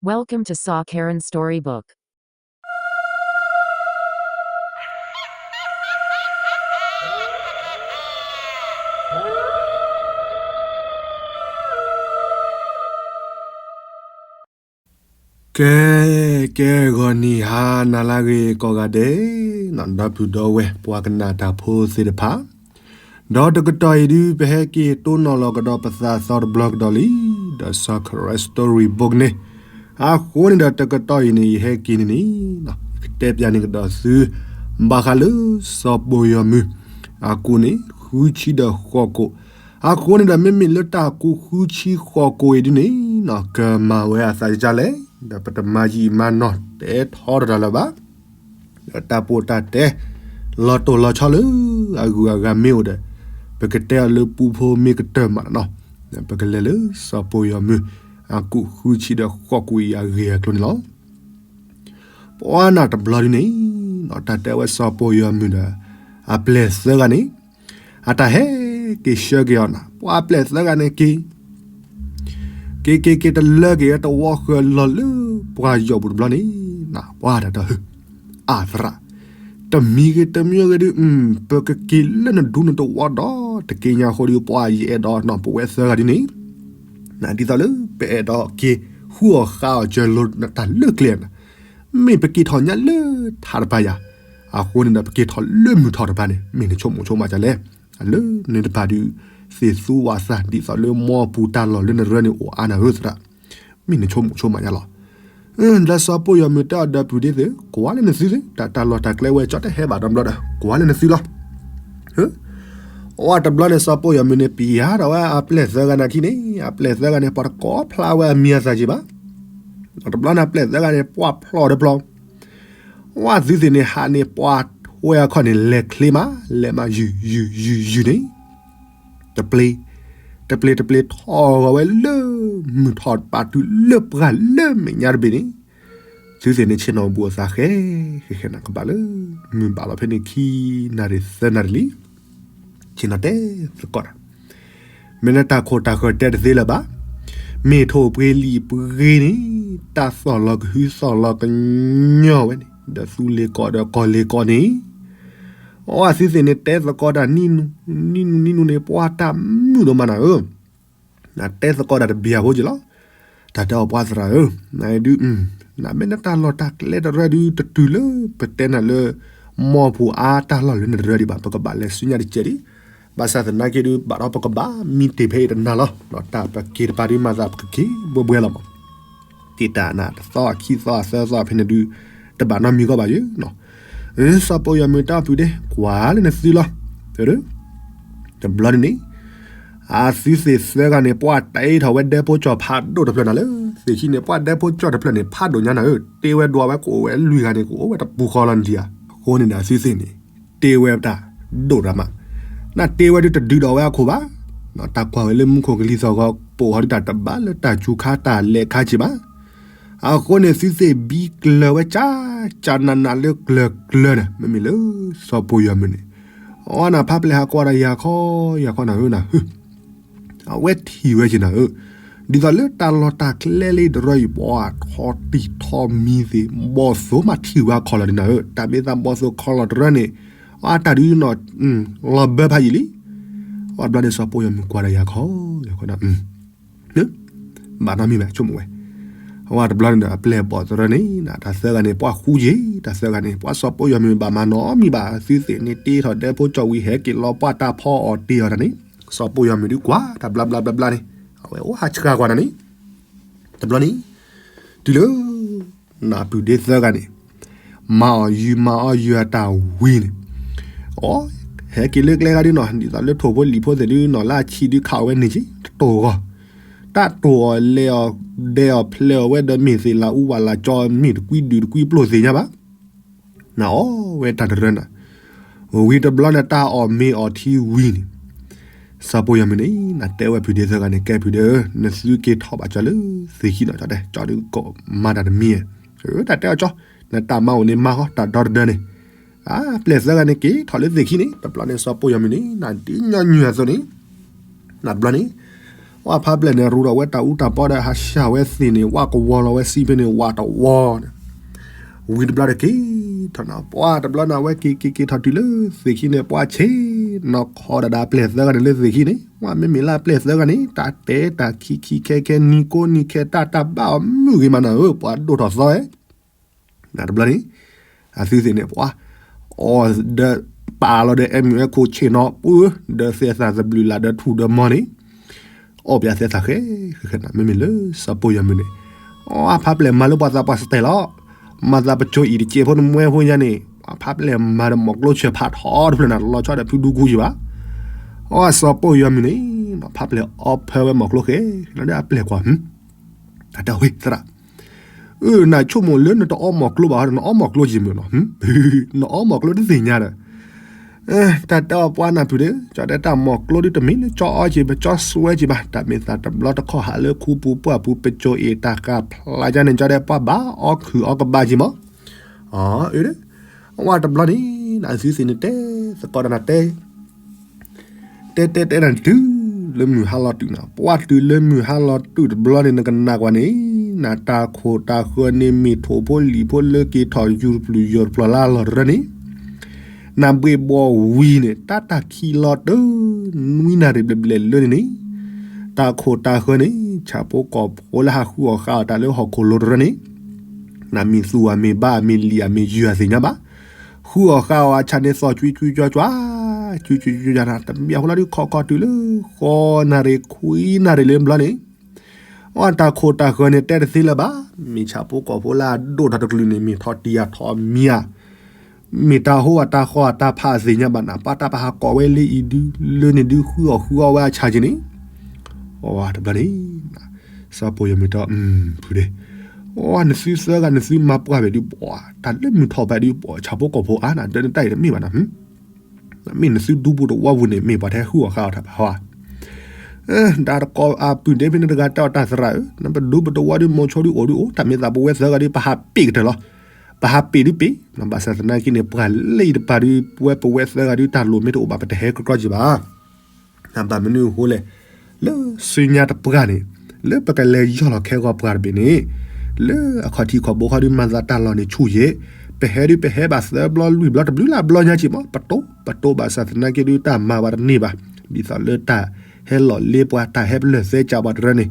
Welcome to Saw Karen Storybook. ကဲ ကဲ ဂီၤနံၤဟါနၤလၢအဂ့ၤကိးဂၤဒဲး, ဒီပုၢ်ဒီဝဲၢ်ပှၤကနၣ်တၢ်ဖိသ့ၣ်တဖၣ်, ဒီးတကတီၢ်အံၤဒု ပဟဲက့ၤတိၢ်နီၣ်လီၤကဒီးပသးသီတဘျီကဒီးလံ, ဒီး Saw Karen Storybook န့ၣ် အဃိန့ၣ်ဒီးတကတီၢ်အံၤန့ၣ် ယဟဲက့ၤန့ၣ်န့ၣ် ကတဲပျးန့ၢ်ကဒီးသု ဘၣ်ဃးလၢစီၤပီယီၤမုၢ် အကူၣ်န့ၣ် ဃုဆံဒီးဃိးကိာ်, အဃိန့ၣ်ဒီး မ့မ့ၢ်လၢတၢ်ကူၣ်ဃုဆံဃိးကိာ်အံၤဒ်န့ၣ် ကမၤဝဲအသးဒ်လဲၣ်, ဒီးပတမၤယံာ်မၤနီၢ်တဲထီတၢ်လၢၤဘၣ်, ဒီးတၢ်ပိာ်တၢ်တဲ လီၤတိၢ်လီၤဆီလၢအဂုၤအဂၤမ့ၢ်အိၣ်ဒီး ပကတဲအီၤလၢပူဖိမ့ၢ်ကတၢၢ်မးနီၤ, ပကလဲၤလၢစီၤပီယီၤမုၢ် အကူၣ်ဃုဆံဒီးဃိးကိာ်အံၤအဂ့ၢ်အကျိၤန့ၣ်လီၤ. ပှၤနၢ်တဘျီဒ်န့ၣ် တၢ်တဲဝဲစီၤပီယီၤမုၢ်ဒီး အပျဲၢ်သၢဂၤန့ၣ် အတၢ်ဟဲက့ၤဆှၢက့ၤအီၤနၤ, ပှၤအပျဲၢ်သၢဂၤန့ၣ်က့ၤ က့ၤက့ၤက့ၤတလၢက့ၤဝဲတဝီဃၢၤလီၤလၢပှၢ်ယီၢ်ပူၤတဘျီန့ၣ်, ပှၤတၢ်တဟၢ အသရၣ်, တမံၤဂ့ၤတမံၤဂ့ၤဒု ပကက့ၤလၢနဒူနတဝီဒီး တက့ညါဃိဒု ပှၤယအဲၣ်ဒိးနီၢ်ပဝဲသၢဂၤဒ်န့ၣ် ဒ်သိးလၢပအဲၣ်ဒိးက့ၤဟူးအီၣ်ဃါအီၣ်စၢၤလိာ်တၢ်လၢကျဲနၤ, မ့ၢ်ပက့ၤထီၣ်ညါလၢထးတဖၣ်ယၤ, အဃိန့ၣ်ဒီးပက့ၤထီၣ်လၢမုၢ်ထီၣ်တဖၣ်န့ၣ် မ့ၢ်နဆိကမိၣ်ဆိကမးဒ်လဲၣ်, လၢန့ၣ်တဖၣ်ဒု သ့ၣ်သူဝၣ်သၣ် ဒ်သိးလၢမီပူၤတၢ်လီၢ်လၢနရၢန့ၣ်အိၣ်အါနၤဧၢသရၣ်, မ့ၢ်နဆိကမိၣ်ဆိကမးယၤလီၤ. ဒီးစီၤပီယီၤမုၢ်တဲအီၤဒီပုၢ်ဒ့သ့ၣ် ကွၢ်လၢနသုသ့ၣ် တၢ်တၢ်လီၢ်တၢ်ကျဲဝဲကၠီတဲဟဲဘၣ်တဘျီဒီး ကွၢ်လၢနသုလီၤ. အဝဲတဘျီန့ၣ် စီၤပီယီၤမုၢ်န့ၣ် ပျဲထီၣ်ဝဲအပျဲၢ်သၢဂၤန့ၣ်အခံန့ၣ်, အပျဲၢ်သၢဂၤန့ၣ် ပှၤတကိးဖျါဝဲအမံၤအသၣ်က့ၤဘၣ်. တဘျီန့ၣ် အပျဲၢ်သၢဂၤန့ၣ် ပှၤဖျီၣ်တဖျီၣ်, ဝဲသုသ့ၣ်န့ၣ် ဟးန့ၣ်ပှၤဝဲအခီၣ်န့ၣ် လဲၤချ့မး လဲၤမးယုၢ်ယုၢ်ယုၢ်ယုၢ်န့ၣ် တပျ့ၤ, တပျ့ၤတပျ့ၤထီၣ်ဂီၤဝဲလၢ မုၢ်ထီၣ်ပာ်တုၤလၢပှၢ်လၢမဲာ်ညါတဘ့ၣ်န့ၣ်, သုသ့ၣ်န့ၣ်ဆ့ၣ်နီၤဘူးအသးဃဲ, ဃဲဃဲန့ၣ်ကဘၣ်လၢ မုၢ်ဘၣ်လီၤဖဲန့ၣ်ခံနၣ်ရံၣ်သၢနၣ်ရံၣ်လံ. ဆ့ၣ်နီၤတဲသကိးတၢ်, မ့ၢ်လၢတၢ်ခိၣ်တၢ်ဃၢၤတဲတသ့လၢၤဘၣ်. မ့ၢ်ထိၣ်ပှ့ၤလံာ်ပှ့ၤန့ၣ် တၢ်သီၣ်လီၤကဟုသီၣ်လီၤကညီၤဝဲန့ၣ် ဒီးသူလ့ၤကီးဒီးကီၢ်လ့ၤကီးန့ၣ်, အဝဲသုသ့ၣ်န့ၣ်တဲသကိးတၢ်နံၣ်နူ နံၣ်နူနံၣ်နူန့ၣ် ပှၤတၢ်မုာ်ဒိၣ်မးနၤဧၢ, နတဲသကိးတၢ်တဘျီဖိက့ၤလီၤ. တၢ်တဲအီၤပှၤသရၣ်ဧၢ, နဒု နမ့ၢ်နတၢ်လီၢ်တၢ်ကျဲတရၢဒု တတုၤလၢပတဲနၤလၢ မီၢ်ပူၤအါတၢ်လီၢ်လၢနတရၢဒံးဘၣ် ပကဘၣ်လဲၤဆူညါတကဲးဒံး, ဘၣ်ဆၣ်သနာ်က့ဒု ဘၣ်ဒီးပကဘၣ်မံတ့ၢ်ဖဲအံၤတနၤလီၤ. တၢ်ပက့ၤတပၤဒု မၤသးပကက့ၤဘှဲဘှဲလီၤမး. တ့ၢ်တၢ်နၤတသီအခံသီအသၢသီဖဲန့ၣ်ဒု တဘၣ်နီတမံၤကီးဘၣ်ယဲၢ် စီၤပီယီၤမုၢ်တၢ်ပုၢ်ဒ့ ကွၢ်လၢနသုလီၤ. တဘျီန့ၣ်န့ၣ် အသုသ့ၣ်သၢဂၤန့ၣ် ပှၤတ့ထီၣ်ဝဲဒဲဖိကၠီၣ်ဖးဒိၣ်တဖျၢၣ်နၤလၢ သ့ၣ်ခံန့ၣ် ပှၤဒဲဖိကၠီၣ်တဖျၢၣ်န့ၣ် ဖးဒိၣ်ညါနၤဧၢ, တ့ဝဲဒွးဝဲကအိၣ်ဝဲလွံၢ်ဂၤန့ၣ် ကအိၣ်ဝဲတပူၤဃီလီၤန့ၣ်ဧါ. အဃိန့ၣ်ဒီးအသုသ့ၣ်န့ၣ် တ့ဝဲတၢ်ဒိၣ်တၢ်မး, နတ့ဝဲဒုတဒုးဒီးဝဲအခိၣ်ဘၣ်. တၢ်ကွၢ်ဝဲလၢမူခိၣ်ကလံၤသီၣ်ဂီၤ ပိာ်ဟီဒုတၢ်တဘၣ်လၢတၢ်စူၤခါတၢ်လဲၤခါက့ၤဘၣ်. အဃိန့ၣ် သုသ့ၣ်ဘံကျၢၤဝဲကၠၢ်ကၠၢ်နးနးလၢကျၢၤကျၢၤန့ၣ် မ့မ့ၢ်လၢစီၤပီယီၤမုၢ်န့ၣ်, အီနၤဖးပျဲၢ်ဟးကွၢ်ဒီးယၤခီ ယၤခီနၤဧၢနၤဧၢ, အဝဲထံၣ်ဝဲက့ၤနၤဧၢ, ဒ်သိးလၢတၢ်လီၢ်တၢ်ကျဲလၢတရၢအံၤ ပှၤထီၣ်တံၢ်ထီၣ်မံၤသ့ၣ် ဘီၣ်သိၣ်မးထံၣ်ဝဲခီလီၤဒ်နၤဧၢ, တၢ်မ့ၢ်သးဘီၣ်သိၣ်ခီလီၤတရၢန့ၣ်, အတၢ်ဒုးနီၢ် လီၤဘၢဖးယံာ်လံ. အဝဲတဘျီန့ၣ် စီၤပီယီၤမုၢ်ကွၢ်ဒီးယၤခီ ယၤခီနၤ ဘၣ်နီတမံၤဘၣ် ဆိကမိၣ်ဝဲ, အဝဲတဘျီန့ၣ်ဒီး အပျဲၢ်ဘီၣ်သရၢန့ၣ် တၢ်သၢဂၤန့ၣ် ပှၤဃူက့ၤ တၢ်သၢဂၤန့ၣ် ပှၤစီၤပီယီၤမုၢ်ဘၣ်မၤနီတမံၤဘၣ်, သုသ့ၣ်န့ၣ်တ့ထီၣ်ဒဲဖိကၠီၣ်ဝံၤ ဟဲက့ၤလီၤပှၤတၢ်ဖီအီၣ်တ့ၢ်အီၤတၢ်န့ၣ်, စီၤပီယီၤမုၢ်ဒုးကွၢ်တၢ်ဘျါဘျါဘျါဘျါန့ၣ်, အဝဲအိၣ်ဟးဆှါကွၢ်နၤန့ၣ်, တဘျီန့ၣ် တုၤလၢ နၢ်ပုၢ်ဒ့သၢဂၤန့ၣ် မၤအီၣ်ယုာ်မၤအီၣ်ယုာ်အတၢ်ဝံၤန့ၣ်, အီ ဟဲက့ၤလၢကျဲဂၤဒုနီၤ, ဒ်သိးလၢထိၣ်ဖိလံာ်ဖိသ့ၣ်ဒုနီၤ လၢအဆံးဒုခးအီၣ်ဝဲန့ၣ်က့ၤ တတိၢ်ဂီၢ်, တၢ်တိၢ်အီၣ်လဲၤအီၣ်ဒဲးအီၣ်ဖျဲးအီၣ်ဝဲ ဒီးမ့ၢ်သ့ၣ်လၤအူဝဲလၤကၠီ မ့ၢ်တကွံဒုးတကွံပျိၢ်သ့ၣ်ညါဘၣ်, နအီၣ်ဝဲတၢ်တရၢနၤ, ဝံၤတဘျီန့ၣ် တၢ်အီၣ်မ့ၤအီၣ်ထံဝံၤန့ၣ်, စီၤပီယီၤမုၢ်န့ၣ် နတဲဝဲဖုဒ့သၢဂၤန့ၣ် ကဲဖုဒ့ဧၢ, နသုက့ၤထီၣ်ဘၣ်ကၠီလၢသ့ၣ်ခံနီၤ, ကၠီတဲ ကၠီဒုးကိးမၤတၢ်တမံၤ, တၢ်တဲအီၤကၠီ, နတၢ်မၤအိၣ်န့ၣ်မၤဃီ တၢ်ဒီတဒၢန့ၣ်, အပျဲၢ်သၢဂၤန့ၣ် က့ၤထီၣ်လၢသ့ၣ်ခံန့ၣ်, တဘျီန့ၣ် စီၤပီယီၤမုၢ်န့ၣ် နဒုးညီနုၢ်အသိးန့ၣ်, နဘျီန့ၣ် ဝၣ်ဖးပျဲၢ်န့ၣ် ရူးထီၣ်ဝဲတၢ်အူတၢ်ပီဒီး ဟးဆှၢဝဲသ့ၣ်န့ၣ် ဝၣ်ကဝီၤလီၤဝဲစံးဖဲန့ၣ် ဝၣ်တဝီန့ၣ်, ဝံၤတဘျီဒီးက့ၤထီၣ်နီၤ ပှၤတဘျီန့ၣ် အဝဲက့ၤက့ၤက့ၤထီၣ်တုၤလၢသ့ၣ်ခံန့ၣ် ပှၤဆ့ၣ်နီၤခီဒၣ်ဒၣ်ပျဲၢ်သၢဂၤန့ၣ်လၢသ့ၣ်ခံန့ၣ် ဝၣ်မ့မ့ၢ်လၢပျဲၢ်သၢဂၤန့ၣ် တၢ်တဲတၢ်ခံခံခဲခဲ နံၤကိးနံၤခဲ တၢ်တၢ်ဘၣ်အီၤမုၢ်ဂ့ၤမးနီၤဧၢ ပှၤဒိၣ်ထီၣ်သီဝဲ နတဘျီန့ၣ် အသုသ့ၣ်န့ၣ် ပှၤ အီၣ်ဒီး ပာ်လီၤဒီး အဲၣ်မုၣ်အဲၣ်ခိၣ်ဆ့ၣ်နီၤ ပှၢ် ဒီးသဲသးသဘျုးလၢ်ဒီးထူၣ်ဒီးမီၤန့ၣ် အီၣ်ပၠးသဲသးဃဲ ဃဲဃဲနၤ မ့မ့ၢ်လၢစီၤပိၢ်ယီၤမုၢ်န့ၣ် အီၣ်ဖးပျဲၢ်မၤလၢပှၤသးပှၢ်စတဲလီၤ မၤသးပကၠိအံၤတကဲးဖိတမှဲဖိညါန့ၣ် ဖးပျဲၢ်မၤဒီးမီၢ်ကျိဆၢၣ်ဖးထီတဖျၢၣ်နၤ လီၤဆီဒီးဖုဒူကူယံၤဘၣ် အီၣ်စီၤပိၢ်ယီၤမုၢ်န့ၣ် ဖးပျဲၢ်အီဖၢဝဲမီၢ်ကျိဃဲ လၢဒၣ်အပျဲၢ်ကွၢ် တၢ်တဲဝဲသရၣ် အၢ နဆိကမိၣ်လၢနတအီမီၢ်ကျိဘၣ်ဒီး နအီမီၢ်ကျိယံၤမုၢ်နီၤ နအီမီၢ်ကျိတသ့ၣ်ညါဒီး တၢ်တဲအီၤပှၤနၢ်ဖုးဒီး ကၠီတဲတၢ်မီၢ်ကျိဒုတမ့ၢ်လၢကၠီအီက့ၤ ပကၠီစွဲက့ၤဘၣ် တၢ်မ့ၢ်သးတဘျီတခီၣ်ဟးလၢခူပူၤပှၢ်ပူၤ ပကၠိအ့ၣ်တၢ်ဃာ်ဖျါကၠီန့ၣ် ကၠီတဲပှၤဘၣ်အီခုၣ်အီကဘၣ်က့ၤမီၢ် အၢ အဝဲတဘျီန့ၣ် နသုသ့ၣ်န့ၣ်တဲ သကိးတၢ်နၤတဲ တဲတဲတဲနၤတုၤလၢမုၢ်ဟါလီၤတုၤနၤ ပှၤတုၤလၢမုၢ်ဟါလီၤတုၤတဘျီန့ၣ် နကနၣ်ကွၢ်န့ၣ် နတၢ်ခိၣ်တၢ်ဃၢၤန့ၣ် မ့ၢ်ထိၣ်ဖိလံၣ်ဖိလၢက့ၤထီၣ်ယူၤတပျုာ်ယီၤတပျီၤလၢအလီၢ်တရၢန့ၣ် နဘှ့ၣ်ဘှီၣ်ဝံၤန့ၣ် တၢ်တၢ်ခံလီၤတၢ နွံနၣ်ရံၣ်ဘျဲၣ်ဘျဲၣ်လၢန့ၣ်န့ၣ် တၢ်ခိၣ်တၢ်ဃၢၤန့ၣ် ဆၣ်ဖိကီၢ်ဖိလၢဟးဃုအီၣ်ဃုအီတၢ်လၢဟီၣ်ခိၣ်လိၤတရၢန့ၣ် နမ့ၢ်သူၣ်အမ့ၢ်ဘါအမ့ၢ်လံၣ်အမ့ၢ်ယုၢ်အသ့ၣ်ညါဘၣ် ဃုအီၣ်ဃုအီအဆၣ်န့ၣ် သီၣ်ကွံကွံကွၢ်ကွၢ် ကွံကွံကွၢ်ကွၢ်နၤ တမ့ၢ်အဃိလီၤဒုးခီၣ်ခီၣ်တုၤလၢ ဃိးနၣ်ရံၣ်ခွံနၣ်ရံၣ်လၢဘျီန့ၣ် အတၢ်ခိၣ်တၢ်ဃၢၤန့ၣ် တဲတသ့လၢၤဘၣ် မ့ၢ်ဆၣ်ဖိကီၢ်ဖိလၢအဒိၣ်ထီၣ်တကလုာ်န့ၣ် မ့ၢ်ထီၣ်တံၢ်အထီၣ်မံၤဧါ မ့ၢ်တၢ်ဟိအတၢ်ဃီအတၢ်ဖးအသ့ၣ်ညါဘၣ်နၤ ပှၤတၢ်ပဟးကိးဝဲလၢအံၤဒု လၢန့ၣ်ဒု ဃုအီၣ်ဃုအီဝဲအဆၣ်က့ၤန့ၣ် အဝဲတဘျီန့ၣ် စီၤပိၢ်ယီၤမုၢ်တီ ဖုဒ့ အဝဲနသုသၢဂၤနသုမၤပှၢ်ဘၣ်ဒုး ပှၤတၢ်လၢမုၢ်ထီၣ်ဘၣ်ဒုး ပှၤဆၣ်ဖိကီၢ်ဖိအါနၤ ဒၢနတၢ်အံၤတမ့ၢ်ဘၣ်နၤ မ့ၢ်နသုဒူပူၤတဝီပူၤန့ၣ် မ့ၢ်ပှၤတဟဲဃုအီၣ်ဃုအီတၢ်ဘၣ်ဟီဧါ ဒ်တကိးအပုၢ်ဒ့ဖဲန့ၣ်တဂၤတဲအီၤတၢ်သရၣ်ဧၢ, နပဒူပတဝီဒုး မိၤဆိဒုးအိၣ်ဒုးအိၣ် တၢ်မ့ၢ်သးပဝဲသၢဂၤဒုး ပဟးပ့ၢ်ကတၢၢ်လီၤ. ပဟးပ့ၢ်ဒုးပ့ၢ်, ဘၣ်ဆၣ်သနာ်က့န့ၣ် ပှၤလၢအံၤတပၤဒုး ပဝဲပဝဲသၢဂၤဒုး တၢ်လိၣ်မ့ၢ်တအိၣ်ဘၣ် ပတဟဲကကြီက့ၤဘၣ်. ဘၣ်မနုၤအဃိလဲၣ်, လၢစုညါတပှၢ်န့ၣ် လၢပကလဲၤယီၢ်လီၤခဲဂီၤပှၤတဘ့ၣ်န့ၣ် လၢအခီၣ်ထံးခီၣ်ဘိခီဒုး မၤသးတၢ်လီၢ်န့ၣ်ဆူၣ်ယဲၢ်, ပဟဲဒုးပဟဲဘၣ်သၢဘျီလွံၢ်ဘျီတဘျုးလၢအဘျီညါက့ၤမး ပတိၢ်ပတိၢ်ဘၣ်ဆၣ်သနာ်က့ဒုး တၢ်မၤဝဲတန့ၢ်ဘၣ်, ဒ်သိးလၢတၢ်ဟဲလီၤလ့ပှၤ တၢ်ဟဲပလၢၢ်သဲကၢ်ပှၤတရၢန့ၣ်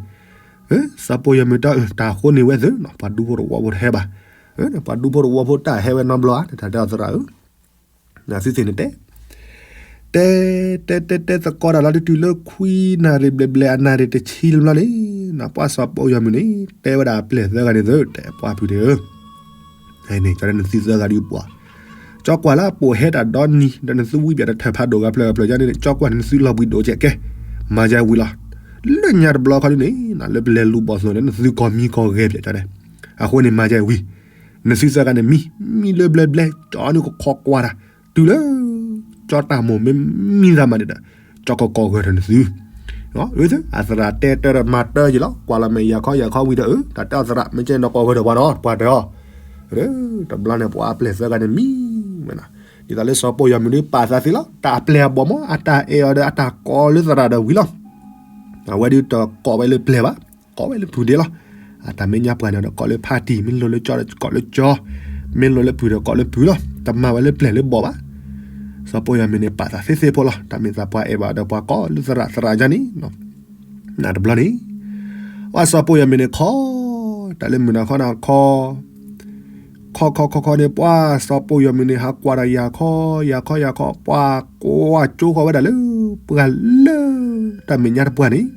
စီၤပိၢ်ယီၤမုၢ်တီ တၢ်ဃိန့ၣ်ဝဲသ့ၣ်နီၤ ပှၤဒူဖိတဝီဖိတဟဲဘၣ်, ပှၤဒူဖိတဝီဖိတၢ်ဟဲဝဲနီတဘျီဧါ တၢ်တဲအီၤသရၣ်ဧၢ, နသုသ့ၣ်န့ၣ်တဲ တဲ တဲ တဲ တဲသကိးတၢ်လီၤတတုၤလၢခွံနၣ်ရံၣ်ဘျဲၣ်ဘျဲၣ် အနၣ်ရံၣ်တဆံလၢဘျီန့ၣ် နပှၤစီၤပိၢ်ယီၤမုၢ်န့ၣ် တဲဝဲဒၣ်အပျဲၢ်သၢဂၤန့ၣ်သ့ၣ် တဲပှၤဖုဒ့ဧၢ န့ၣ် ကၠီလၢနသုသၢဂၤဒုးပှၤ, ကၠီကွၢ်လၢအပိာ်ဟဲတၢ်ဒီနံၤ ဒီးနသုဝံပၠးတထၢၣ်ဖးဒိၣ်ဂၤဖျၢၣ်ဂၤဖျၢၣ်ယါန့ၣ် ကၠီကွၢ်န့ၣ်နသုလီၤဘှံးဒိၣ်ကဲကဲ, မၤယါဝံၤလီၤ. လၢညါတဘျီခီဒုးန့ၣ် လၢပလဲၤလူၤဘီၣ်သိၣ်န့ၣ် နသုကီၢ်မံကီၢ်ဂဲၤပၠးကၠီန့ၣ်, အဃိန့ၣ်မၤယါဝံၤ, နသုသၢဂၤန့ၣ်မံ, မံလၢဘျဲဘျဲ ကၠီန့ၣ်ကခီကွၢ်တၢ်, တုၤလၢ ကၠီတၢ်မိၢ်မ့ၢ်မံသးမးန့ၣ်ဒီး ကၠီကကီၢ်ဂဲၤထီၣ်နသု အသရၣ်တဲတၢ်ဒီးမၤတၢ်ယံၤလီၤ, ကွၢ်လီၤမဲာ်ယၤခီယၤခီဝံၤဒီး တၢ်တဲအီၤသရၣ် မ့ၢ်ကဲနကိးဂဲၤထီၣ်ပှၤနီၤ ပှၤတၢ်အီၤ, တဘျီန့ၣ် ပှၤအပျဲၢ်သၢဂၤန့ၣ်မံဝဲနီၤ, ဒ်သိးလၢစီၤပိၢ်ယီၤမုၢ်ဒုးပာ်သးသ့လီၤ, တၢ်အပျဲၢ်အဘီၣ်မး အတၢ်အဲၣ်အီၤဒီးအတၢ်ကိးလၢသရၣ်ဒီးဝံၤလီၤ, အဝဲဒုးတကိးဝဲလၢပျဲၢ်ဘၣ်, ကိးဝဲလၢဖုဒ့လီၤ, အတၢ်မဲာ်ညါပှၤန့ၣ်ဒီးကိးလၢဖါတံၢ် မ့ၢ်လိၣ်လၢကၠီဒီးကိးလၢကၠီ, မ့ၢ်လိၣ်လၢဖုဒီးကိးလၢဖုလီၤ, တမၤဝဲလၢပျဲၢ်လၢဘီၣ်ဘၣ် စီၤပိၢ်ယီၤမုၢ်န့ၣ် ပာ်သးသ့သ့ဖိလီၤ, တၢ်မ့ၢ်သးပှၤအဲၣ်ဘၣ်ဒီးပှၤကိးလၢသရၣ်သရၣ်ယါန့ၣ်, နတဘျီန့ၣ်, ပှၤစီၤပိၢ်ယီၤမုၢ်န့ၣ်ခီ, တၢ်လၢမုၢ်နၤခီနၤခီ, ခီခီခီခီန့ၣ် ပှၤစီၤပိၢ်ယီၤမုၢ်န့ၣ် ဟးကွၢ်ဒီးယၤခီ, ယၤခီယၤခီ ပှၤကွၢ်ကၠိဃီဝဲဒၣ်လၢ ပှၤလၢ တၢ်မဲာ်ညါတပှၢ်န့ၣ်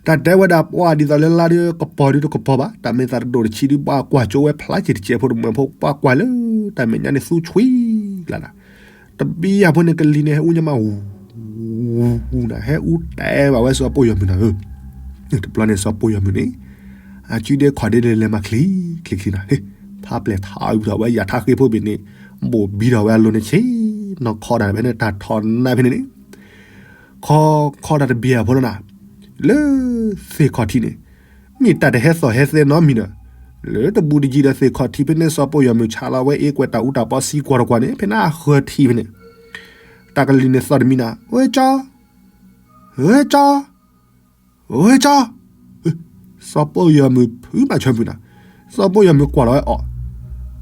တၢ်တဲဝဲဒၣ်ပှၤဒ်သိးလၢလါဒုးကပီၤဒုးတကပီၤဘၣ်, တၢ်မ့ၢ်သးတဒိၣ်တဆံးဒုး ပှၤကွၢ်ကၠိဝဲဖျါက့ၤတစဲးဖိတမှဲၤဖိ ပှၤကွၢ်လၢတၢ်မဲာ်ညါန့ၣ်သူဆွံလၢ်လၢ်, တဘံယၤဖိန့ၣ်ကလံၤန့ၣ် ဟဲအူညါမး ဝူၤဝူၤနၤ ဟဲအူတဲဘၣ်ဝဲစီၤပိၢ်ယီၤမုၢ်နၤဧၢ, တဘျီန့ၣ်စီၤပိၢ်ယီၤမုၢ်န့ၣ် အစုဒ့ခီၣ်ဒ့န့ၣ်လဲၤမၤချံချံချံနၤ, ဖးပျဲၢ်ထးအုးထီၣ်ဝဲယၤထးဃ့ဖိဘ့ၣ်န့ၣ် ဘိၣ်ဘံထီၣ်ဝဲအလိၤန့ၣ်ဆ့ နီၢ်ခီဒၣ်ဖဲန့ၣ် တၢ်ထီၣ်နါဖဲန့ၣ်န့ၣ် ခီခီတၢ်တဘံယၤဖိလီၤနၤ, လၢသ့ၣ်ခီၣ်ထံးန့ၣ် မ့ၢ်တၢ်တဟဲသီၣ်ဟဲသဲနီတမံၤဒီး လၢတဘူးတယံၤဒီးသ့ၣ်ခီၣ်ထံးဖဲန့ၣ် စီၤပိၢ်ယီၤမုၢ်ဆးလီၤဝဲအ့ကွဲးတၢ်အူတၢ်ပီသံကွၢ်တကွၢ်န့ၣ် ဖဲန့ၣ်အဃၢၤထံးဖဲန့ၣ် တၢ်ကလံၤန့ၣ်သီၣ်တမံၤနၤ ဝဲကၠီ ဝဲကၠီ ဝဲကၠီ, စီၤပိၢ်ယီၤမုၢ်ဖုးမၤဆၢမုၢ်နၤ, စီၤပိၢ်ယီၤမုၢ်ကွၢ်လီၤဝဲအီၤ,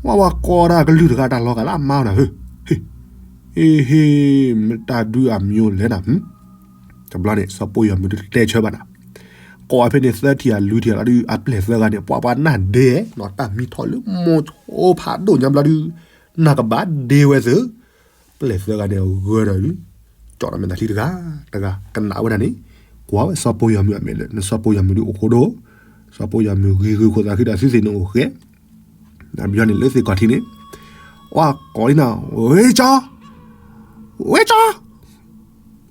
ဝဲဝဲကိးတၢ်ကလုၢ်တဂၤတၢ်လီၤဂာ်လၢအမါနၤဧၢ, ဟ့ၣ်ဟ့ၣ် မ့ၢ်တၢ်ဒုးအမံၤလဲၣ်နၤ, တဘျီန့ၣ် စီၤပိၢ်ယီၤမုၢ်တတဲဆၢဘၣ်နၤ, ကိးဖဲန့ၣ်သၢထံၣ်အလွံၢ်ထံၣ်လီၤဒီး အပျဲၢ်သၢဂၤန့ၣ် ပှၤပှၤနၢ်ဒဲနီၤ တၢ်မံထီၣ်လၢမိၢ်ဆိဖးဒိၣ်ညါဘျီဒီး နၢ်ကဘၣ်ဒဲဝဲသ့ၣ် ပျဲၢ်သၢဂၤန့ၣ်ဂၢၢ်ဒီး ကၠီၣ်ဒီးမဲာ်သးချံတဂၤ, တဂၤကနၣ်ဝဲဒၣ်န့ၣ်, ကွၢ်ဝဲစီၤပိၢ်ယီၤမုၢ်အမဲာ်လၢ နစီၤပိၢ်ယီၤမုၢ်ဒုးအိၣ်ဃိဒိၣ်, စီၤပိၢ်ယီၤမုၢ်ဂ့ၤဂ့ၤခိၣ်သးခုဒီးသုသ့ၣ်န့ၣ်အိၣ်ဃဲ, ဘျီန့ၣ်လၢသ့ၣ်ခီၣ်ထံးန့ၣ်, ဝဲကိးလံနၤ, ဝဲကၠီ, ဝဲကၠီ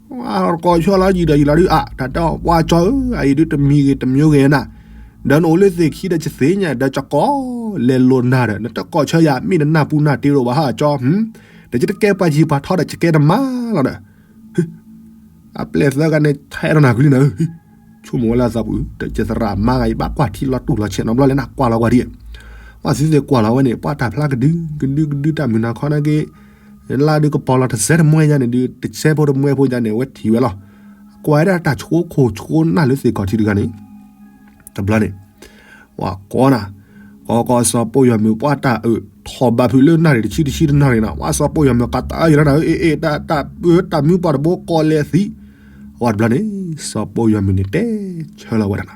ကိးဆၢလီၤယံာ်ဒီးယံာ်လီၤဒုးအါ, တၢ်တဲအီၤ ပှၤကၠီဧၢ, အအံၤဒုးတမံၤဂ့ၤတမံၤဂ့ၤနၤ, ဒီးနအိၣ်လၢသ့ၣ်ခံဒီးကသ့ၣ်ညါ ဒီးကကိးလဲၤလိာ်နၤဒီး နတကိးဆၢယၤ မ့ၢ်နနၢ်ပူၤနၢ်တ့ၢ်ရိၣ်ဘၣ်ဟါကၠီ, ဒီးယတကဲပှၤယံၤပှၤထီဒီးယကဲတမါလီၤဒီး အပျဲၢ်သၢဂၤန့ၣ် ထဲးဒီးနၤကွံာ်လံနၤဧၢ, ဆိကမိၣ်ဝဲလၢအသးပူၤ ဒီးယသရၣ်မါဂၤအံၤ ဘၣ်ကွၢ်ထံလီၤတူၢ်လီၤဆဲးနီတဘျီလဲၣ်နၤ ကွၢ်လီၤကွၢ်ဒံး, ပှၤသုသ့ၣ်ကွၢ်လီၤဝဲန့ၣ် ပှၤတၢ်ဖျါကဒု ကဒုကဒုတၢ်မုၢ်နၤခီနာ်က့, လါဒုးကပီၤလီၤတစဲးတမှဲညါန့ၣ်ဒုး တစဲးဖိတမှဲဖိညါန့ၣ် အဝဲထံၣ်ဝဲလီၤ, ကွၢ်ဝဲဒၣ်တၢ်ဆိခိၣ်ဆိနၢ်လၢသ့ၣ်ခီၣ်ထံးတဂၤန့ၣ်, တဘျီန့ၣ် ဝဲကိးနၤ, ကိးကိးစီၤပိၢ်ယီၤမုၢ်ပှၤတၢ်အၢၣ်ထီၣ်ဘးဖုးလၢနၣ်ရံၣ်တဆံတဆံတနၣ်ရံၣ်နၤ, ဝဲစီၤပိၢ်ယီၤမုၢ်ကးတၢ်အၢၣ်ယံၤလီၤနၤဧၢ, အ့ၣ်အ့ၣ် တၢ်တၢ်အၢၣ်တၢ်မုၢ်ပှၤတဘိကိးလဲၤသံ, ဝဲတဘျီန့ၣ် စီၤပိၢ်ယီၤမုၢ်န့ၣ်တဲဆၢလီၤဝဲဒၣ်နၤ,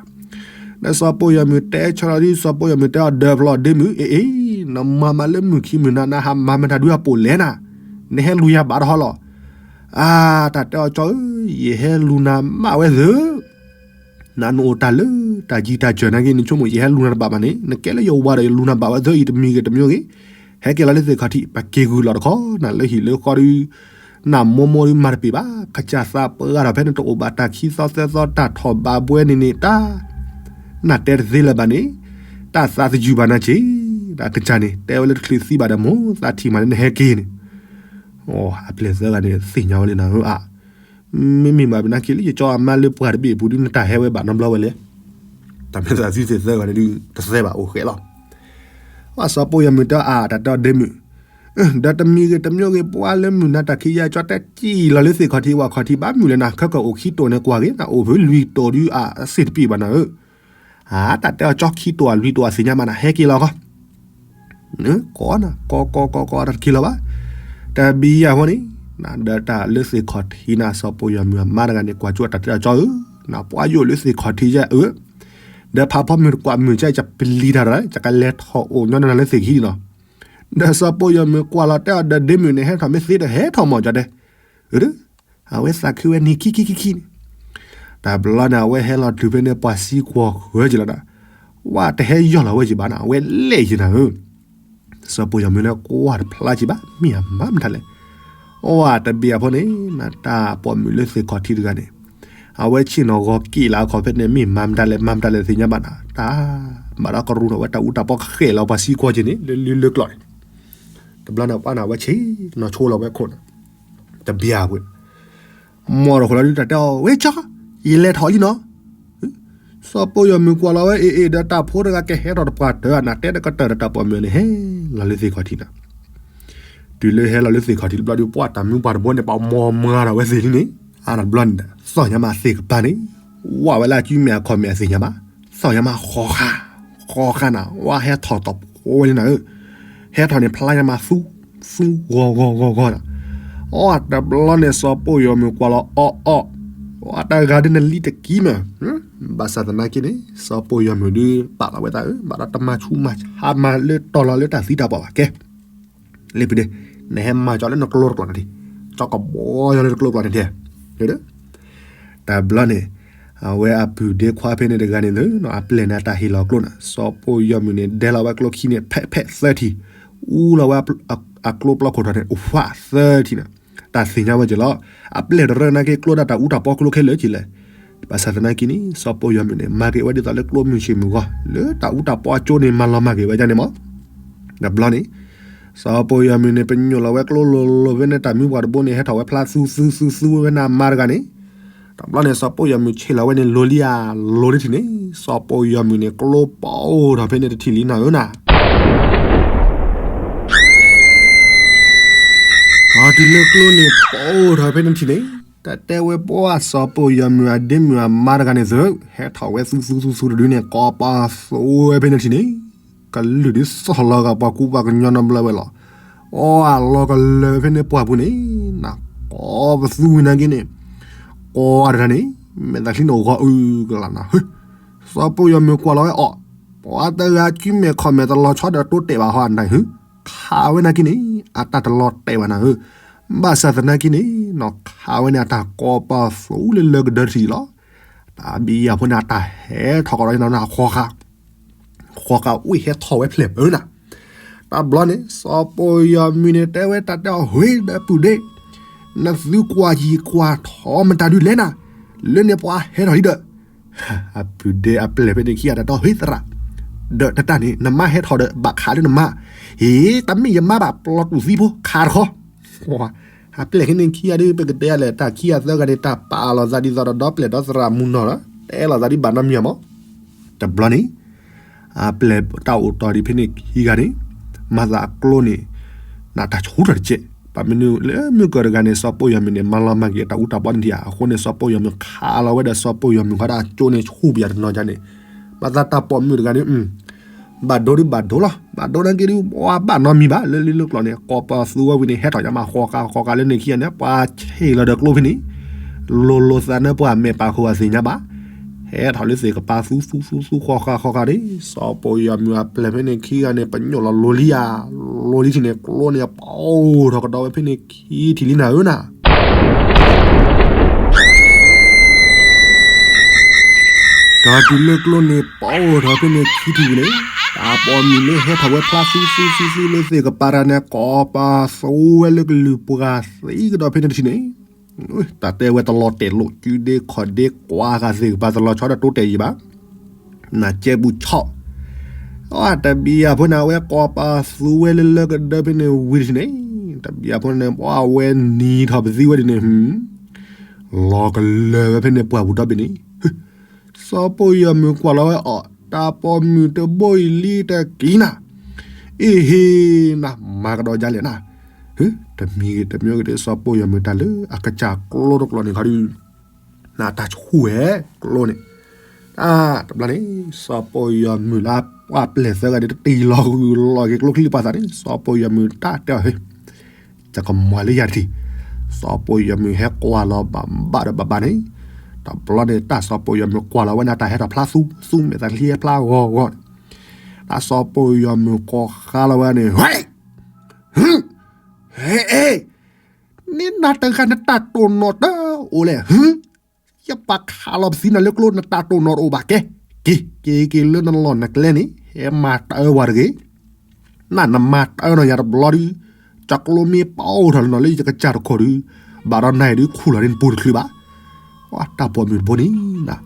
ဒီးစီၤပိၢ်ယီၤမုၢ်တဲဆၢလီၤဒုး စီၤပိၢ်ယီၤမုၢ်တဲအီၤ ဒီးဖျီၣ်ဒ့မုၢ် အ့ၣ်အ့ၣ် နမၤမၤလၢမုၢ်ခံမုၢ်နၤ နဟးမၤမတၤဒုးအပိာ်လဲၣ်နၤ, နဟဲလူၤယၤဘၣ်တဟီလီၤ, အါ တၢ်တဲအီၤကၠီဧၢ, ယဟဲလူၤနၤမးဝဲသ့ၣ် နနအိၣ်တၢ်လၢတၢ်ယံၤတၢ်စၢၤနာ်က့ နဆိကမိၣ်ယဟဲလူၤနၤတဘၣ်ဘၣ်န့ၣ် နကဲလၢယဝၤဒီးယလူၤနၤဘၣ်ဝဲသ့ၣ်အံၤတမံၤဂ့ၤတမံၤဂ့ၤ, ဟဲက့ၤလီၤလၢသ့ၣ်ခီၣ်ထံး ပက့ၤဂုာ်လီၤတခီ နလၢဟံၣ်လၢဃီဒီး နမိၢ်မိၢ်ဒုးမၤတပ့ၤဘၣ် ကစၢ်သးပှၢ်ဂၤဒီး ဖဲနတအိၣ်ဘၣ်တၢ်ခံသီသၢသီ တၢ်ထီၣ်ဘးဘှဲန့ၣ်န့ၣ် တၢ် နတဲတသ့လၢၤဘၣ်န့ၣ် တၢ်သးသယုၢ်ဘၣ်နၤက့ၤ, တၢ်ကစၢ်န့ၣ် တဲဝဲလၢတချုးသံဘၣ်ဒီး မိၢ်သးထံၣ်မးလၢနဟဲက့ၤန့ၣ်, အပျဲၢ်သၢဂၤန့ၣ် သ့ၣ်ညါဝဲလၢနၤဧၢအါ, မ့မ့ၢ်ဘၣ်ပနာ်က့ၤလၢယကၠီအမါလၢပှၤတဘ့ၣ်အပူၤဒုး နတၢ်ဟဲဝဲဘၣ်နီတဘျီဝဲလဲၣ်, တၢ်မဲာ်သးသံသ့ၣ်သၢဂၤန့ၣ်ဒုး တသဲဘၣ်အိၣ်ဃဲလီၤ, အစီၤပိၢ်ယီၤမုၢ်တဲအါ တၢ်တဲအီၤဒ့မုၢ်, ဒီးတမံၤဂ့ၤတမံၤဂ့ၤ ပှၤလၢမုၢ်နၤတၢ်ခံးယဲၢ်ကၠီတဲကံၣ်လီၤလၢသ့ၣ်ခီၣ်ထံးဝဲခီၣ်ထံးဘၣ်မုၢ်လၢနၤ ခဲကအိၣ်ခံတိာ်န့ၣ်ကွၢ်ဂ့ၤ နအိၣ်ဖုးလွံၢ်တိာ်ဒုးအစ့ၢ်တပံၢ်ဘၣ်နၤဧၢ, အါ တၢ်တဲအီၤကၠီခံတိာ်အလွံၢ်တိာ်အသ့ၣ်ညါမးနၤ ဟဲက့ၤလီၤကီး ကိးနၤ ကိးကိးကိးကိးတၢ်တက့ၤလီၤဘၣ်, တဘံယၤဃိန့ၣ်, ဒီးတၢ်လၢသ့ၣ်ခီၣ်ထံးနၤ စီၤပိၢ်ယီၤမုၢ်အမါတဂၤန့ၣ် ကွၢ်ကၠိတၢ်တဲအီၤကၠီဧၢ, နပှၤယိၣ်လၢသ့ၣ်ခီၣ်ထံးယဲၢ်အၢ, ဒီးဖးဖီမုၢ်တကွၢ်မုၢ်ကဲ ယပလံၤတၢ်ဒီး ယကလဲၤထီၣ်အိၣ်ညီနုၢ်နၤလၢသ့ၣ်ခံလီၤ, ဒီးစီၤပိၢ်ယီၤမုၢ်ကွၢ်လီၤတဲအီၤဒီးဒ့မုၢ်န့ၣ် ဟဲထီၣ်မ့ၢ်သ့ဒီးဟဲထီၣ်မီၢ်ကၠီတဲ အဝဲသးခုဝဲန့ၣ်ခံခံခံခံန့ၣ်, တဘျီန့ၣ် အဝဲဟဲလီၤတုၤဖဲန့ၣ် ပှၤသံကွၢ်ဃၢက့ၤလီၤဒီး, ဝဲတဟဲယီၢ်လီၤဝဲက့ၤဘၣ်နၤ အဝဲလဲၣ်ယံၤနၤဧၢ, စီၤပိၢ်ယီၤမုၢ်လၢကွၢ်တဖျါက့ၤဘၣ် မ့ၢ်အမၤမတၤလဲၣ်, အဝဲတဘံအဖိန့ၣ် နတၢ်ပိာ်မုၣ်လၢသ့ၣ်ခီၣ်ထံးတဂၤန့ၣ်, အဝဲဆ့ၣ်နီၤဂီၤက့ၤလၢအခီၣ်ဖဲန့ၣ် မ့ၢ်မၤမတၤလဲၣ် မၤမတၤလဲၣ်သ့ၣ်ညါဘၣ်နၤ, တၢ် ဘၣ်ဒီးကရူၢ်ထီၣ်ဝဲတၢ်အူတၢ်ပီဃဲးလီၤ ပှၤသံကွၢ်က့ၤန့ၣ် လၢလၢလၢကျိာ်န့ၣ်, တဘျီန့ၣ် ပှၤန့ၣ် အဝဲဆ့ၣ်နီၤဆိလီၤဝဲခိၣ်န့ၣ်, တဘံအဝဲ မီၢ်တဃိလီၤဒုးတၢ်တဲအီၤ ဝဲကၠီ, ယလဲၤထီၣ်လံနီၤ, စီၤပိၢ်ယီၤမုၢ်ကွၢ်လီၤဝဲအ့ၣ်အ့ၣ်ဒီးတၢ်ဖိတဂၤကဟဲထီၣ်တပှၢ်တၢၢ် နတဲတကတၢၢ်ဒီးတၢ်ပိာ်မုၣ်န့ၣ် ဟဲလီၤလၢသ့ၣ်ခီၣ်ထံးနၤ, တုၤလၢဟဲလီၤလၢသ့ၣ်ခီၣ်ထံးတဘျီဒုး ပှၤတၢ်မုၢ်ပှၤတဘိန့ၣ် ပှၤမီၢ်မၤဒီးဝဲသ့ၣ်လံန့ၣ်, အါတဘျီန့ၣ် သီၣ်ညါမးသ့ၣ်ကပၤန့ၣ်, ဝၢ်ဝဲလၢအစုမဲာ်အခီၣ်မဲာ်အသ့ၣ်ညါဘၣ်, သီၣ်ညါမးဃီဃါ, ဃီဃါနၤ ဝဲဟဲထီၣ်တပှဲၤဝဲလံနၤဧၢ, ဟဲထီၣ်န့ၣ်ဖျါညါမးသူ သူဂီၤဂီၤဂီၤဂီၤနၤ, အီၣ်တဘျီန့ၣ် စီၤပိၢ်ယီၤမုၢ်ကွၢ်လီၤအီၣ်အီၣ်, အီၣ်တဂၤဒ်နလံတကံမး, ဘၣ်ဆၣ်သနာ်က့န့ၣ် စီၤပိၢ်ယီၤမုၢ်ဒုးပာ်လီၤဝဲသးဧၢ ဘၣ်ဒီးတမၤဆူးမၤဆါမၤလၢတီၤလီၤလၢတၢ်သံတၢ်ပှၢ်ဘၣ်ကဲ လၢပူၤဒ့, နဟဲမၤကၠီလၢနကျိတကျိာ်န့ၣ်, ကၠီကဘီယီၤလၢနကျိတကျိာ်န့ၣ်, တဘျီန့ၣ်, အဝဲအပုၢ်ဒ့ခွါဖဲန့ၣ်တဂၤန့ၣ်လၢ အပျဲၢ်န့ၣ်အတၢ်ဟ့ၣ်လီၤကျိန့ၣ် စီၤပိၢ်ယီၤမုၢ်န့ၣ်ဒဲလီၤဝဲကျိခံန့ၣ် ဖဲးဖဲးသၢထံၣ်, အူလီၤဝဲအကျိပျီခိၣ်ထီၣ်န့ၣ် ဝးသၢထံၣ်န့ၣ်, တၢ်သ့ၣ်ညါဝဲက့ၤလီၤ, အပျဲၢ်တရၢနာ်က့ကျိဒၣ်တၢ်အူတၢ်ပီကျိခဲလၢာ်က့ၤလဲၣ် ဘၣ်ဆၣ်သနာ်က့န့ၣ် စီၤပိၢ်ယီၤမုၢ်န့ၣ် မၤက့ၤဝဲဒ်သိးလၢကျိမုၢ်ဆ့ၣ်မုၢ်ဂီၤ လၢတၢ်အူတၢ်ပီအကၠိန့ၣ် မၤလီၤမၢ်က့ၤဝဲဒ်န့ၣ်မး, တဘျီန့ၣ်, စီၤပိၢ်ယီၤမုၢ်န့ၣ် ပညိၣ်လီၤဝဲကျိလိၤလိၤဖဲန့ၣ် တၢ်မုၢ်ပှၢ်တဘိန့ၣ် ဟဲထီၣ်ဝဲဖျါသူသူသူသူဝဲဖဲန့ၣ်အမါတဂၤန့ၣ်, တဘျီန့ၣ် စီၤပိၢ်ယီၤမုၢ်ဆ့ၣ်လီၤဝဲန့ၣ် လိၤလံဧါ လိၤလံထံၣ်န့ၣ်, စီၤပိၢ်ယီၤမုၢ်န့ၣ် ကျိပီအိၣ်ထီၣ်ဖဲန့ၣ်တထံၣ်လံနၤဧၢနၤ အတုၤလၢကျိန့ၣ် ပအိၣ်ထီၣ်ဖဲန့ၣ်ထံၣ်န့ၣ်, တၢ်တဲဝဲပှၢ်စီၤပိာ်ယီၤမုၣ်အဒ့မုၣ်အမါတဂၤန့ၣ်သုး ဟဲထီၣ်ဝဲသူသူသူသူတဒုန့ၣ် ကိးပသူဝဲဖဲန့ၣ်ထံၣ်န့ၣ် ကလုၢ်ဒုးသီၣ်လီၤဂာ်ပှၤကူပှၤကညီနီတဘျီဝဲလီၤ. အီအလီၤကလၢာ်ဖဲန့ၣ်ပှၢ်ပူၤန့ၣ် နကိးပသူဝံၤနာ်က့န့ၣ် ကိးတၢ်န့ၣ် မဲာ်သးချံန့ၣ်ဂီၤအုကလးနၤ စီၤပိာ်ယီၤမုၣ်ကွၢ်လီၤဝဲအီၤ, ပှၤတဂၤကုမဲာ်ခီၣ်မဲာ်တလီၤဆီဒီးတိတဲာ်ဘၣ်ဟီအနၢ်ဟု, ခးဝဲနာ်က့န့ၣ် အတၢ်တလီၤတဲာ်ဘၣ်နၤဧၢ, ဘၣ်ဆၣ်သနာ်က့န့ၣ် နီၢ်ခးဝဲန့ၣ် အတၢ်ကိးပသူလၢလၢကဒၢထံၣ်လီၤ. တၢ်ဘံယၤဖိန့ၣ် အတၢ်ဟဲထီၣ်ကဒီးနီၢ်ဃီဃာ် ဃီဃာ်ဝံၣ်ဟဲထီၣ်ဝဲဖျဲၣ်ပၢနၤ, တဘျီန့ၣ် စီၤပိာ်ယီၤမုၣ်န့ၣ် တဲဝဲတၢ်တဲအီၤ ဟ့ၣ်ဒီးပုၢ်ဒ့, နသုကွၢ်ယံၤကွၢ်ထီၣ်မတၤဒုလဲၣ်နၤ, လၢန့ၣ်ပှၤဟဲထီၣ်လံဒီး အပုၢ်ဒ့အပျဲၢ်ဖဲန့ၣ်ခံဂၤတၢ်တဲအီၤ ဟ့ၣ်သရၣ်, ဒီးတတၢ်န့ၣ် နမါဟဲထီၣ်ဒီး ဘၣ်ခးလၢနမါ, ဟ့ၣ် တမ့ၢ်ယမါဘၣ် ပျီတူၢ်သံဖိ ခးတခီ, အပျဲၢ်ဖဲန့ၣ်ခံဂၤဒု ပကတဲလဲၣ် တၢ်ခံဂၤသၢဂၤန့ၣ် တၢ်ပာ်လီၤသးဒ်သိးဒီး ဒီပျဲၢ်ဒီသရၣ်မုၢ်နီၢ်လီၤ, တဲလီၤသးဒ်ဘၣ်နီတမံၤမး, တဘျီန့ၣ် အပျဲၢ်တၢ်အိၣ်တီၢ်ဒံးဖဲန့ၣ်ခံဂၤန့ၣ်, မၤသးအကျိန့ၣ် နတၢ်ဆူၣ်ထီၣ်တကဲး, ဘၣ်မနုၤလၢမုၢ်ကၢၤတဂၤန့ၣ် စီၤပိာ်ယီၤမုၣ်န့ၣ် မၤလီၤမၢ်က့ၤအတၢ်အူတၢ်ပီန့ၣ်ဒံးဧါ, အဃိန့ၣ် စီၤပိာ်ယီၤမုၣ်ခးလီၤဝဲဒီး စီၤပိာ်ယီၤမုၣ်ခီဒီးအကၠိန့ၣ် ဆူၣ်ပယၤတနီၤန့ၣ်, မၤသးတၢ်ပိာ်မုၣ်တဂၤန့ၣ် ဘၣ်ဒိဒုးဘၣ်ဒိလီၤ, ဘၣ်ဒိနာ်က့ဒုး ပှၤဘၣ်နီတမံၤဘၣ် လၢလံလၢကျိၤန့ၣ် ကိးပသူဝဲဝံၤန့ၣ် ဟဲထီၣ်ညါမး ဃီဃာ်ဃီဃာ်လၢန့ၣ်ခံဂၤန့ၣ် ပှၤဆ့ၣ်လီၤဒီးကျိဖဲန့ၣ်, လိၤလိၤသးနၢပှၤမဲာ်ပာ်ခိၣ်အသ့ၣ်ညါဘၣ်, ဟဲထီၣ်လၢသ့ၣ်ကပၤသူသူသူသူဃီဃာ်ဃီဃာ်န့ၣ် စီၤပိာ်ယီၤမုၣ်အပျဲၢ်ဖဲန့ၣ်ခံဂၤန့ၣ် ပညိၣ်လီၤလိၤလံဧါ, လိၤလံထံၣ်န့ၣ် ကျိန့ၣ် ပအိၣ်ထီၣ်ကဒီးဝဲဖဲန့ၣ်ခံထံၣ်လံနၤဧၢနၤ တၢ်တုၤလၢကျိန့ၣ် ပအိၣ်ထီၣ်ဖဲန့ၣ်ခံထံၣ်ဝံၤန့ၣ်, တၢ်ပိာ်မုၣ်လၢဟဲထီၣ်ဝဲဖျါသူသူသူသူလၢသ့ၣ်ကပၤတၢ်န့ၣ် ကိးပသူဝဲလၢကလုၢ်ပှၢ်သံကဒီးဖဲန့ၣ်တထံၣ်န့ၣ်, တၢ်တဲဝဲတလီၤတဲာ်လိာ် ကုဒ့ခီၣ်ဒ့ကွၢ်ဃာ်သ့ၣ်ကပၤတလီၤဆီဒီးတိတဲာ်ယံၤဘၣ် နကဲဘူးဆီၣ်, အတဘံယၤဖိန့ၣ် အဝဲကိးပသူဝဲလၢလၢကဒၢဖဲန့ၣ်ဝံၤတထံၣ်န့ၣ်, တဘံယၤဖိန့ၣ် ပှၤဝဲနံၤထီၣ်ပသံဝဲဒ်န့ၣ်, လီၤကလၢာ်ဝဲဖဲန့ၣ်ပှၢ်ပူၤဒီဘ့ၣ်န့ၣ်, စီၤပိာ်ယီၤမုၣ်ကွၢ်လီၤဝဲအီၤ တၢ်ပိာ်မုၣ်တဘိအံၤလံတက့ၤနၤ, အ့ဟ့နၤ မၤကဒီးဒ်လဲၣ်နၤ, တမံၤဂ့ၤတမံၤဂ့ၤ စီၤပိာ်ယီၤမုၣ်တၢ်လၢအကစၢ်ကျိတကျိၤန့ၣ်ခီဒုး နတၢ်ဆူၣ်ဝဲကျိန့ၣ်, တဘျီန့ၣ် စီၤပိာ်ယီၤမုၣ်လၢပှၤပျဲၢ်သၢဂၤန့ၣ် တတ့ၢ်လီၤဂုာ်လီၤက့ၤကျိချံပှၤသးန့ၣ် စီၤပိာ်ယီၤမုၣ်တၢ်တဲအီၤ ဟ့ၣ် ယကမၤလၢယၤတထံၣ်, စီၤပိာ်ယီၤမုၣ်ဟဲကွၢ်လီၤဘၣ်ဘၣ်ဒီးဘၣ်ဘၣ်န့ၣ်, တဘျီန့ၣ် တၢ်စီၤပိာ်ယီၤမုၣ်ကွၢ်လီၤဝဲန့ၣ် တၢ်ဟဲထီၣ်ဖျါသူသူမဲာ်သးလံဟဲဖျါဂီၤဂီၤန့ၣ်, တၢ်စီၤပိာ်ယီၤမုၣ်ကိးဃါလီၤဝဲန့ၣ် ဟ့ၣ် ဟ့ၣ် န့ၢ်နၤတဂၤနတၢ်တိၢ်နီၣ်တအိၣ်လဲၣ်, ဟ့ၣ် ယပာ်ခးလီၤပသံနၤလၢကျိ နတၢ်တိၢ်နီၣ်တအိၣ်ဘၣ်ကဲ, က့ၤက့ၤက့ၤလၢနလီၢ်နကျဲန့ၣ် ဟဲမၤတၢ်အၢဝဲတဂ့ၤ, နနမၤတၢ်အၢနီၢ်ယၤတဘျီဒုး, ကၠီကျိမ့ၢ်ပအိၣ်ထီၣ်လၢနီၢ်လၢယကစၢ်တခိၣ်ဒုး, ဘၣ်ဒီးနၤအံၤဒုးခူၣ်လီၤန့ၣ်နပူၤတချုးဘၣ်, တၢ်ပိာ်မုၣ်တဘိန့ၣ်,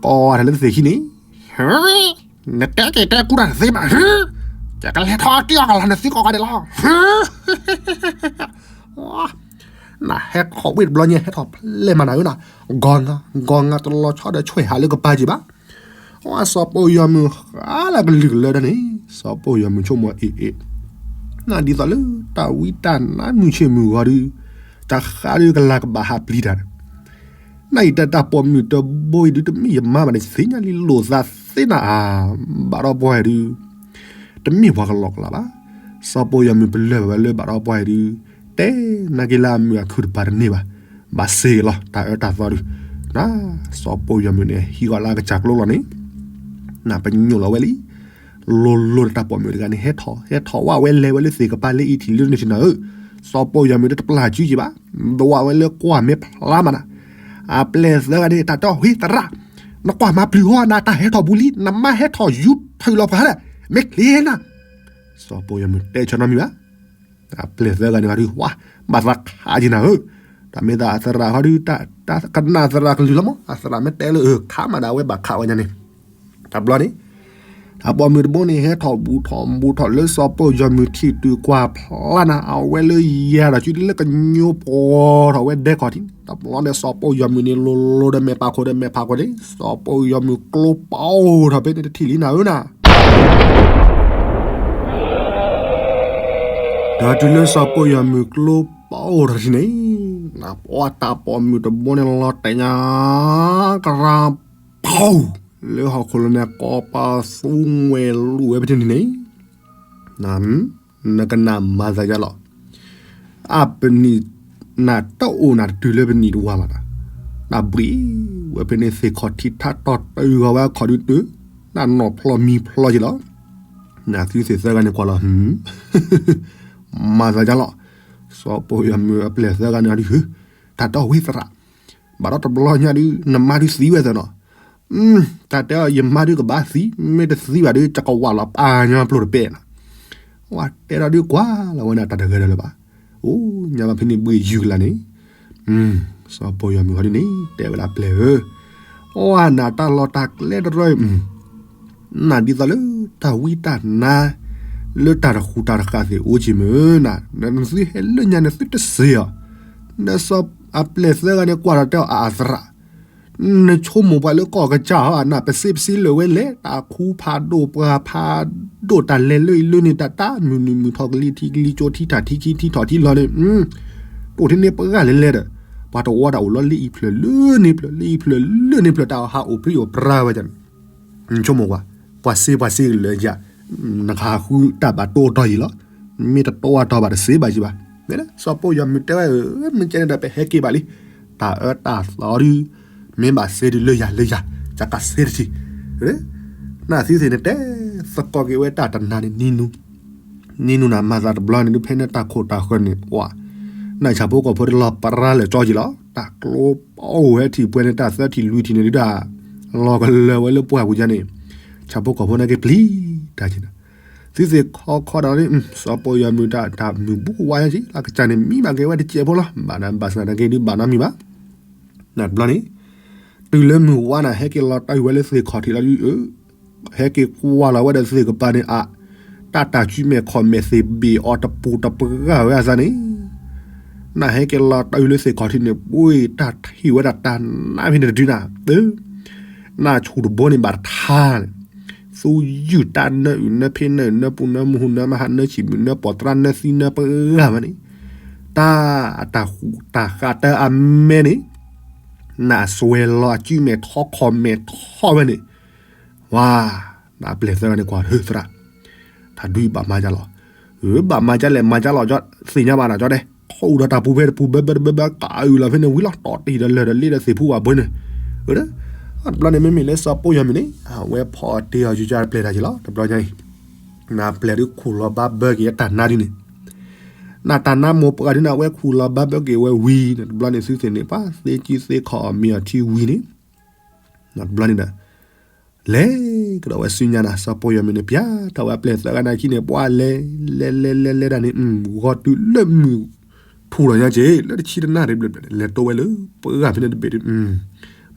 ကိးဝဲဒၣ်လၢသ့ၣ်ခံန့ၣ် နတဲက့ၤတဲကူတၢ်တသ့ဘၣ်, ယကလဲၤထီၣ်တံၢ်အီၤကလီၤနသံကိးဂၤဒဲးလီၤ, နဟဲထီၣ်ဝ့ၢ်တဘျီညါ ဟဲထီၣ်ဖျဲၣ်မးနၤဧၢနၤ, ဂီၤငါ ဂီၤငါတလီၤဆီဒီးဆွဲဟးလၢကပၤက့ၤဘၣ်, အစီၤပိာ်ယီၤမုၣ်ဃါလၢကလုာ်ကလၢာ်ဒၣ်န့ၣ်, စီၤပိာ်ယီၤမုၣ်ဆိကမိၣ်အ့ၣ်အ့ၣ်, နဒ်သိးလၢတၢ်ဝံတၢ်နါမုၢ်ဆ့ၣ်မုၢ်ဂီၤဒုး, တၢ်ဃါဒုးကလၤကဘၣ်ဟးပျံၤတၢ် နအံၤတၢ်ပိာ်မုၣ်တဘိအံၤဒုး တမ့ၢ်ယမါဘၣ်န့ၣ် သ့ၣ်ညါလံလိာ်သးသ့နၤဧါ, ဘၣ်ဒီးပှၤအံၤဒုး, တမ့ၢ်ပှၤကလီကလီဘၣ်, စီၤပိာ်ယီၤမုၣ်ပလၢၢ်ဘၣ်ဝဲလၢဘၣ်ဒီးပှၤအံၤဒုး, တဲနာ်က့ၤလၢအမုာ်အခုၣ်တပၤတန့ၢ်ဘၣ်, ဘၣ်စ့ၢ်ကီးလီၤ တၢ်အၢတၢ်သီဒုး, န စီၤပိာ်ယီၤမုၣ်န့ၣ် ဟံးဃီၤလၢအကစၢ်ကျိလီၤန့ၣ်, နပညိၣ်လီၤဝဲလံ လိၤလိၤဒီးတၢ်ပိာ်မုၣ်တဂၤန့ၣ် ဟဲထီၣ် ဟဲထီၣ်ဝဲလဲၤဝဲလၢသ့ၣ်ကပၤလၢအံၤထံၣ်လၢန့ၣ်ထံၣ်နၤဧၢ, စီၤပိာ်ယီၤမုၣ်ဒီးတပျၢ်စုက့ၤဘၣ်, ဒွးဝဲလၢကွၢ်မ့ၢ်ဖျါမးနၤ, အပျဲၢ်သၢဂၤန့ၣ် တၢ်တဲအီၤ ဟ့ၣ်သရၣ်, နကွၢ်မၤပျုၤဟီနၤ တၢ်ဟဲထီၣ်ဘူးလံ နမါဟဲထီၣ်ယူၤထုးလီၤပှၤဒီး, မ့ၢ်ချ့နၤ, စီၤပိာ်ယီၤမုၣ်တဲဆၢနီတမံၤဘၣ် အပျဲၢ်သၢဂၤန့ၣ်ခီဒုး ဝါ ဘၣ်သးခးက့ၤနၤဧၢ, တၢ်မ့ၢ်သးအသရၣ်ခီဒုး တၢ်ကနၣ်သရၣ်ကလုၢ်လီၤမး အသရၣ်မ့ၢ်တဲလၢအၢ ခးမးဒၣ်ဝဲဘၣ်ခးဝဲညါန့ၣ်, တဘျီန့ၣ်, တၢ်ပိာ်မုၣ်တဘိန့ၣ် ဟဲထီၣ်ဘူးထီၣ်ဘူးထီၣ်လၢစီၤပိာ်ယီၤမုၣ်ထံၣ်တုၤကွၢ်ဖျါနၤ အဝဲလၢယၤဒီးစုလၢကညိပှီၤထီၣ်ဝဲဒဲကီၢ်ထံး, တဘျီန့ၣ် စီၤပိာ်ယီၤမုၣ်န့ၣ် လိၤလိၤဒီးမဲာ်ပာ်ခိၣ်ဒီးမဲာ်ဖးခိၣ်န့ၣ် စီၤပိာ်ယီၤမုၣ်ကျိပအိၣ်ထီၣ်ဖဲန့ၣ်တထံၣ်လံနၤဧၢနၤ ဒီးတုၤလၢစီၤပိာ်ယီၤမုၣ်ကျိပအိၣ်ထီၣ်တထံၣ်န့ၣ်, ပှၤတၢ်ပိာ်မုၣ်တဘိန့ၣ်လီၤတဲာ်ညါ ကရၢ ဖီ လၢဟီၣ်ခိၣ်လိၤန့ၣ် ကိးပသူဝဲလူၤဝဲဖဲန့ၣ်န့ၣ် နကနၣ်မၤသးယါလီၤ. အပနံၣ် နတအိၣ်နတတုၤလၢပနံၣ်တဝၤဘၣ်ဒီး နဘှံးဝဲဖဲန့ၣ် သ့ၣ်ခီၣ်ထံးထးတီၢ်တုၤဂီၤဝဲအခီၣ်ဒုတုၤ နနီၢ်ဖျီမံၤဖျီက့ၤလီၤ. နသုသ့ၣ်သၢဂၤန့ၣ်ကွၢ်လီၤ မၤသးယါလီၤ. စီၤပိာ်ယွၤမုၣ်အပျဲၢ်သၢဂၤန့ၣ်ဒုး တၢ်တဲအီၤဝံသရၣ် ဘၣ်ဒီးတဘျီညါဒုး နမါဒုးသံဝဲသနီၤ တၢ်တဲအီၤ ယမါဒုးကဘၣ်သံ မ့ၢ်တသံဘၣ်ဒုး ကကဝၢ်လီၤပာ်ညါပျိၢ်တပဲာ်နီၤ. ဝဲတဲဒီးဒုးကွၢ်လီၤဝဲန့ၣ် တၢ်တဂၤဒီးလၢၤဘၣ်. အိၣ်ညါဘၣ်ဖဲန့ၣ်ဘှံးယုၢ်ကလာ်န့ၣ် စီၤပိာ်ယွၤမုၣ်ဟီဒ်န့ၣ် တဲဝဲဒၣ်ပျဲၢ်ဧၢ, အဝဲနတၢ်လီၢ်တၢ်ကျဲတရီ နဒ်သိးလၢတၢ်ဝံတၢ်နါ လၢတၢ်တဃူတၢ်တဃာ်သ့ၣ်အိၣ်က့ၤမုၢ်နၤ, နသုဟဲလၢညါနသုတစ့ၢ်အီၤ, နစီၤအပျဲၢ်သၢဂၤန့ၣ် ကွၢ်ဒီးတဲအီၤအသရၣ်, နဆိကမိၣ်ပှၤလၢကီၢ်ကစၢ်ဧါ, နပစ့ပစ့လၢာ်ဝဲလဲၣ်, တၢ်ခူဖးဒိၣ်ပှၤဖးဒိၣ်တၢ်လဲၤလၢအံၤလၢန့ၣ် တၢ်တၢ်မုၢ်နုာ်မုၢ်ထီၣ်ကလံၤထံးကလံၤကၠိထံးထးထံးခံထံးထီၣ်ထံးလီၤန့ၣ်, တိၢ်ထံန့ၣ်ပှၤဂၤလဲၤလဲၤဒီး ပှၤတဝီတၢ်အိၣ်လီၤလၢအံၤဖျၢၣ်လၢန့ၣ်ဖျၢၣ် လၢအံၤဖျၢၣ်လၢန့ၣ်ဖျၢၣ် တၢ်ဟးအိၣ်ပြံအိၣ်ပြါဝဲန့ၣ် ဆိကမိၣ်ကွၢ်, ပှၤစ့ပှၤစ့လၢာ်ယၤ, နကဟးဃုတၢ်ဘၣ်တိၢ်တီၢ်ယံၤလီၤ, မ့ၢ်တတိၢ်အတီၢ်ဘၣ်တစ့ဘၣ်ယံၤဘၣ်. စီၤပိာ်ယွၤမုၢ်တဲဝဲ, မ့ၢ်ကဲန့ၣ်ဒီးပဟဲက့ၤဘၣ်လံ, တၢ်အၢတၢ်သီဒုး, မ့ၢ်ဘၣ်စ့ဒုးလၢယၤလၢယၤ, ကကစ့တထံၣ်, နသုသ့ၣ်န့ၣ်တဲသကိးက့ၤဝဲတၢ်တနၤန့ၣ်နံၤနူ နံၤနူနၤမၤသးတဘျီန့ၣ်ဒုး ဖဲန့ၣ်တၢ်ခိၣ်တၢ်ဃၢၤန့ၣ် ပှၤ, နဆၣ်ဖိကီၢ်ဖိတလီၤပရၢလၢာ်ကၠီက့ၤလီၤ, တၢ်ကျိပအိၣ်ဝဲထံၣ်ပှဲၤန့ၣ် တၢ်သၢထံၣ်လွံၢ်ထံၣ်န့ၣ်ဒုးဒၣ်, လီၤကလၢၤဝဲလၢပှၢ်ပူၤယါန့ၣ်, ဆၣ်ဖိကီၢ်ဖိန့ၣ်က့ၤပျံၤတၢ်က့ၤနၤ, သုသ့ၣ်ခီခီဒီးန့ၣ် စီၤပိာ်ယွၤမုၢ်တၢ်တၢ်မုၢ်ဘိဝါယါက့ၤ လၢကစၢ်န့ၣ် မံဘၣ်က့ၤဝဲတစဲးဖိလီၤ, ဘၣ်နဘၣ်ဆၣ်နာ်က့ၤဒုးဘၣ်နီတမံၤဘၣ် နတဘျီန့ၣ်, တုၤလၢမုၢ်ဝါနၤ ဟဲက့ၤလီၤတၢ်အုၣ်ဝဲလၢသ့ၣ်ခီၣ်ထံးလီၤဒုး, ဟဲက့ၤကွၢ်လီၤဝဲဒီးသ့ၣ်ကပၤန့ၣ်အါ, တၢ်တၢ်ကုမဲာ်ခီၣ်မဲာ်သ့ၣ်ဘ့ၣ်အီၤတပူၤတပှၢ်ဝဲအသးန့ၣ်, နဟဲက့ၤလီၤတၢ်အုၣ်လၢသ့ၣ်ခီၣ်ထံးန့ၣ် ပှ့ၤတၢ်ထံၣ်ဝဲဒၣ်တၢ်နါဖဲန့ၣ်တဒုနၤ, နဆူၣ်တဘိန့ၣ်ဘၣ်တထါန့ၣ်, သူယုၢ်တၢ်နၢအုၣ်နၢဖံးနၢအုၣ်နၢပူၤနၢမူဟူနၢမဟါနၢဆံၣ်မုၣ်နၢပီၣ်သရၣ်နၢသံနၢပှၢ်ဝဲန့ၣ်, တၢ်အတၢ်ဃူတၢ်ဃးတၢ်အမဲန့ၣ်, နအစွဲလီၤအကုမဲာ်ထီၣ်ခီၣ်မဲာ်ထီၣ်ဝဲန့ၣ်, ဝါ, နအပျဲၢ်သၢဂၤန့ၣ်ကွၢ် ဟၢသရၣ်, တၢ်ဒုးဘၣ်မၤကၢ်လီၤ, ဘၣ်မၤကၢ်လဲၣ်မၤကၢ်လီၤကၠီ, သ့ၣ်ညါဘၣ်နၤကၠီဒဲး, ခီအူဒီးတၢ်ပူၤဖဲတပူၤ ဘၢဘၢတဘၢဘၢ ကအုၣ်လီၤဖဲန့ၣ်ဝံၤလီၤ တီၢ်တံၢ်ဒီးလၢၢ်ဒီးလ့ဒီးသ့ၣ်ဖူဘၣ်ဘၢန့ၣ်, တဘျီန့ၣ်မ့မ့ၢ်လၢစီၤပိာ်ယွၤမုၢ်န့ၣ် အဝဲဖီအီၣ်တ့အီၣ်ယူၤကၢ်တပျဲၢ်တၢ်က့ၤလီၤ တဘျီညါအံၤ, နပျဲၢ်ဒုးခူၣ်လီၤဘၣ်ဘၢက့ၤအတၢ်နါဒုးန့ၣ်, နတၢ်နါမိၢ်ပှၢ်ဒုးန့ၣ် အဝဲခူၣ်လီၤဘၣ်ဘၢက့ၤဝဲဝံၤန့ၣ် တဘျီန့ၣ်သုသ့ၣ်န့ၣ် ပှၤသ့ကံသ့ခီၣ်အီၣ်မ့ၤအီထံဝံၤန့ၣ်, တဘျီန့ၣ်ဒီး လဲၤကဒီးဝဲဆူညါနၤ စီၤပိာ်ယွၤမုၢ်န့ၣ် ပျဲတၢ်ဝဲအပျဲၢ်သၢဂၤန့ၣ်ခံန့ၣ် ပှၤလဲၤ လဲၤလဲၤလဲၤလဲၤဒၣ်န့ၣ် ဂီၤတုၤလၢမုၢ်ထူၣ်လီၤညါက့ၤ လၢတဆံတနၣ်ရံၣ်ဘျဲၣ်ဘျဲၣ်န့ၣ် လဲၤတိဝဲလၢပှၢ်ဂၤဖဲန့ၣ်တဘ့ၣ်ဒုး,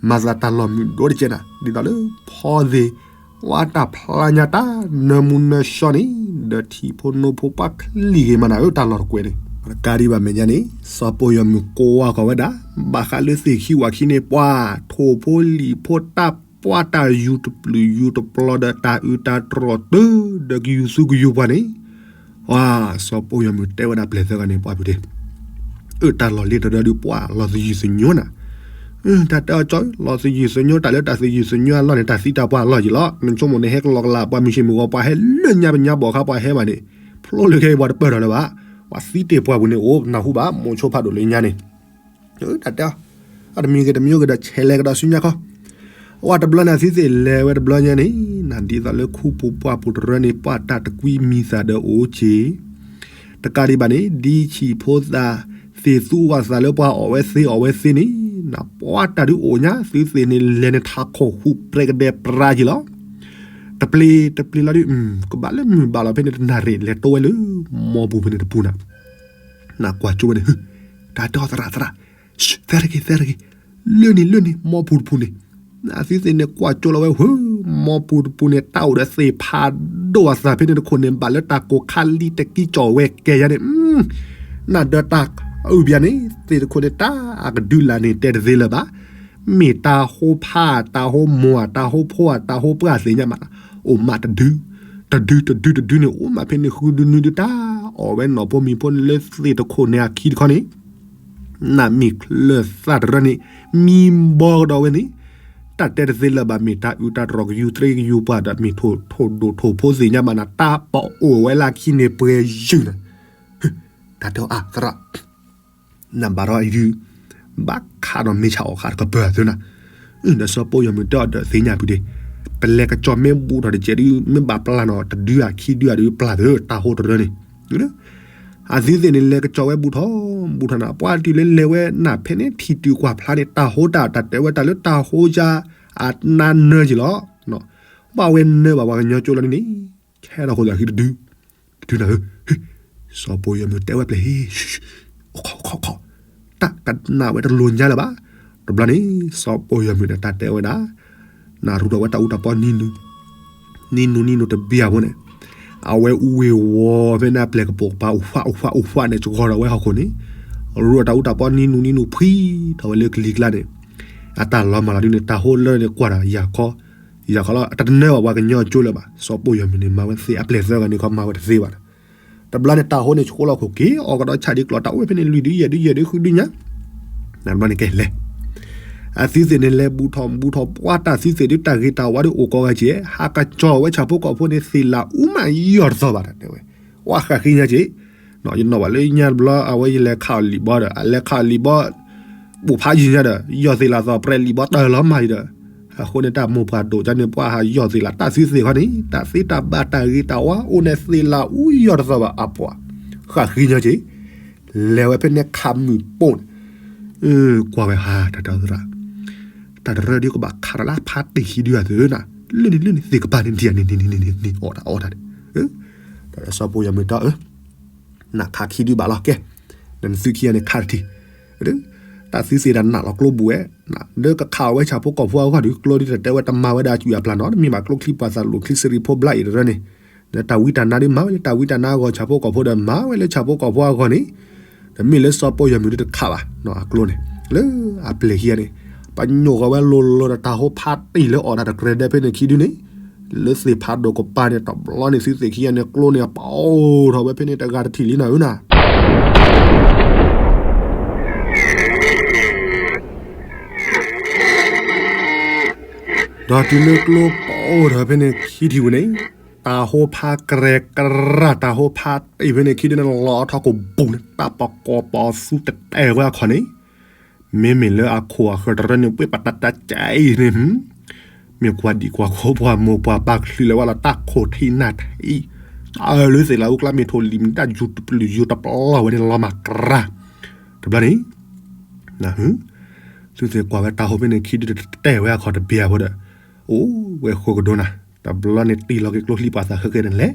မၤသးတၢ်လီၢ်မုာ်ဒိၣ်တကဲနၤ ဒ်သိးလၢဖီသ့ၣ် ဝဲတၢ်ဖျါညါတၢ်နၢမူနၢဆှီန့ၣ် ဒီးထံဖိနိဖိပှၢ်ချံဂ့ၤမးနၤဧၢ တၢ်လီၢ်တကွဲးန့ၣ် တကးဒံးဘၣ်မဲာ်ညါန့ၣ် စီၤပိာ်ယွၤမုၢ်ကိးဝါဃီၤဝဲဒၣ် ဘၣ်ဃးလၢသ့ၣ်ခံဝၤခံန့ၣ် ပှၤထိၣ်ဖိလံၣ်ဖိတၢ်ပှၢ်တၢ်ယူၤတပျုာ်ယူၤတပျီၤဒီးတၢ်အုးတၢ်တြီၤတုၤ ဒီးကယူၤသူကယူၤပှၤန့ၣ်, ပှၤစီၤပိာ်ယွၤမုၢ်တဲဝဲဒၣ်ပျဲၢ်သၢဂၤန့ၣ် ပှၤဖုးတ့ၢ် အၢ တၢ်လီၢ်လ့တရၢဒုးပှၤလီၤသယုၢ်သညိနၤ, တၢ်တဲအီၤကၠီ လီၤသယုၢ်သညိ တၢ်လၢတၢ်သယုၢ်သညိအလီၢ်န့ၣ် တၢ်သံတၢ်ပှၢ်အလီၢ်ယံၤလီၤ. နဆိကမိၣ်န့ၣ် ဟဲကလီကလးပှၤမုၢ်ဆ့ၣ်မုၢ်ဂီၤ ပှၤဟဲလၢညါပညါဘီၣ်ခါပှၤဟဲဘၣ်န့ၣ်, ဖျိလၢခဲအံၤပှၤတပၢၢ်ထီၣ်လၢၤဘၣ်. ပှၤသံတ့ၢ်ပှၢ်ပူၤန့ၣ် အိၣ်နၢ်ဟူဘၣ် မိၤဆိဖးဒိၣ်လၢညါန့ၣ် တၢ်တဲအီၤ အတမံၤဂ့ၤတမံၤဂ့ၤဒီး ဆဲးလဲၤကဒီးဆူညါခီ, အဝဲတဘျီန့ၣ် အသုသ့ၣ်လဲၤဝဲတဘျီညါန့ၣ် နဒ်သိးလၢခူပူၤပှၢ်ပူၤတရၢန့ၣ် ပှၤတၢ်တကွံမံၤသးဒီးအိၣ်က့ၤ တကးဒံးဘၣ်န့ၣ် ဒ်ဆံးဖိသၣ်သ့ၣ်သူဝဲသးလၢပှၤအီၣ်ဝဲသ့အီၣ်ဝဲသ့န့ၣ် နပှၤတၢ်ဒုးအိၣ်ညါ သုသ့ၣ်န့ၣ် လဲၤန့ၣ်ထးခိၣ်ဟူးပြဲကဒဲပြါက့ၤလီၤ. တပျ့ၤတပျ့ၤလီၤဒုး ကဘၣ်လၢမုၢ်ဘၣ်လီၤဖဲန့ၣ်တနၣ်ရံၣ် လဲၤတိဝဲလၢ မီပူၤဖဲန့ၣ်တပူၤနၤ နကွၢ်ကၠိဝဲန့ၣ် တၢ်တဲအီၤသရၣ်သရၣ်, သဲတဂ့ၤ သဲတဂ့ၤ, လၢန့ၣ်လၢန့ၣ် မီပူၤတပူၤန့ၣ်, နသုသ့ၣ်န့ၣ်ကွၢ်ကၠိလီၤဝဲ ဟၢ မီပူၤတပူၤန့ၣ် တၢ်အိၣ်ဒီးသ့ၣ်ဖးဒိၣ်အသးဖဲန့ၣ်တခိၣ်န့ၣ် ဘၣ်လၢတၢ်ကိၢ်ခါလံတကံကီၢ်ဝဲကဲယါန့ၣ် နဒၢတၢ်အုၣ်ပျါန့ၣ် သ့ၣ်တခိၣ်န့ၣ် တၢ်အကဒုလာ်န့ၣ် တဲတသ့လၢၤဘၣ်. မ့ၢ်တၢ်ဟိဖး တၢ်ဟိမိၢ် တၢ်ဟိဖိ တၢ်ဟိပှၢ်သ့ၣ်ညါမး အိၣ်မးတဒု တဒု တဒု တဒုန့ၣ် အိၣ်မးဖဲန့ၣ်ဃုဒုနွံဒု တၢ်အီၣ်ဝဲနီၢ်ဖိမံၤဖိန့ၣ်လၢသ့ၣ်တခိၣ်န့ၣ်အခံတခီန့ၣ် နမ့ၢ်ချၢၣ်သၣ်တရၢၢ်န့ၣ် မံဘီကဒီးဝဲန့ၣ်, တၢ်တဲတသ့လၢၤဘၣ် မ့ၢ်တၢ်အုးတၢ်တြီၤ ကယူၤသရ့ကယူၤပှၤဒီး မ့ၢ်ထိၣ်ဒိၣ်ထိၣ်ဖိသ့ၣ်ညါဘၣ်နၤ တၢ်ပအိၣ်ဝဲလၢခံန့ၣ်ပှဲၤယုာ်နၤ, တၢ်တဲအီၤအသရၣ် နဘၣ်ဒီးအံၤဒုး ဘၣ်ခးဒီးမ့ၢ်ဆၣ်အီၣ်ခးတကပၤသ့နၤ, ဒီးစီၤပိၢ်ယီၤမုၣ်တဲအီၤဒီးသ့ၣ်ညါဖုးဒ့, ပလဲၤကစီၤမ့ၢ်ဘူးထီၣ်တကဲးဒုး မ့ၢ်ဘၣ်ပျၢ်နီၤ တဒုအခံဒုအဒုးပျၢ်သ့ တၢ်ဟိတရၢၢ်န့ၣ် အသုသ့ၣ်န့ၣ် လဲၤကစီၤဝဲဘူးထီၣ် ဘူးထီၣ်နၤ ပှၤတုၤလၢလဲၤဝဲနၤဖဲန့ၣ် ထံၣ်တုၤကွၢ်ဖျါန့ၣ် တၢ်ဟိတၢ် တၢ်တဲဝဲတၢ်လၢတၢ်ဟိယါ အနါနၢက့ၤလီၤ, ဘၣ်ဝဲနၢဘၣ်ပှၤကညီကၠိလီၤန့ၣ်န့ၣ်, ခဲထီၣ်ဃိသးဃံတဒု, တဒုနၤဧၢ, စီၤပိၢ်ယီၤမုၣ်တဲဝဲပျဲၢ်ဟံၣ် ခီခီခီ, တၢ်ကနၣ်ဝဲတလိၤညါလၢၤဘၣ်, တဘျီန့ၣ် စီၤပိၢ်ယီၤမုၣ်န့ၣ် တၢ်တဲဝဲဒၣ် နရူးထီၣ်ဝဲတၢ်အူတၢ်ပီနံၤနူၤ, နံၤနူၤနံၤနူၤတဘျီဖိန့ၣ်, အဝဲအူဝ့ၤဝီၤဖဲန့ၣ် အပျဲၢ်ကပိာ်ကပၤ အူးဖးအူးဖးအူးဖးန့ၣ် စှီၤထီၣ်ဝဲဟီၣ်ခိၣ်န့ၣ်, ရူးထီၣ်တၢ်အူတၢ်ပီနံၤနူၤနံၤနူၤ ဖှံထီၣ်ဝဲလၢကလံၤကျါန့ၣ်, အတၢ်လီၤမၢ်လီၤဒုန့ၣ် တၢ်ဟိလၢန့ၣ်ကွၢ်ဒီးယၤခီ, ယၤခီလီၤ တတနၢဘၣ်ပှၤကညီကၠိလၢၤဘၣ်, စီၤပိၢ်ယီၤမုၣ်န့ၣ် မၤဝဲသ့ အပျဲၢ်သၢဂၤန့ၣ်ခီမၤဝဲတသ့ဘၣ် တဘျီန့ၣ် တၢ်ဟိန့ၣ်ဆှိလီၤခိၣ်က့ၤ အီၣ်ကဒီးဆၣ်ဒံးကျီၤ တၢ်အိၣ်ဝဲဖဲန့ၣ် လွံၢ်ဒုယဲၢ်ဒုယဲၢ်ဒုဃုဒုညါ, တဘျီန့ၣ်ကဲလဲၣ်, အသုသ့ၣ်န့ၣ် လဲၤဘူးထီၣ်ဘူးထီၣ် ပှၤတၢ်သုသ့ၣ်ဒု တၢ်ဂ့ၤတၢ်ဝါဒု အိၣ်ကိးဂၤက့ၤ ဟးကစီၤဝဲဆၣ်ဖိကီၢ်ဖိန့ၣ် သ့ၣ်လၣ်အူမးယီၢ်တသီဘၣ် တဲဝဲ, ဝဲဃၣ်ဃံညါက့ၤ, ယနီၣ်ဘၣ်လၢညါတဘျီ အဝဲယလဲၤခးအီၤလံာ်ဘီဒီး အလဲၤခးအီၤလံာ်ဘီ ပိာ်ဖးယံၤညါဒီး ယီၢ်သ့ၣ်လၣ်သီ ပြဲးလံာ်ဘီတၢ်လီၤမၢ်အံၤဒီး, အဃိန့ၣ် တၢ်မိၢ်ပှၢ်ဒိၣ်ကန့ၣ် ပှၤဟးယီၢ်သ့ၣ်လၣ် တၢ်သုသ့ၣ်ခီန့ၣ် တၢ်သ့တၢ်ဘၣ်တၢ်ဂ့ၤတၢ်ဝါအိၣ်န့ၣ် သ့ၣ်လၣ်အူယီၢ်တသီဘၣ် အပှၤဃၣ်ဃံညါက့ၤ, လဲၤဝဲဖဲန့ၣ်ခးမုၢ်ပိၢ်န့ၣ်, ကွၢ်ဝဲဟး တၢ်တဲအီၤသရၣ်, တၢ်တရၢၣ်ဒ်ကဘၣ်ခးတၢ်လၢဖးတ့ၢ်ခံဒုအသုးနၤ, လၢန့ၣ်လၢန့ၣ် သ့ၣ်ကပၤန့ၣ်ဒ်န့ၣ်န့ၣ်န့ၣ်န့ၣ် အီၣ်တၢ်အီတၢ်န့ၣ်, တၢ်စီၤပိၢ်ယီၤမုၣ်တဲအီၤ နခးခံဒုဘၣ်လီၤ ကဲ, နသုခံဂၤန့ၣ်ခးတထံၣ်, တၢ်သုသ့ၣ်ဒၣ်နးလီၤကျိဘူးဝဲ, ဒီးကခးဝဲဆၣ်ဖိကီၢ်ဖိအဂီၢ်ဒီး ကျိဒ်တၢ်တဲဝဲတမၤဝဲဒၣ်အစုၣ်အပျၢ်နီၤ တမ့ၢ်ဘၣ်ကျိချံပှၤသးလိာ်ချံစရံးဖိဘျါအံၤတရၢၢ်န့ၣ်, ဒီးတၢ်ဝံတၢ်နါဒုးမၤဝဲလၢတၢ်ဝံတၢ်နါအဂီၢ် ဆၣ်ဖိကီၢ်ဖိဒီးမၤဝဲလၢဆၣ်ဖိကီၢ်ဖိအဂီၢ်န့ၣ်, တမ့ၢ်လၢစီၤပိၢ်ယီၤမုၣ်ဒုးတခးဘၣ်နီၤ အကျိန့ၣ်, လၢအပျဲၢ်ခံဂၤန့ၣ်, ပညိၣ်ဃီၤဝဲလိၤလိၤဒီးတၢ်ဟိဖးတ့ၢ်လၢအီၣ်တၢ်တကြၢးဒၢဖဲန့ၣ်ခံဒုန့ၣ်, လၢသ့ၣ်ဖးဒိၣ်ကပၤန့ၣ် တဘျီန့ၣ် သုသ့ၣ်ခံဂၤန့ၣ် ကျိန့ၣ် ပအိၣ်ထီၣ်ဝဲဖဲန့ၣ် တဂၤတထံၣ်လံနၤဧၢနၤ ဒီးတုၤလၢကျိပအိၣ်ထီၣ်ဖဲန့ၣ်ခံထံၣ်ဝံၤန့ၣ်, တၢ်ဟိဖးကြဲၤကြၤ တၢ်ဟိဖးတ့ၢ်ဖဲန့ၣ်ခံဒုန့ၣ် လီၤထီၣ်ကဘူးန့ၣ် တၢ်ပကိးပသူတတဲာ်ဝဲအခီၣ်န့ၣ်, မ့မ့ၢ်လၢအခိၣ်အဃၢၤတရၢၢ်န့ၣ် ပှ့ၤပတၢ်တၢ်ကဲအံၤန့ၣ်, မ့ၢ်ကွၢ်ဒံၣ်ကွၢ်ခိပှၤမိၢ်ပှၤပၢ်ကလုာ်လၢၤဝဲလီၤ တၢ်ခိၣ်ထံးနၢ်ထံး, တၢ်လၢသ့ၣ်လၣ်အူကျါမ့ၢ်ထိၣ်လံၤမ့ၢ်တၢ်ယူၤတပျုာ်ယူၤတပျီဝဲန့ၣ်လီၤမၢ်ကြၤ, တဘျီန့ၣ် သုသ့ၣ်ကွၢ်ဝဲတၢ်ဟိဖဲန့ၣ်ခံဒုတတဲာ်ဝဲအခီၣ်တဘ့ၣ်အဃိဒီး, အိၣ်ဝဲဃိကဒိနၤ, တဘျီန့ၣ်တံၢ်လီၤက့ၤကျိချံပှၤသးဃဲဃဲန့ၣ်လဲၣ်,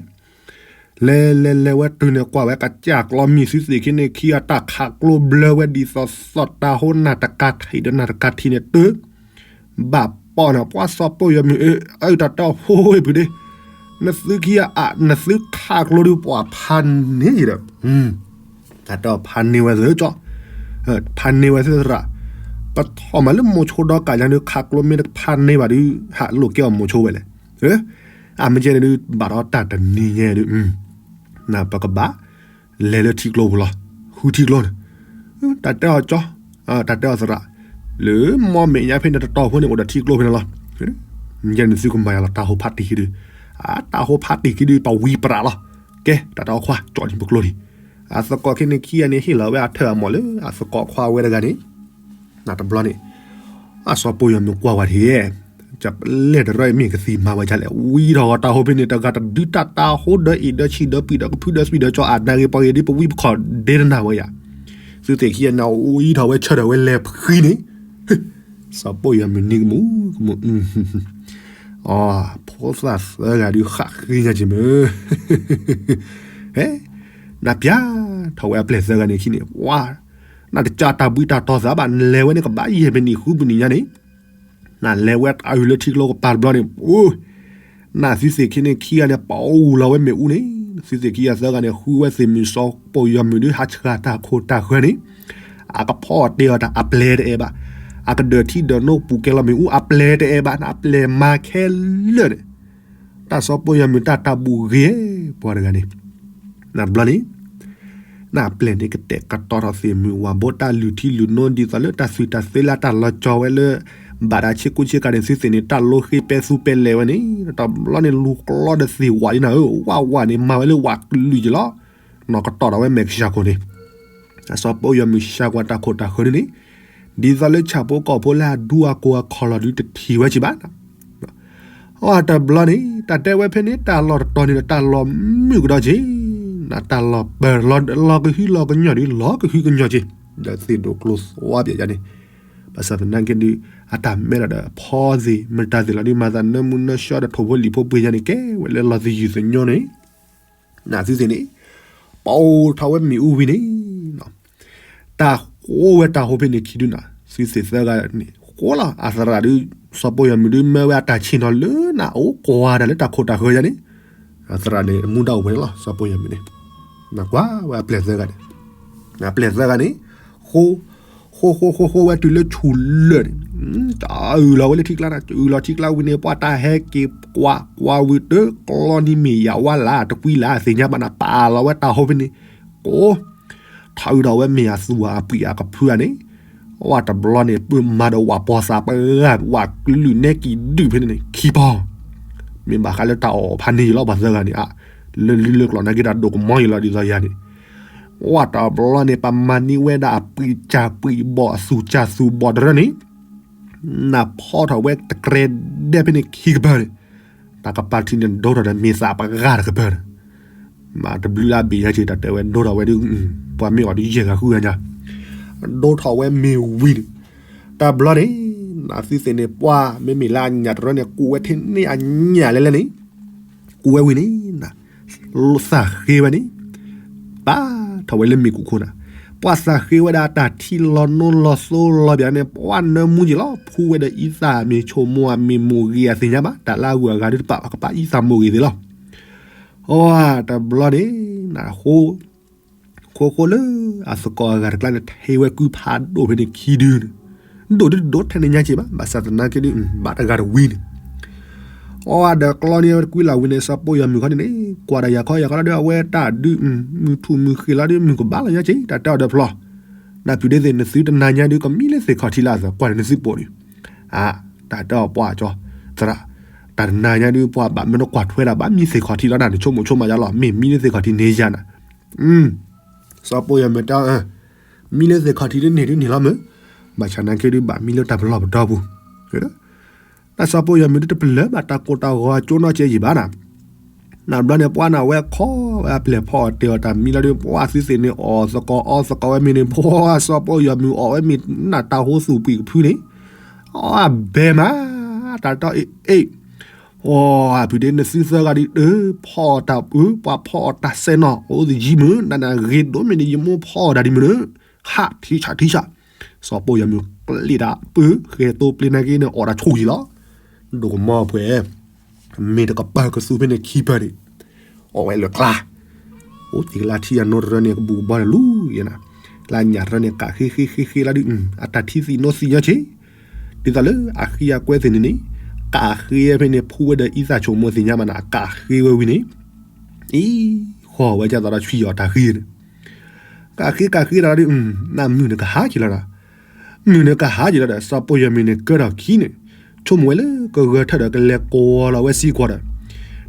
လဲၤလဲၤလဲၤဝဲတုၤန့ၣ်ကွၢ်ဝဲကစၢ်ကျီမံၤသုသ့ၣ်ခံန့ၣ်ခံဂၤတၢ်ခးကျိဘျၢဝဲဒ်သိးသိးတၢ်ဟိနၢ်တကးထံးဒီးနၢ်တကးထံးန့ၣ်တုၤ ဘၣ်ပီၣ်န့ၣ် ပှၤစီၤပိၢ်ယီၤမုၣ်အၢ အၢတၢ်တီၢ်ဟိဝ့ၢ်ဖုးဒ့, နသုခံဂၤအ နသုခးကျိဒုးပှၤဖးန့ၢ်ယံၤဒီး, တၢ်တီၢ်ဖးန့ၢ်ဝဲသၢကၠီ, ဖးန့ၢ်ဝဲသၢသရၣ်, ပထီၣ်မးလၢမိၤဆိဒီကၢ်ညါဒုး ခးကျိမ့ၢ်တဖးန့ၢ်ဘၣ်ဒုး ဟးလိာ်ကဲအီၤမိၤဆိဝဲလဲၣ်, အမ့ၢ်ကဲန့ၣ်ဒုး ဘၣ်ဒီးတၢ်တနံၤညါဒုး, နပကဘၣ် လဲၤလၢထံကျိပူၤလီၤ, ဃုထံကျိန့ၣ်, တၢ်တဲအီၤကၠီ, တၢ်တဲအီၤသရၣ်, လၢမီၢ်မဲာ်ညါဖဲန့ၣ်တတီၤဖိန့ၣ် အိၣ်ဒီးထံကျိဖဲန့ၣ်လီၤ, ယဲန့ၣ်သုကမၤယၤလီၤ တၢ်ဟိဖးတံၢ်ခံဒု, တၢ်ဟိဖးတံၢ်ခံဒု ပဝံပြးလီၤ, ကဲ တၢ်တဲအီၤခွါ ကၠီဒံးပကျိဒံး, အသကိးခဲန့ၣ်ခံဂၤန့ၣ် ဟ့ၣ်လီၤဝဲအထၢၣ်အမီၢ်လၢ အသကိးခွါဝဲတဂၤန့ၣ် နတဘျီန့ၣ်, အစီၤပိၢ်ယီၤမုၣ်ကွၢ်ဝဲထံၣ်, ကပလဲၢ်တရၢၢ်အံၤမ့ၢ်ကသံၣ်မၤဝဲဒ်လဲၣ်, ဝံထီၣ်ဂီၤတၢ်ဟိဖဲန့ၣ် တဂၤတဒုတၢ်တၢ်ဟိဒီးအံၤဒီးဆံးဒီးပံၤဒီးကဖုဒီးသွံၣ်ဒီးကၠီအနၢ်ဂ့ၤပှၤဂ့ၤဒ်ပဝံပခီၣ်ဒ့တနၢ်ဝဲယၤ, သုသ့ၣ်ခံဂၤန့ၣ် ဝံထီၣ်ဝဲဆၢထၢၣ်ဝဲလဲၤဖှံန့ၣ်, စီၤပိၢ်ယီၤမုၣ်နံၤကမူၣ်ကမူၣ်, အီ, ဖိသၣ်သၢဂၤဒုးဃၣ်ဃံညါက့ၤမုၢ် ဟဲ, နပျၢ်ထီၣ်ဝဲအပျဲၢ်သၢဂၤန့ၣ်ခံန့ၣ် ဝါ, နတကးတၢ်ဘှံးတၢ်တီၤသးဘၣ် နလဲၤဝဲန့ၣ်ကဘၣ်ယဲၢ်မံးနံးဃုမံးနံးညါန့ၣ်, နလဲၤဝဲတၢ်အုၣ်လၢထံကျိကပၤတဘျီန့ၣ်, အိ, နသုသ့ၣ်ခံန့ၣ်ခံဂၤန့ၣ် ပအူလီၤဝဲမ့ၣ်အူန့ၣ်, သုသ့ၣ်ခံဂၤသၢဂၤန့ၣ် ဃုဝဲသ့ၣ်မုၢ်စီၤပိၢ်ယီၤမုၣ်ဒုး ဟးဆှၣ်တၢ်ခိၣ်တၢ်ဃၢၤန့ၣ်, အကဖီအီၤတဲအီၤတၢ်အပျဲၢ်တအဲၣ်ဘၣ်, အကဒၢးထံဒၢးနိပူၤကဲလီၤမ့ၣ်အူအပျဲၢ်တအဲၣ်ဘၣ် နအပျဲၢ်မၤခဲလၢာ်န့ၣ်, တၢ်စီၤပိၢ်ယီၤမုၣ်တၢ်တၢ်ဘူၣ်ဂ့ၤ ပှၤတဂၤန့ၣ်, နတဘျီန့ၣ်, နၢ်ပျဲၢ်န့ၣ်ကတဲာ်ကတီၤထီၣ်သ့ၣ်မုၢ်ဝၤဘိ တၢ်လုၢ်ထံလုၢ်နိ ဒ်သိးလၢတၢ်သုးတၢ်သ့လၢတၢ်လီၤကၠီၤဝဲလၢ ဘၣ်တၢ်ဆ့ကူဆ့ကၤန့ၣ် သုသ့ၣ်န့ၣ် တၢ်လိဃ့ပဲသူပဲလဲၤဝဲန့ၣ် တဘျီန့ၣ်လူၤကျီဒီးသ့ၣ်ဝးဒ်နၤဧၢ ဝးဝးန့ၣ် မၤဝဲလၢဝးကလုာ်က့ၤလီၤ. နီၢ်ကတီၢ်ဒီးဝဲမဲာ်ကဆှးခိၣ်န့ၣ် အစီၤပီယီၤမုၢ်ဆှးကွၢ်တၢ်ခိၣ်တၢ်ဃၢၤန့ၣ်န့ၣ် ဒ်သိးလၢဆၣ်ဖိကီၢ်ဖိလၢအဒူအကိၢ်အခီၣ်လီၤဒုတထံၣ်ဝဲက့ၤဘၣ် အတဘျီန့ၣ် တၢ်တဲဝဲဖဲန့ၣ် တၢ်လီၢ်တတီၤန့ၣ်ဒီးတၢ်လီၢ်မုာ်ကဒီးက့ၤ, တၢ်လီၢ်ပၢၢ်လီၤကဟုလီၤကညီၤဒု လီၤကဟုကညီၤက့ၤ, ဒီးသ့ၣ်ဒိၣ်ကျိၤသွါပၠးယါန့ၣ်, ဘၣ်ဆၣ်သနာ်က့ဒု အတၢ်မဲထီၣ်ဒီးဖီသ့ၣ် မတၤသ့ၣ်လီၤဒု မၤသးနၢမူနၢဆှီဒီးထိၣ်ဖိလံာ်ဖိပှ့ၤယါန့ၣ် ကဲဝဲလၢလီၤသယုၢ်သညိန့ၣ် နသုသ့ၣ်န့ၣ် ပိာ်ထီၣ်ဝဲမ့ၣ်အူဝံၤန့ၣ် တၢ်ဃိဝဲတၢ်ဟိဖဲန့ၣ်ခံဒုနၤ, သုသ့ၣ်သၢဂၤန့ၣ် ဃိလီၤ အသရၣ်ဒု စီၤပီယီၤမုၢ်ဒု မၢဝဲအတၢ်ဆ့ၣ်နီၤလၢနအိၣ်ကွၢ်ဒၣ်လၢတၢ်ခိၣ်တၢ်ဃၢၤယါန့ၣ်, အသရၣ်န့ၣ် မူဒါအိၣ်ဝဲန့ၣ်လီၤ စီၤပီယီၤမုၢ်န့ၣ်, နကွၢ်ဝဲအပျဲၢ်သၢဂၤန့ၣ်, အပျဲၢ်သၢဂၤန့ၣ် ဃိ ဃိဃိဃိဃိဝဲတုၤလၢဆူၣ်လၢာ်န့ၣ်, တအုၣ်လီၤဝဲလၢထံကျါနၤ, တအုၣ်လီၤထံကျါဝံၤန့ၣ် ပှၤတၢ်ဟဲက့ၤကွၢ်ကွၢ်ဝံၤတကျီန့ၣ်မ့ၢ်ယၤဝါလၢတကွံလၢအသ့ၣ်ညါဘၣ်နၤ ပာ်လီၤဝဲတၢ်ဟိဖဲန့ၣ်, ကိး ထီၣ်အုးထီၣ်ဝဲမ့ၢ်အသူၣ်အပှံၢ်အကဖုဧါန့ၣ်, ဝဲတဘျီန့ၣ် ပၢမၤဒီးဝၤပီၤသးပှၢ်ဂၤ ဝၤကလုာ်နဲကံၢ်ဒုၣ်ဖဲန့ၣ်န့ၣ် ခံပီၤ, မ့ၢ်ဘၣ်ဃးလၢတၢ်အီၣ်ဖးန့ၢ်ယလီၤ ပှၤသၢဂၤန့ၣ် အါ, လၢလံလၢကျိၤနာ်က့တၢ်ဒိၣ်ကမီၤယလီၤဒ်သိးယၤန့ၣ်, ဝဲတဘျီန့ၣ် ပမၤန့ၢ်ဝဲဒၣ်အပှံၢ်စၢ်ပှံၢ်ဘီၣ်အသူၣ်စၢ်သူၣ်ဘီၣ်တရၢန့ၣ် နၢ်ဖီထီၣ်ဝဲတကြဲးဒဲဖဲန့ၣ်ခံကပၤန့ၣ်, တၢ်ကပၤထံန့ၣ်ဒိထီၣ်ဒီးမ့ၢ်သးပှၢ်ဂၤတကပၤန့ၣ်, မ့ၢ်တဘျုးလၢအဘ့ၣ်ညါက့ၤ တၢ်တဲဝဲဒိထီၣ်ဝဲဒု, ပှၤမ့ၢ်အီၤဒုယဲၢ်ဂၤဃုဂၤညါ, ဒိထီၣ်ဝဲမ့ၢ်ဝံၤန့ၣ်, တဘျီန့ၣ် နသုသ့ၣ်န့ၣ် ပှၤမ့မ့ၢ်လၢအညၣ်တရၢန့ၣ် ကူးဝဲထဲန့ၣ်အညၣ်လဲၣ်လဲၣ်န့ၣ်, ကူးဝဲဝံၤန့ၣ် သးဃ့ဝဲန့ၣ်, ပာ်ထီၣ်ဝဲလၢမ့ၣ်ကူၣ်ခိၣ်နၤ, ပှၤသးဃ့ဝဲဒၣ်တၢ်ထံလီၤနိလီၤသိလီၤပၠးန့ၣ် ပှၤနၢမူက့ၤလီၤ ဖှူဝဲဒီးအံသၣ်မ့ၢ်ဆိကမိၣ်အမ့ၢ်မိၢ်ဂ့ၤအသ့ၣ်ညါဘၣ် တၢ်လၢအဂုၤအဂၤဒုတပာ်ဘၣ် ကပာ်အံသၣ်မိၢ်ဂ့ၤသ့ၣ်လီၤ, အတဘျီန့ၣ် နဃိ ဃိဃိလၢအသကိးအဂၤတကျါန့ၣ် ထံၣ်ဝဲကုဖးဒိၣ်ဖဲန့ၣ်ခံဒုန့ၣ်, ဒိၣ်ဒုတဒိၣ်ထဲန့ၣ်ညါက့ၤဘၣ် ဘၣ်ဆၣ်သနာ်က့ဒု ဘၣ်တဂၤတဝံၤန့ၣ်, အဒီးကျီန့ၢ်ဝဲတကွံလၢ်ဝံၤန့ၣ် စီၤပီယီၤမုၢ်ခီန့ၣ်န့ၣ် ကွၢ်ဒၣ်ယၤခီယၤခီလီၤဒု အဝဲတၢ်ဒု မုၢ်ထူၣ်မုၢ်ဃ့လီၤဒု မုၢ်ကဘၣ်လီၤညါက့ၤ တၢ်တဲအီၤဒီးဖျီ, နဖုဒ့သ့ၣ် နသုတနၤညါဒု ကမံလၢသ့ၣ်ခီၣ်ထံးလၢအသး ကွၢ်န့ၣ်နသုပိာ်ဒု, အ တၢ်တဲအီၤပှၤကၠီ သရၣ်, တၢ်တနၤညါဒု ပှၤဘၣ်မ့ၢ်နကွၢ်ထွဲဒၣ် ဘၣ်မံသ့ၣ်ခီၣ်ထံးလီၤဒၣ် နဆိကမိၣ်ဆိကမးယါလီၤ မ့ၢ်မံလၢသ့ၣ်ခီၣ်ထံးန့ၣ်ယၤနၤ, စီၤပီယီၤမုၢ်တဲ မံလၢသ့ၣ်ခီၣ်ထံးဒုန့ၣ်ဒုန့ၣ်လီၤမုၢ်, ဘၣ်ဆၣ်နာ်က့ဒု ဘၣ်မံလၢတၢ်ပလီၢ်ပဒီပူၤ, တၢ်စီၤပီယီၤမုၢ်ဒုတပလၢၢ်ဘၣ်တၢ်ကိၢ်တၢ်ဂီၤကၠိနီၣ်ကဲယံာ်ဘၣ်နၤ နဘျီန့ၣ် ပှၤနၢ်ဝဲခီဝဲအပျဲၢ်ဖီအီၣ်တဲအီၤတၢ်မံလီၤဒု ပှၤသုသ့ၣ်န့ၣ် အီၣ်သကိးအီသကိးဝဲမ့ၢ်န့ၣ် ပှၤစီၤပီယီၤမုၢ်အီၣ်ဝဲမ့ၢ်နၢ်တၢ်ဟိသူၣ်ပှံၢ်ကဖုန့ၣ်, အီၣ်အဘဲမး, တၢ်တီအ့ၣ်အ့ၣ်, အဖုဒ့နသုသၢဂၤဒု ဖီအီၣ်တၢ်ပှၤဖီအီၣ်တၢ်စဲနီၤ အိၣ်သယံၢ်မုၢ် နနၢ်ဂ့ၤဒိၣ်မ့ၢ်န့ၣ် ယမိၢ်ဖီအီၣ်တၢ်ဒ်မုၢ်န့ၣ်, ဟးထံဆးထံဆး, စီၤပီယီၤမုၢ်ကျ့တၢ်ပၢဃဲၤသိပျ့ၤနာ်က့န့ၣ် အီၣ်တၢ်ဆိၣ်ယံာ်လီၤ, ဒိၣ်ကမီၤပှဲၤ မ့ၢ်တကပၤကသူဖဲန့ၣ်ခံပၤန့ၣ်, အီၣ်ဝဲလၢကျါ, အိၣ်သ့ၣ်ကလါထံအနိတရၢန့ၣ် ကဘူၣ်ကဘီန့ၣ်လူၤယဲနၤ, လၢညၣ်တရၢန့ၣ် ကးဃ့ဃ့ဃ့ဃ့လီၤဒု, အတၢ်ထံသံၣ်နိသံၣ်ညီဆ့, ဒ်သိးလၢအဃံအကွဲသ့ၣ်န့ၣ်န့ၣ်, ကးဃ့ဖဲန့ၣ် ဖှူဝဲဒီးအံသၣ်ဆိကမိၣ်သ့ၣ်ညါမးနၤ ကးဃ့ဝဲဝံၤန့ၣ်, အံၤ, ဃီဝဲဒ်သိးဒီးဆွံအီၤတၢ်ဃ့န့ၣ် ကးဃ့ကးဃ့ဒီးဒု, နမုၢ်နကဟးက့ၤလီၤဒီး, မုၢ်နကဟးက့ၤလီၤဒီး စီၤပီယီၤမုၢ်န့ၣ်ကၢထီၣ်ခံန့ၣ်, ဆိကမိၣ်ဝဲလၢကဂဲၤထၢၣ်ဒီးကလဲၤကိးလီၤဝဲစ့ၢ်ကီးဒီး,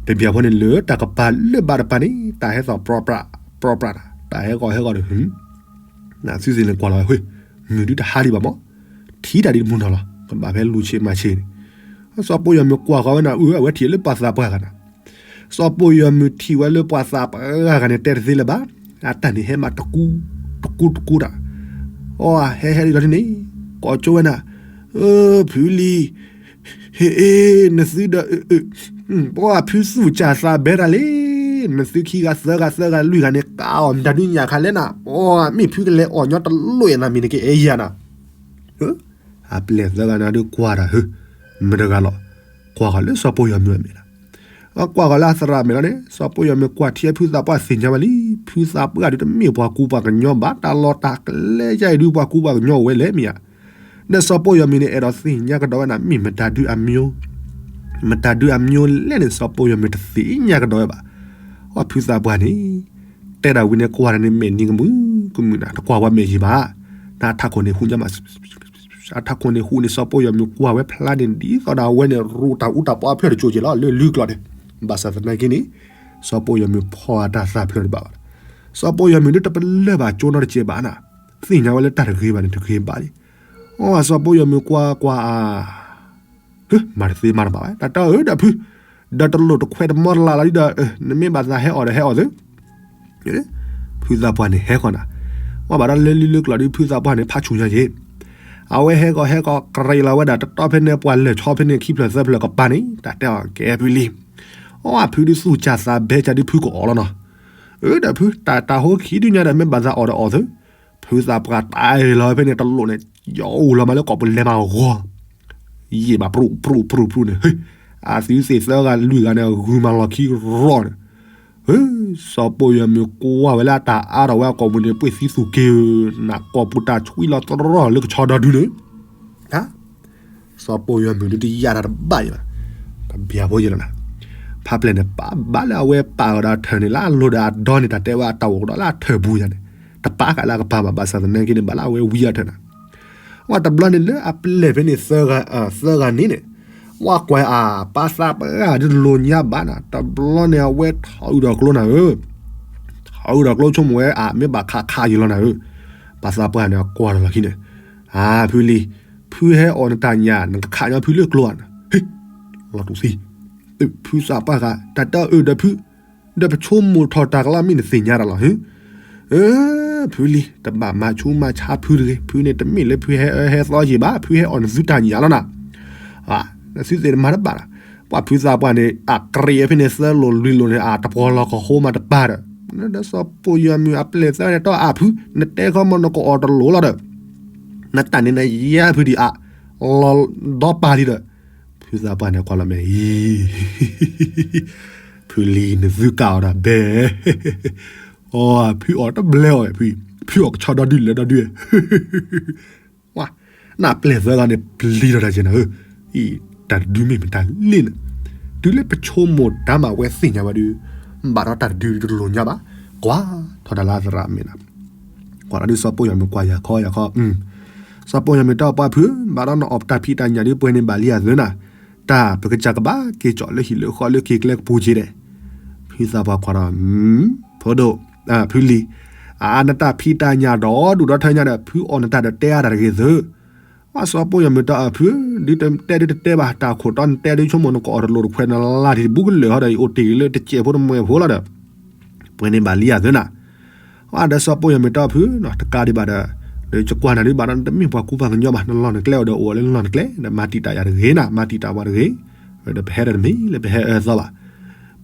တဘျီဖဲန့ၣ်လၢတၢ်ကပၤလၢဘၣ်တပၤန့ၣ် တၢ်ဟဲသီၣ်ပြီပြး, ပြီပြးဒီး တၢ်ဟဲဂီၤဟဲဂီၤဒီး, နသုသ့ၣ်န့ၣ်ကွၢ်လီၤဝဲ, မုၢ်ဒုတဟးဒံးဘၣ်မး, ထံၣ်တၢ်ဒ်တမုၢ်နီၤလီၤ ကဘၣ်ဖဲလူၤဆ့မၤဆ့န့ၣ်, စီၤပီယီၤမုၢ်ကွၢ်ဃီၤဝဲနၤ အၢ အဝဲထံၣ်လၢပှၤသးပှၢ်ဂၤနၤ စီၤပီယီၤမုၢ်ထံၣ်ဝဲလၢပှၤသးပှၢ်ဂၤန့ၣ် တဲတသ့လၢၤဘၣ်, အတၢ်န့ၣ်ဟဲမးတကူ, တကူတကူတၢ်, အဟဲဟဲဒ်လီၤန့ၣ်, ကိးကၠိဝဲနၤ, ဖုလံၤ, ဟ့ၣ်, နသုဒီး, ပှၤဖုသူၣ်စၢ်သးဘဲတၢ်လံ, နသုခံဂၤသၢဂၤသၢဂၤလွံၢ်ဂၤန့ၣ် ကးအီၣ်မတၤဒုညၣ်ခါလဲၣ်နၤ, ပှၤမ့ၢ်ဖုကလဲၤအီၣ်ညီတလိၣ်နၤမ့ၢ်နကအဲၣ်ယၤနၤ အပျဲၢ်သၢဂၤန့ၣ်ဒုးကွၢ်တၢ်ဟၢ, မတၤတဂၤလီၤ, ကွၢ်ဃီၤလၢစီၤပီယီၤမုၢ်အမဲာ်လီၤ, ကွၢ်ဃီၤလၢအသရၣ်မဲာ်လီၤန့ၣ် စီၤပီယီၤမုၢ်ကွၢ်ထံဖုသးပှၢ်သ့ၣ်ညါဘၣ်လံ, ဖုသးပှၢ်ဒုးတမ့ၢ်ပှၤကူပှၤကညီဘၣ်, တၢ်လီၢ်တၢ်ကျဲယါအံၤဒုးပှၤကူပှၤကညီအိၣ်ဝဲလဲၣ်မ့ၢ်ဧါ, ဒီးစီၤပီယီၤမုၢ်န့ၣ် အဲၣ်ဒိးသ့ၣ်ညါကဒီးဝဲနၤ မ့ၢ်မတၤဒုးအမံၤ, မတၤဒုးအမံၤလဲၣ်န့ၣ် စီၤပီယီၤမုၢ်တသ့ၣ်ညါကဒီးဝဲဘၣ်, အဖုသးပှၢ်န့ၣ် တဲဒၣ်ဝံၤန့ၣ်ကွၢ်န့ၣ်မဲာ်နံၤကမုာ်ကမုာ်နၤ တကွၢ်ဝဲမဲာ်ယံၤဘၣ်, နထးခိၣ်န့ၣ်ဟူညါမး, အထးခိၣ်န့ၣ်ဟူန့ၣ် စီၤပိၢ်ယီၤမုၣ်ကွၢ်ဝဲဖျါန့ၣ် ဒ်သိးဒီးအဝဲန့ၣ် ရူးတၢ်အူတၢ်ပီအဖျၢၣ်တစိၤက့ၤလီၤ လၢလုၢ်ကျီၢ်န့ၣ်, ဘၣ်ဆၣ်သနာ်က့န့ၣ် စီၤပိၢ်ယီၤမုၣ်ဖီၣ်အတၢ်သးဖျၢၣ်တဘၣ်ဘၣ်, စီၤပိၢ်ယီၤမုၣ်ဒ်တပလၢၢ်ဘၣ်ကၠိနီတစဲးဘၣ်နၤ, သ့ၣ်ညါဝဲလၢတၢ်တဂ့ၤဘၣ်န့ၣ် တဂ့ၤဘၣ်လံ, အစီၤပိၢ်ယီၤမုၣ်ကွၢ်ကွၢ်အ မၤတသ့မၤတဘၣ်ဝဲ တၢ်တၢ်အၢဒီးဖု, ဒီးတလိၣ်တခွဲးတမီတလးလီၤဒ်ဒီး နမ့ၢ်ဘၣ်သးဟဲအီၣ်ဒီးဟဲအီၣ်သု, ဖုသးပှၢ်န့ၣ်ဟဲဃီၤနၤ, ဝဲဘၣ်ဒီးလၢလံလၢကျီၢ်ဒ်ဖုသးပှၢ်န့ၣ် ဖးဆူၣ်ညါယ့ၣ်, အဝဲဟဲဃီၤဟဲဃီၤကြ့လီၤဝဲဒၣ်တတီဖဲန့ၣ် ပှၤလဲၤဆီဖဲန့ၣ် ခံဖျၢၣ်သၢဖျၢၣ်ကပၤန့ၣ် တၢ်တဲအီၤကဲဖုလံ, အဖုဒ်သူၣ်စၢ်သးဘဲစၢ်ဒ်ဖုကအီၣ်လီၤနီၤ, အၢဒီးဖု တၢ်တၢ်ဟိခံဒုညါဒီး မ့ၢ်ဘၣ်သးအီၣ်ဒီးအီၣ်သု, ဖုသးပှၢ်တၢ်အ့ၣ်လီၤဝဲဖဲန့ၣ်တလိၣ်န့ၣ် ယအိၣ်လီၤမးလၢကီၢ်ပူၤလဲၤမးဂီၤ, ယံာ်ဘၣ်ပြူၣ်ပြူၣ်ပြူၣ်ပြူၣ်န့ၣ် အသုသ့ၣ်သၢဂၤလွံၢ်ဂၤန့ၣ် ဂုၤမၤလီၤခံရီၣ်န့ၣ်, စီၤပိၢ်ယီၤမုၣ်ကွၢ်ဝဲလၢအတၢ်အါထီၣ်ဝဲအကီၢ်ပူၤန့ၣ် ပှ့ၤသံသူၣ်က့ၤဧၢ, နကီၢ်ပူၤတၢ်ဆွံလီၤတရီၣ်လၢကဆီဒီဒုန့ၣ် စီၤပိၢ်ယီၤမုၣ်ဒ်တယၢ်တၢ်တဘၣ်ယံၤဘၣ်, တဘၣ်ဖိယံၤလီၤနၤ, ဖးပျဲၢ်န့ၣ် ပာ်ဘၣ်လၢအဝဲပာ်ကဒီးထၢၣ်န့ၣ် လၢအလိၤဒီးအဒီန့ၣ် တၢ်တဲဝဲအတၢ်အိၣ်ကဒီးလၢအထၢၣ်ပူၤယၤန့ၣ်, တပာ်ဃာ်လၢအကပၤဘၣ် ဘၣ်ဆၣ်သနာ်က့န့ၣ် ဘၣ်လၢအဝဲဝံအထၢၣ်နၤ, ဝဲတဘျီန့ၣ်လၢအပျဲၢ်ဖဲန့ၣ် သၢဂၤန့ၣ်န့ၣ်, ဝဲကွၢ်အပၢ်သးပှၢ်ဒ်တလိၤညါဘၣ်နၤ, တဘျီန့ၣ်အဝဲထီၣ်အုးဒီးကျိနၤဧၢ, ထီၣ်အုးဒီးကျိဆိကမိၣ်ဝဲအမ့ၢ်ဘၣ်ခးခးယံၤလီၤနၤဧၢ, ပၢ်သးပှၢ်န့ၣ် အကွၢ်ဒီးလီၢ်ခံန့ၣ်, အဖုလံ, ဖုဟဲအီၣ်နတၢ်ညၣ် နကခးညီဖုလၢကျိဧါ, လီၤတူၢ်သံ, ဖုသးပှၢ်ဃး တၢ်တၢ်အၢဒီးဖု, ဒီးပဆိကမိၣ်ထီၣ်တၢ်ကလီမ့ၢ်နသ့ၣ်ညါတၢ်လီၤဧၢ ဖုလံ, တဘၣ်မၤဆူးမၤဆါဖုတဂ့ၤ, ဖုန့ၣ်တမ့ၢ်လၢဖုဟဲအၢဟဲသီယံၤဘၣ်, ဖုဟဲအီၣ်နသုတၢ်ညၣ်လီၤနၤ, နသုသ့ၣ်တမၤတဘၣ်လီၤ, ပှၤဖုသးပှၢ်န့ၣ် အကြံးဖဲန့ၣ်သၢလိာ်လွံၢ်လိာ်န့ၣ် အတပှီၤလီၤကဟိမးတပၢ်ဒီး, ဒီးစီၤပိၢ်ယီၤမုၣ်အပျဲၢ်သၢန့ၣ် တီၢ်အဖု, နတဲခီမီၤနကအီၣ်တလိၤလီၤဒီး, နတၢ်န့ၣ်နယါဖုဒံးအါ, လီၤဒီပၢ်လံဒီး, ဖုသးပှၢ်န့ၣ်ကွၢ်လီၤမဲာ်အံၤ ဖုလံ နသုကးအီၤတၢ်ဘဲ, အီ ဖုအီၣ်တဘျဲအီၤဖု, ဖုအီၣ်ကဆီဒီဒုလဲၣ်ဒီဒု, နပျဲၢ်သၢဂၤန့ၣ် ပျံၤဒီးတၢ်ကဲနၤဧၢ, အံၤ တၢ်တဒုမ့ၢ်မတၤလဲၣ်န့ၣ်, တုၤလၢပဆိကမိၣ်တၢ်မးဝဲသ့ၣ်ညါဝဲဒု, ဘၣ်ဒီးတၢ်တဒုတလိၤညါဘၣ်, ကွၢ်ထီၣ်တၢ်လၢသရၣ်မဲာ်နၤ, ကွၢ်လီၤဒုစီၤပိၢ်ယီၤမုၣ်ကွၢ်ယၤခီယၤခီ စီၤပိၢ်ယီၤမုၣ်တၢ်ပှၢ်ဖု, ဘၣ်ဒီးနအီၣ်တၢ်ဖံးတၢ်ညၣ်ဒ်ပှဲၤန့ၣ်ဘၣ်လံအသၢနၤ, တၢ်ပကစၢ်ကဘၣ်က့ၤကၠီၣ်လၢဟံၣ်လၢဃီလၢက့ၤကျဲကပူၤက့ၤဒဲး, ဖုသးပှၢ်ကွၢ်ဒီး, ဖိဒိၣ်, ဖုလံၤ, အါနတၢ်ဖံးတၢ်ညၣ်ဒီးဒူၣ်ဒီထၢညါဒီး ဖုအီၣ်နတၢ်ဒီးတဲအါတၢ်တဂ့ၤသု, ဝဲစီၤပိၢ်ယီၤမုၣ်တၢ်အၢၣ်ဖု, ဒုးတဲဒုးတတဲဘၣ် တၢ်ခိၣ်တီနတဲဒုးဆိကမိၣ်နကအီၣ်တလိၤတခွဲးနလါထံၣ်တဘူးကလၢာ်ဟီဒီး ယအိၣ်တ့ၢ်လၢတစဲးဖိတမှဲၤဖိလီၤဒီး, ပှဲၤန့ၣ်ဘၣ်လံအသၢနၤ အဒီးစီၤပိၢ်ယီၤမုၣ်တၢ်အၢၣ်ဖု, တကးဒံးဘၣ်ဒီး, ဒီးယကွၢ်နၤဒ်ဘၣ်ဒီး နတမ့ၢ်ပှၤကူပှၤကညီဘၣ်, နလီၢ်နကျဲအိၣ်ဒီးအိၣ်လၢနလီၢ်နကျဲ, ဒီးမၤတံာ်တာ်ယၤတဂ့ၤနၤ, မၤတံာ်တာ်ပှၤတဂ့ၤ, ဒီးပဟဲဒီးတမ့ၢ်လၢပဟဲအၢသီဘၣ်.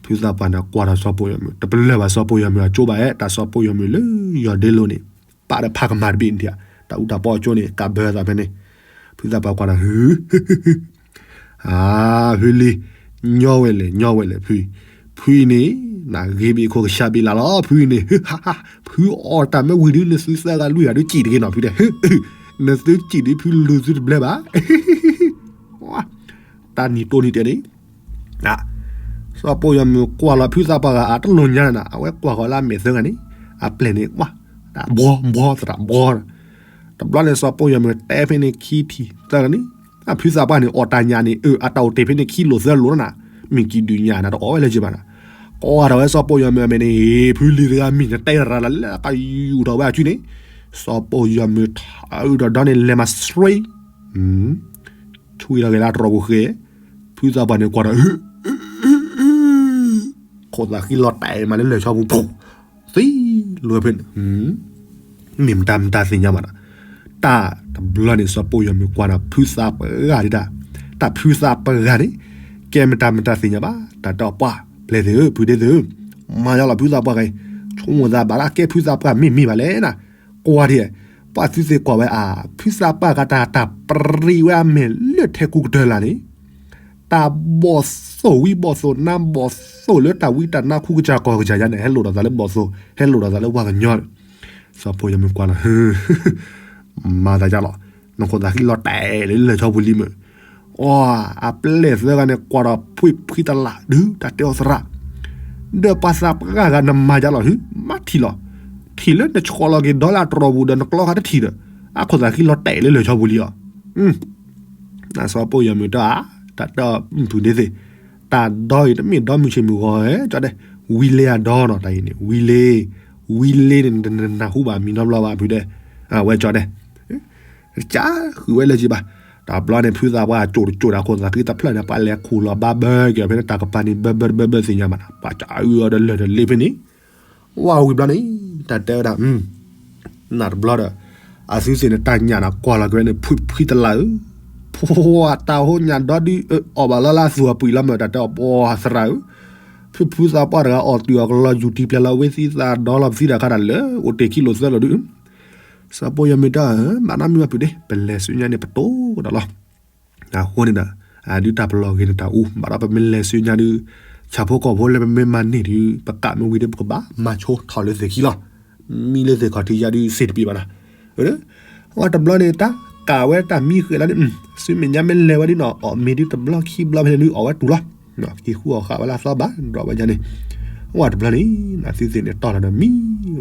ဖုသးပှၢ်န့ၣ်ကွၢ်ဒီးစီၤပိၢ်ယီၤမုၣ်, တပလၢၢ်ဘၣ်စီၤပိၢ်ယီၤမုၣ်အကၠိဘၣ်ဧါ, တၢ်စီၤပိၢ်ယီၤမုၣ်လၢယီၤဒ့လိၤန့ၣ်, ပာ်ဒီးဖးကမၤတဘ့ၣ်န့ၣ်, တၢ်အူတၢ်ပီအကၠိန့ၣ် ကးဘၢသးဖဲန့ၣ်, ဖုသးပှၢ်ကွၢ်ဒီး အၢၣ်ဖုလံ, ညီဝဲလဲၣ် ညီဝဲလဲၣ်ဖု, ဖုအံၤန့ၣ်, နဂ့ၤဘ့ၣ်ခိၣ်ကဆးဘ့ၣ်လၢ်လီၤ ဖုအံၤန့ၣ်, ဖုအီၣ်တၢ်မ့ၢ်ဝံၤဒုး နသုသၢဂၤလွံၢ်ဂၤဒုးစံၣ်တဂ့ၤနီၤဖုတဲ, နသုစံၣ်ဒုးဖုလူၤသုတဘျဲဘၣ် တၢ်နံၤတိၢ်နံၤတဲန့ၣ်, စီၤပိၢ်ယီၤမုၣ်ကွၢ်လီၤဖုသးပှၢ်ဂၤအတလိၤညါနၤ, အဝဲကွၢ်ဃီၤလၢအမဲာ်သၢဂၤန့ၣ်, အပျဲၢ်န့ၣ်ကွၢ်, ဘှီဘှီသရၣ်ဘှီ, တဘျီန့ၣ်စီၤပိၢ်ယီၤမုၣ်တဲဖဲန့ၣ်ခံထံၣ်သၢဂၤန့ၣ်, ဖုသးပှၢ်န့ၣ်အီၣ်တၢ်ညၣ်န့ၣ် အတၢ်အိၣ်တ့ၢ်ဖဲန့ၣ်ခံလိာ်သၢလိာ်နၤ, မ့ၢ်ကံဒုးညၣ်နၤတအီၣ်ဝဲလၢက့ဘၣ်နၤ, ကွၢ်ထီၣ်ဝဲစီၤပိၢ်ယီၤမုၣ်အမဲာ်န့ၣ်, ဖုလံၤတဂၤမ့ၢ်နတဲရၤလၢကယူၢ်ထီၣ်ဝဲအစုန့ၣ်, စီၤပိၢ်ယီၤမုၣ်ထးအုးဒီးဒီန့ၣ်လဲၤမၤဆှံ ဆွံလီၤဂဲၤလၢတြီၤပူၤဃဲ, ဖုသးပှၢ်န့ၣ်ကွၢ်ဒီး, ခိၣ်သးဃံလီၤတဲာ်မးလၢလၢၢ်ဆီပူၤ, သံလီၤဖဲန့ၣ်, မ့ၢ်မတၤမတၤသ့ၣ်ညါဘၣ်ဒီး, တၢ်တဘျီန့ၣ်စီၤပိၢ်ယီၤမုၣ်ကွၢ်ဒီးဖုသးပှၢ်ဂၤဒၣ်, တၢ်ဖုသးပှၢ်ဂၤန့ၣ်, ကဲမတၤမတၤသ့ၣ်ညါဘၣ်, တၢ်တဲပှၢ်, ပျဲၢ်သ့ၣ်ဧၢ ဖုဒ့သ့ၣ်ဧၢ, မၤယါလီၤဖုသးပှၢ်ဂၤအံၤ, ဆိကမိၣ်သးဘၣ်လၢအကဲဖုသးပှၢ်မ့ၢ်မ့ၢ်ဘၣ်လဲၣ်နၤ, ကွၢ်ဒ်, ပှၤသုသ့ၣ်ကွၢ်ဝဲအါ, ဖုသးပှၢ်ဂၤတၢ်တၢ်ပြံဝဲအမဲာ်လၢထဲကူကတၢၢ်လၢ်န့ၣ်, တၢ်ဘီၣ်သိၣ်ဝံဘီၣ်သိၣ်နါဘီၣ်သိၣ်လၢတၢ်ဝံတၢ်နါခူကစၢ်ကီၢ်ကစၢ်ယါန့ၣ် ဟဲလိာ်ဒီးသးလၢဘီၣ်သိၣ် ဟဲလိာ်ဒီးသးလၢပှၤကညီ, စီၤပိၢ်ယီၤမုၣ်ကွၢ်လီၤ, မၤသးယါလီၤ, နခိၣ်သးဃံလီၤတဲာ်လၢလၢၢ်ဆီပူၤလံမုၢ်, အီ, အပျဲၢ်သၢဂၤန့ၣ်ကွၢ်ဒီးဖှံဖှံတလးဒုးတၢ်တဲအီၤသရၣ်, ဒီးပှၤသးပှၢ်ဂၤနမၤယါလီၤဟု မၤထံၣ်လီၤ. ထံၣ်လၢနဆှီလီၤက့ၤဒီလၢအတြီၤပူၤဒီးနကျီဃာ်တထံၣ်ဒီး အခိၣ်သးဃံလီၤတဲာ်လၢလၢာ်ဆီပူၤလံအီၤ. နစီၤပီၢ်ယီၤမုၢ်တၢ်ဧါ, တၢ်တၢ်ဖုဒ့သ့ၣ်, တၢ်ဒီအံၤတမ့ၢ်ဒီမုၢ်ဆ့ၣ်မုၢ်ဂီၤဧၢ, ကၠီဒဲး, ဝံၤလ့အဒီနီၤ, တၢ်အံၤန့ၣ် ဝံၤလ့, ဝံၤလ့န့ၣ် နနၢ်ဟူဘၣ်မံၤနီတဘျီဘၣ်ဖုဒဲး, အဝဲကၠီဒဲး ကဃုဝဲလၢၤက့ၤဘၣ်. တဘျီန့ၣ် ဖုသးပှၢ်ကၠိၣ်တကၠိၣ်ဒီးအခိၣ်သးဃံတဖျၢၣ်န့ၣ် ပှၤလဲၤခူၣ်လီၤဘၣ်ဘၢက့ၤအီၤဖဲန့ၣ် တၢ်ကပၤန့ၣ် ဘၢဘၢတဘၢဘၢသ့ၣ်ညါဘၣ်နီၤ, ပှၤကအုအီၤဒီးလၢၢ်ဒီးလ့ဖဲန့ၣ်, ဝံၤဘျီန့ၣ် တၢ်တဲဝဲဒၣ် နတဘျီဒီး အသုသ့ၣ်န့ၣ် တၢ်ညၣ်န့ၣ်ကွၢ်လီၤက့ၤဝဲန့ၣ် ဖှံဖှံတလးဧၢ, ပှၤတၢ်ဟိညၣ်ဒီဒုအီၣ်ဘၣ်လီၤလၢအသူၣ်အပှံၤလီၤမၢ် တၢ်တဲအီၤပှၤသရၣ်ဧၢ, ဖုဖုသးပှၢ်တဂၤအီၣ်တုၤအီၤကလီယူၤတံၢ်ပျဲလီၤဝဲသံသးဒီလီၤပသံတၢ်ခါတၢ်လၢအိၣ်တ့ၢ်ခံလိာ်သၢလိာ်ဒု စီၤပီၢ်ယီၤမုၢ်တၢ်ဧၢ, ဘၣ်နီတမံၤဘၣ်ဖုဒ့, ပလဲၤဆူညါန့ၣ်ပတိၢ်ကဒီးလီၤ. အဃိန့ၣ်ဒီး အဒုတၢ်ပလီၢ်ဂ့ၤန့ၣ်တၢ်အူ ဘၣ်ဒီးပမ့ၢ်လဲၤဆူညါဒု ဆၣ်ဖိကီၢ်ဖိလၢပမ့ၢ်မၤန့ၢ်ဒု ပကးမ့ၢ်ဝံၤဒီး ပကဘၣ်မၤဆိထီၣ်လၢသ့ၣ်ခံလီၤ. မံလၢသ့ၣ်ခီၣ်ထံးယါဒုစ့ၢ်တပ့ၤဘၣ်နီၤ. အဝဲတဘျီန့ၣ် တၢ်ကးဝဲတၢ်မံဃဲးလီၤဒု ဆူမဲာ်ညါမ့ၢ်လဲၤဝဲဒုနီၤ အီၣ်မ့ၤဒုတဘျီခံဘျီဖဲန့ၣ်ဒု အီၣ်ဝဲတူၢ်လီၤ. က့ၤဃုအီၣ်ဃာ်ဝဲလၢအသီဘၣ် ဒီးဝဲယါန့ၣ် ဝံၤတဘျီန့ၣ် သုသ့ၣ်န့ၣ်တီၢ်လီၤဒီးမံ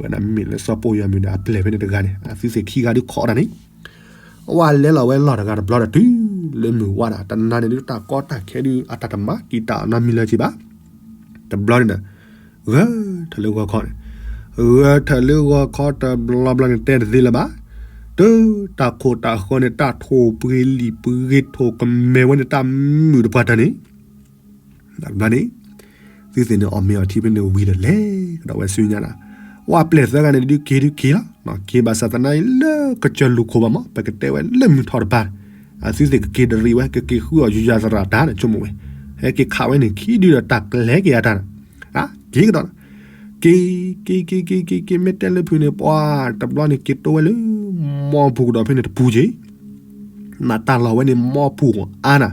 ဝဲဒၣ် မ့ၢ်လၢစီၤပီၢ်ယီၤမုၢ်ဒီး အပျဲၢ်ဖဲန့ၣ်တဂၤန့ၣ် အသုသ့ၣ်ခံဂၤဒုခီဒၣ်န့ၣ် ဝံၤလဲၤလီၤဝဲလီၢ်တဂၤတဘျီဒီးတုၤလၢမုၢ်ဝါဒၣ် တနၤန့ၣ်ဒုတၢ်ကီတၢ်ခဲဒု အတၢ်တမၤတံာ်တာ်နီတမံၤလၢၤက့ၤဘၣ်. တဘျီန့ၣ်ဒီး ဂဲၤထၢၣ်လၢဂီၤခီန့ၣ် ဂဲၤထၢၣ်လၢဂီၤခီတဘျီဘျီန့ၣ် တဲတသ့လၢၤဘၣ်. တုၤတၢ်ခိၣ်တၢ်ဃၢန့ၣ် တၢ်ထိၣ်ပှ့ၤလံာ်ပှ့ၤထိၣ်ကမဲဝဲန့ၣ် တၢ်မုာ်တပှၢ်တၢၢ်န့ၣ် တဘျီန့ၣ် သုသ့ၣ်န့ၣ်အီၣ်မ့ၤအီထံဖဲန့ၣ်ဝံၤဒီးလဲၤကဒီးဝဲဆူညါလီၤ. ဝံၤအပျဲၢ်သၢဂၤန့ၣ်ဒုးက့ၤဒုးက့ၤလီၤ. က့ၤဘၣ်ဆၣ်သနာ်က့လၢကစၢၢ်လူၢ်ခိၣ်ဘၣ်မး ပကတဲဝဲလၢမုၢ်ထီၣ်တပၤန့ၣ် အသုသ့ၣ်ကက့ၤတရံးဝဲ ကက့ၤဃုအီၣ်ယူၤယၤသရၣ်တၢ်န့ၣ် ဆိကမိၣ်ဝဲ ဟဲက့ၤခးဝဲန့ၣ်ခံဒုဒီးတၢ်ကျဲက့ၤအတၢ်န့ၣ် က့ၤကဒီး က့ၤ က့ၤ က့ၤ က့ၤ က့ၤ က့ၤ မ့ၢ်တဲလၢဖုန့ၣ် ပှၤတဘျီန့ၣ် က့ၤတိဝဲလၢ မီပူၤကဒီးဖဲန့ၣ်တပူၤက့ၤ နတၢ်လီၢ်ဝဲန့ၣ်မီပူၤအါနၤ,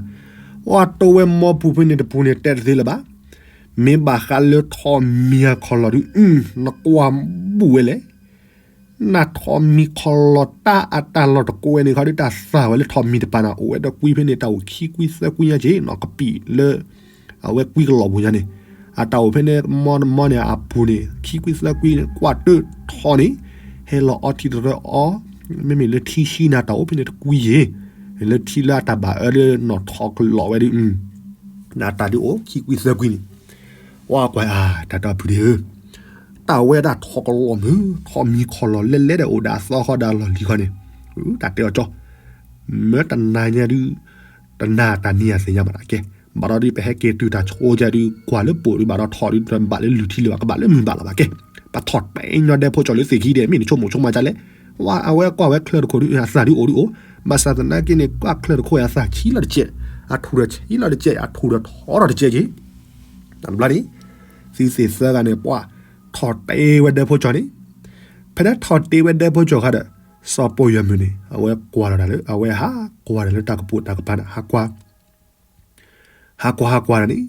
ပှၤတိဝဲမီပူၤဖဲန့ၣ်တပူၤန့ၣ် တဲတသ့လၢၤဘၣ်. မ့ၢ်ဘၣ်ဃးလၢထိးမံၤအခီၣ်လီၢ်ဒုး နကွၢ်ဘူၣ်ဝဲလဲၣ် နထိးမံၤခီၣ်လီၢ်တၢ်အတၢ်လီၢ်တကိးဝဲန့ၣ်ခီဒုး တၢ်သၣ်ဝဲလၢထိးမံၤတပၤန့ၣ် အိၣ်ဝဲဒီးကွံဖဲန့ၣ် တၢ်အိၣ်ခံကွံသၢကွံညါက့ၤနီၤ ကပံာ်လၢ အဝဲကွံကလီၢ်ပူၤညါန့ၣ် အတၢ်အိၣ်ဖဲန့ၣ် မီမီန့ၣ် အပူၤန့ၣ် ခံကွံသၢကွံန့ၣ် ကွၢ်တၢၢ်ထိးန့ၣ် ဟဲလီၤအီထံတရၢအီ မ့မ့ၢ်လၢထံဆှံန့ၣ် တၢ်အိၣ်ဖဲန့ၣ်တကွံယ့ၤ လၢထံလၢအတၢ်ဘၣ်အၢလၢနီၢ်ထိးကလီၢ်ဝဲဒုး နတၢ်ဒုးအိၣ်ခံကွံသၢကွံန့ၣ် ဝဲကွၢ်အါ တၢ်တီဖုဒ့ဧၢ တၢ်ဝဲဒၣ်ထိးကလီၢ်မုၢ် ထိးမံၤခီၣ်လီၢ်လဲၣ်လဲၣ်ဒီးအိၣ်ဒီးအသီဃီဒီးအလီၢ်လံၤခီန့ၣ် တၢ်တဲအီၤကၠီ မၢတနၤညါဒုး တနၤတၢ်နံၤအသ့ၣ်ညါဘၣ်တၢ်ကဲ ဘၣ်ဒီးဒုး ပဟဲက့ၤတုၤတၢ်ဆိကၠါဒုး ကွၢ်လၢပိာ်ဒုး ဘၣ်ဒီးထိးဒုး တဘၣ်လၢလုၢ်ထံလၢၤဘၣ် ကဘၣ်လၢမုၢ်ဘၣ်လီၤဘၣ်ကဲ ပထီၣ်တဲညီဒဲဖိကၠီလၢသ့ၣ်ခံဒဲး မ့ၢ်နဆိကမိၣ်ဆိကမးဒ်လဲၣ် ဝဲအဝဲကွၢ်ဝဲချၢတခိၣ်ဒုး အသၣ်ဒုးအိၣ်ဒုးအိၣ် ဘၣ်ဆၣ်သနာ်က့န့ၣ် ကွၢ်ချၢတခိၣ်အသၣ်ဆံးလီၤတကဲး အထူၣ်ဒီးဆံးလီၤတကဲး အထူၣ်ဒီးထီထီၣ်တကဲးက့ၤ တဘျီန့ၣ် သုသ့ၣ်သၢဂၤန့ၣ် ပှၤထီၣ်တဲဝဲဒဲဖိကၠီန့ၣ် ဖဲဒၣ်ထီၣ်တဲဝဲဒဲဖိကၠီခါဒီး စီၤပီၢ်ယွၤမုၢ်န့ၣ် အဝဲကွၢ်လီၤတၢ်လၢ အဝဲဟးကွၢ်တၢ်လၢတၢ်ကပိာ်တၢ်ကပၤန့ၣ် ဟးကွၢ် ဟးကွၢ်ဟးကွၢ်တၢ်န့ၣ်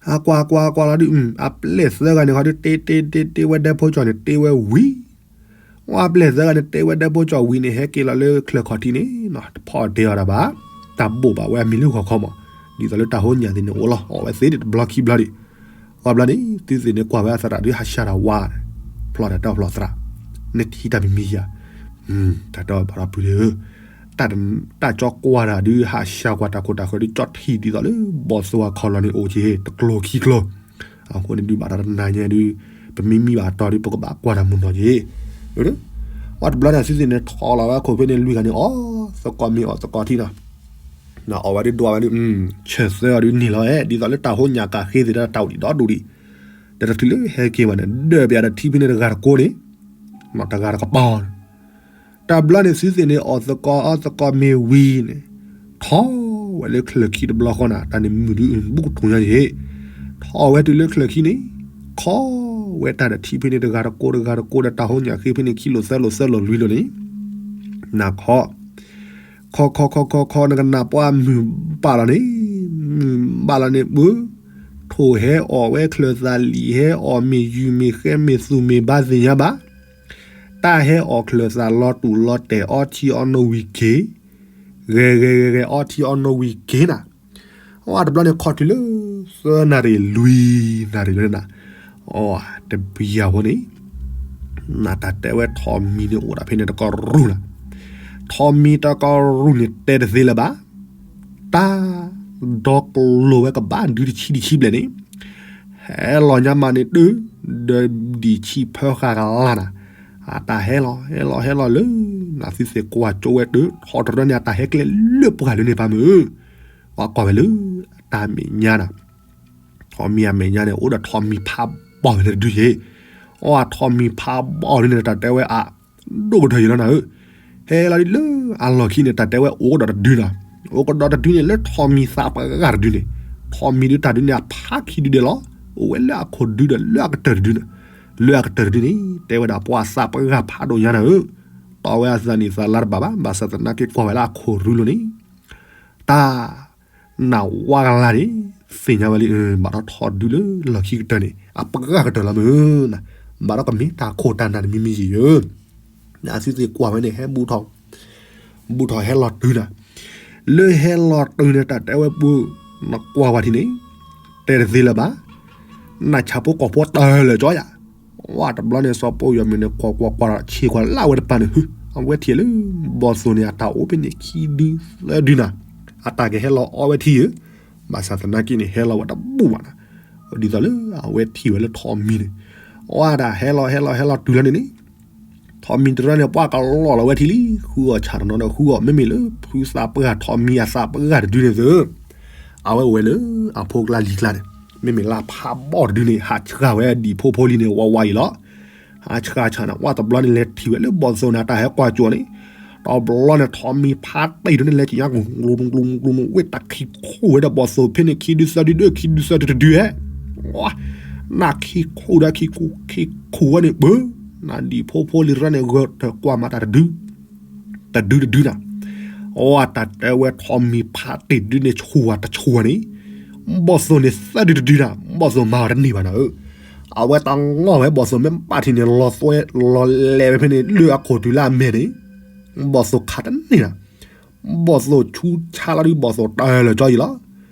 ဟးကွၢ်ကွၢ်ကွၢ်လီၤဒုး အပျဲၢ်သၢဂၤန့ၣ်ခီဒုး တ့တ့တ့တ့ဝဲဒဲဖိကၠီန့ၣ် တ့ဝဲဝံၤ ဝဲအပျဲၢ်သၢဂၤန့ၣ် တ့ဝဲဒဲဖိကၠီဝံၤန့ၣ် ဟဲက့ၤလီၤလၢချၢၣ်ခီၣ်ထံးန့ၣ် တဖီၣ်တဲအီၤဒၣ်ဘၣ် တၢ်ဘိးဘၣ်ဝဲအမံၤလၢဂီၤခီမး ဒ်သိးလၢတၢ်ဟိညၣ်သ့ၣ်န့ၣ်အိၣ်လီၤ အီၣ်ဝဲသ့တဘျီခံဘျီဒံး ဝဲဘျီန့ၣ် သုသ့ၣ်န့ၣ်ကွၢ်ဝဲအသရၣ်ဒုးဟးဆှဲးတၢ်ဝါ ဖျီတၢ်တၢ်ဖျီသရၣ် နထံၣ်တၢ်မံၤမံၤယၤ တၢ်တီဘၣ်ဒီးပုၢ်ဧၢ တၢ်ကၠီကွၢ်တၢ်ဒုးဟးဆှဲးကွၢ်တၢ်ခိၣ်တၢ်ဃၢၤဒုး ကၠီထံၣ်ဒ်သိးလၢ ဘီၣ်သိၣ်အခီၣ်လီၢ်န့ၣ်အိၣ်က့ၤ တကျိၤခံကျိၤ အဃိန့ၣ်ဒုးဘၣ်ဒီးတနၤညါဒုး ပမ့ၢ်မံဘၣ်အတီၤဒုး ပကဘၣ်ကွၢ်တၢ်မုၢ်နီၢ်က့ၤ ဝဲတဘျီန့ၣ် သုသ့ၣ်န့ၣ်ထီၣ်လီၤဝဲခိၣ်ဖဲန့ၣ်လွံၢ်ဂၤန့ၣ် အီၣ်သကိးမ့ၤအီၣ်သကိးထံနီၤ အီၣ်ဝဲဒုးဒွးဝဲဒုး ဆၢၣ်သၢအီၤဒုးန့ၣ်လီၤဝဲ ဒ်သိးလၢတၢ်ဟိညၣ်ကးဃ့သ့ၣ်တၢ်တၢ်အိၣ်ဒံးဒီဒူၣ်ဒံး ဒီးတချုးလၢဟဲက့ၤဘၣ်န့ၣ် ဒၢးပယၤဒီးထံဖဲန့ၣ်တဂၤတကိးန့ၣ် နီၢ်တဂၤတကပၤ တဘျီန့ၣ်သုသ့ၣ်န့ၣ် အီၣ်သကိးအီၣ်သကိးမ့ၤဝံၤန့ၣ် ထီၣ်ဝဲလၢချၢၣ်ခံတဘျီဃီန့ၣ် တၢ်န့ၣ်မုာ်ဒုးဘူးကထူၣ်ညါယ့ၣ် ထီၣ်ဝဲတုၤလၢချၢၣ်ခံန့ၣ် ခီဝဲတၢ်ဒီးထံဖဲန့ၣ်တဂၤတကိးတဂၤတကိးဒီးတၢ်ဟိညၣ်ဃ့ဖဲန့ၣ်ခံလိာ်သၢလိာ်သၢလိာ်လွံၢ်လိာ်န့ၣ် နၢ်ခီ ခီခီခီခီခီ နကနၣ်ပှၤမုၢ်ဘၣ်လီၤန့ၣ် မုၢ်ဘၣ်လီၤန့ၣ်ပှၤ ထိၣ်ဟဲအီၣ်ဝဲချၢၣ်သးလံာ်ဟဲအီၣ်မ့ၢ်ယုၢ်မ့ၢ်ဃဲမ့ၢ်သူၣ်မ့ၢ်ဘါသ့ၣ်ညါဘၣ် တၢ်ဟဲအီၣ်ချၢၣ်သးလီၤတူာ်လီၤတဲာ်အီထံအီနိဝံၤက့ၤ ဂဲၤဂဲၤဂဲၤဂဲၤအီထံအီနိဝံၤက့ၤနၤ ဝဲတဘျီန့ၣ်ခီၣ်တုၤလၢ သၢနၣ်ရံၣ်လွံၢ်နၣ်ရံၣ်လၢနၤ အီ တဘျီဃီန့ၣ် နတၢ်တဲဝဲထိးမံၤန့ၣ်အိၣ်ဒၣ်ဖဲန့ၣ်တကရူၢ်လီၤ. ထိးမံၤတကရူၢ်န့ၣ်တဲတသ့လၢၤဘၣ်. တၢ် ဒီကျိၤဝဲကဘၣ်ဒုတဆံတဆံဘျဲၣ်န့ၣ် ဟဲလီၤညါမးန့ၣ်တုၤ ဒီးဒံၣ်ဆံးဖၢဃာ်ကလါနၤ, အတၢ်ဟဲလီၤ ဟဲလီၤ ဟဲလီၤလၢ နသုသ့ၣ်ကွၢ်ကၠိဝဲတုၤ ထိးတရၢန့ၣ် အတၢ်ဟဲကျဲလၢပှၢ်လၢန့ၣ်ပၢ်မုၢ်, ပှၤကွၢ်ဝဲလၢ အတၢ်မဲာ်ညါနၤ ထိးမံၤအမဲာ်ညါန့ၣ် အိၣ်ဒီးထိးမံၤဖးဘီၣ်ဝဲလၢတဒုယ့ၣ်, အီ အထိးမံၤဖးဘီၣ်ဒုန့ၣ် တၢ်တဲဝဲအ ဒိၣ်ကတၢၢ်ယ့ၣ်လီၤနၤဧၢ, ဟဲလီၤဒ်လၢအလီၢ်ခံန့ၣ် တၢ်တဲဝဲအိၣ်ကဒီးတဒုနၤ, အိၣ်ကဒီးတဒုန့ၣ် လၢထိးမံၤသးပှၢ်တဒုန့ၣ်, ထိးမံၤဒုတၢ်ဒုန့ၣ် အဖးခံဒုဒဲးလီၤ, အိၣ်ဝဲလၢအခိၣ်ဒုဒီးလၢအကတၢၢ်တဒုန့ၣ်, လၢအကတၢၢ်တဒုန့ၣ် တဲဝဲဒၣ်ပှၤသးပှၢ်ဖးဒိၣ်ညါနၤဧၢ, တီဝဲအသးနံၣ်သးလါတဘၣ်ဘၣ်, ဘၣ်ဆၣ်သနာ်က့ကွၢ်ဝဲလၢအခိၣ်ရူလိၤန့ၣ် တၢ် နဝါကလါန့ၣ် သ့ၣ်ညါဝဲလံ ဘၣ်ဒီးထိးဒုလၢလီၢ်ခံကတၢၢ်န့ၣ် အပှၢ်ကတၢၢ်လီၤမုၢ်, ဘၣ်ဒီးကမ့ၢ်တၢ်ခိၣ်တၢ်နၢ်တမံၤမံၤယံၤဧၢ, နသုသ့ၣ်ကွၢ်ဝဲန့ၣ် ဟဲဘူးထီၣ် ဘူးထီၣ်ဟဲလီၤတုၤနၤ, လၢဟဲလီၤတုၤန့ၣ် တၢ်တဲဝဲပူၤ နကွၢ်ဝဲထံန့ၣ် တဲတသ့လၢၤဘၣ်, နဆၣ်ဖိကီၢ်ဖိတၢၢ်လၢာ်ကၠီယၤ ဝဲတဘျီန့ၣ် စီၤပိာ်ယီၤမုၢ်န့ၣ် ကွၢ်ကွၢ်ကွၢ်ဒီး ဆ့ၣ်ကွၢ်လၢဝဲတပၤန့ၣ် ဟု အဝဲထံၣ်လၢ ဘီၣ်သိၣ်န့ၣ် အတၢ်အိၣ်ဖဲန့ၣ်ခံဒုသၢဒုနၤ, အတၢ်ကဟဲလီၤအီဝဲထံဧၢ, ဘၣ်ဆၣ်သနာ်က့န့ၣ် ဟဲလီၤဝဲတဘူၣ်ဘၣ်နၤ, ဒ်သိးလၢအဝဲထံၣ်ဝဲလၢထိးမံၤန့ၣ်, အဝဲဒၣ်ဟဲလီၤဟဲလီၤဟဲလီၤတုၤလီၤန့ၣ်န့ၣ် ထိးမံၤတရၢန့ၣ် ပှၤကလီလီၤဝဲထံလံ, ဃုအီၣ်ဆၣ်တနီၤဒီး ဃုအီၣ်မ့မ့ၢ်လၢ ဖုသးပှၢ်ထိးမံၤအသးပှၢ်တဒုန့ၣ်သု အဝဲအိၣ်ဝဲလၢ အဖိကျါလံၤကျါန့ၣ်, မ့မ့ၢ်လၢဖးဘီၣ်တဒုန့ၣ် ဟးဆှၣ်ဝဲဒံၣ်ဖိဖိလံၤန့ၣ် ဝးဝးအံၤလီၤ. ဟးဆှၣ်ဆှၣ်န့ၣ် ဝဲတဘျီန့ၣ် လဲၤထံၣ်ဝဲလၢဘီၣ်သိၣ်န့ၣ် အတၢ်ဟဲကွၢ်ကၠိန့ၣ်, တဘျီန့ၣ် ထိးမံၤဖးတ့ၢ်ဒုန့ၣ် လဲၤက့ၤညါ ကျူၤကျူၤကျူၤကျူၤ ဝ့ၢ်တၢ်ခံခိၣ်ဝဲဒီးဘီၣ်သိၣ်ဖဲန့ၣ် ခံဒုသၢဒုဒီး ခံဒုသၢဒုတဒုဟဲ, နၢ်ခံခိၣ်ဒီးခံခိၣ်ခံခိၣ်ဝဲန့ၣ်ပၢ, နၢ်ဒံၣ်ဖိဖိလံၤတရၢန့ၣ် ဂၢၢ်တကွၢ်မၤတၢ်တဒု တဒုတဒုနၤ, အတၢ်တဲဝဲထိးမံၤဖးတ့ၢ်ဒုန့ၣ် ဆူၣ်ဝဲတဆူၣ်ဝဲန့ၣ်, ဘီၣ်သိၣ်န့ၣ်သၢဒုတဒုနၤ, ဘီၣ်သိၣ်မၤအီၤတန့ၢ်ဘၣ်နၤဧၢ, အဝဲတၢ်လီၢ်ဝဲဘီၣ်သိၣ်မ့ၢ်ဘၣ်ထံးန့ၣ် လီၤသွဲလီၤလဲၤဝဲဖဲန့ၣ် လၢအခိၣ်တုၤလၢအမဲာ်န့ၣ်, ဘီၣ်သိၣ်ခးတန့ၢ်နၤ, ဘီၣ်သိၣ်ဆူၣ်ဆါလီၤဒု ဘီၣ်သိၣ်တၢၢ်လၢာ်ကၠီအံၤလီၤ,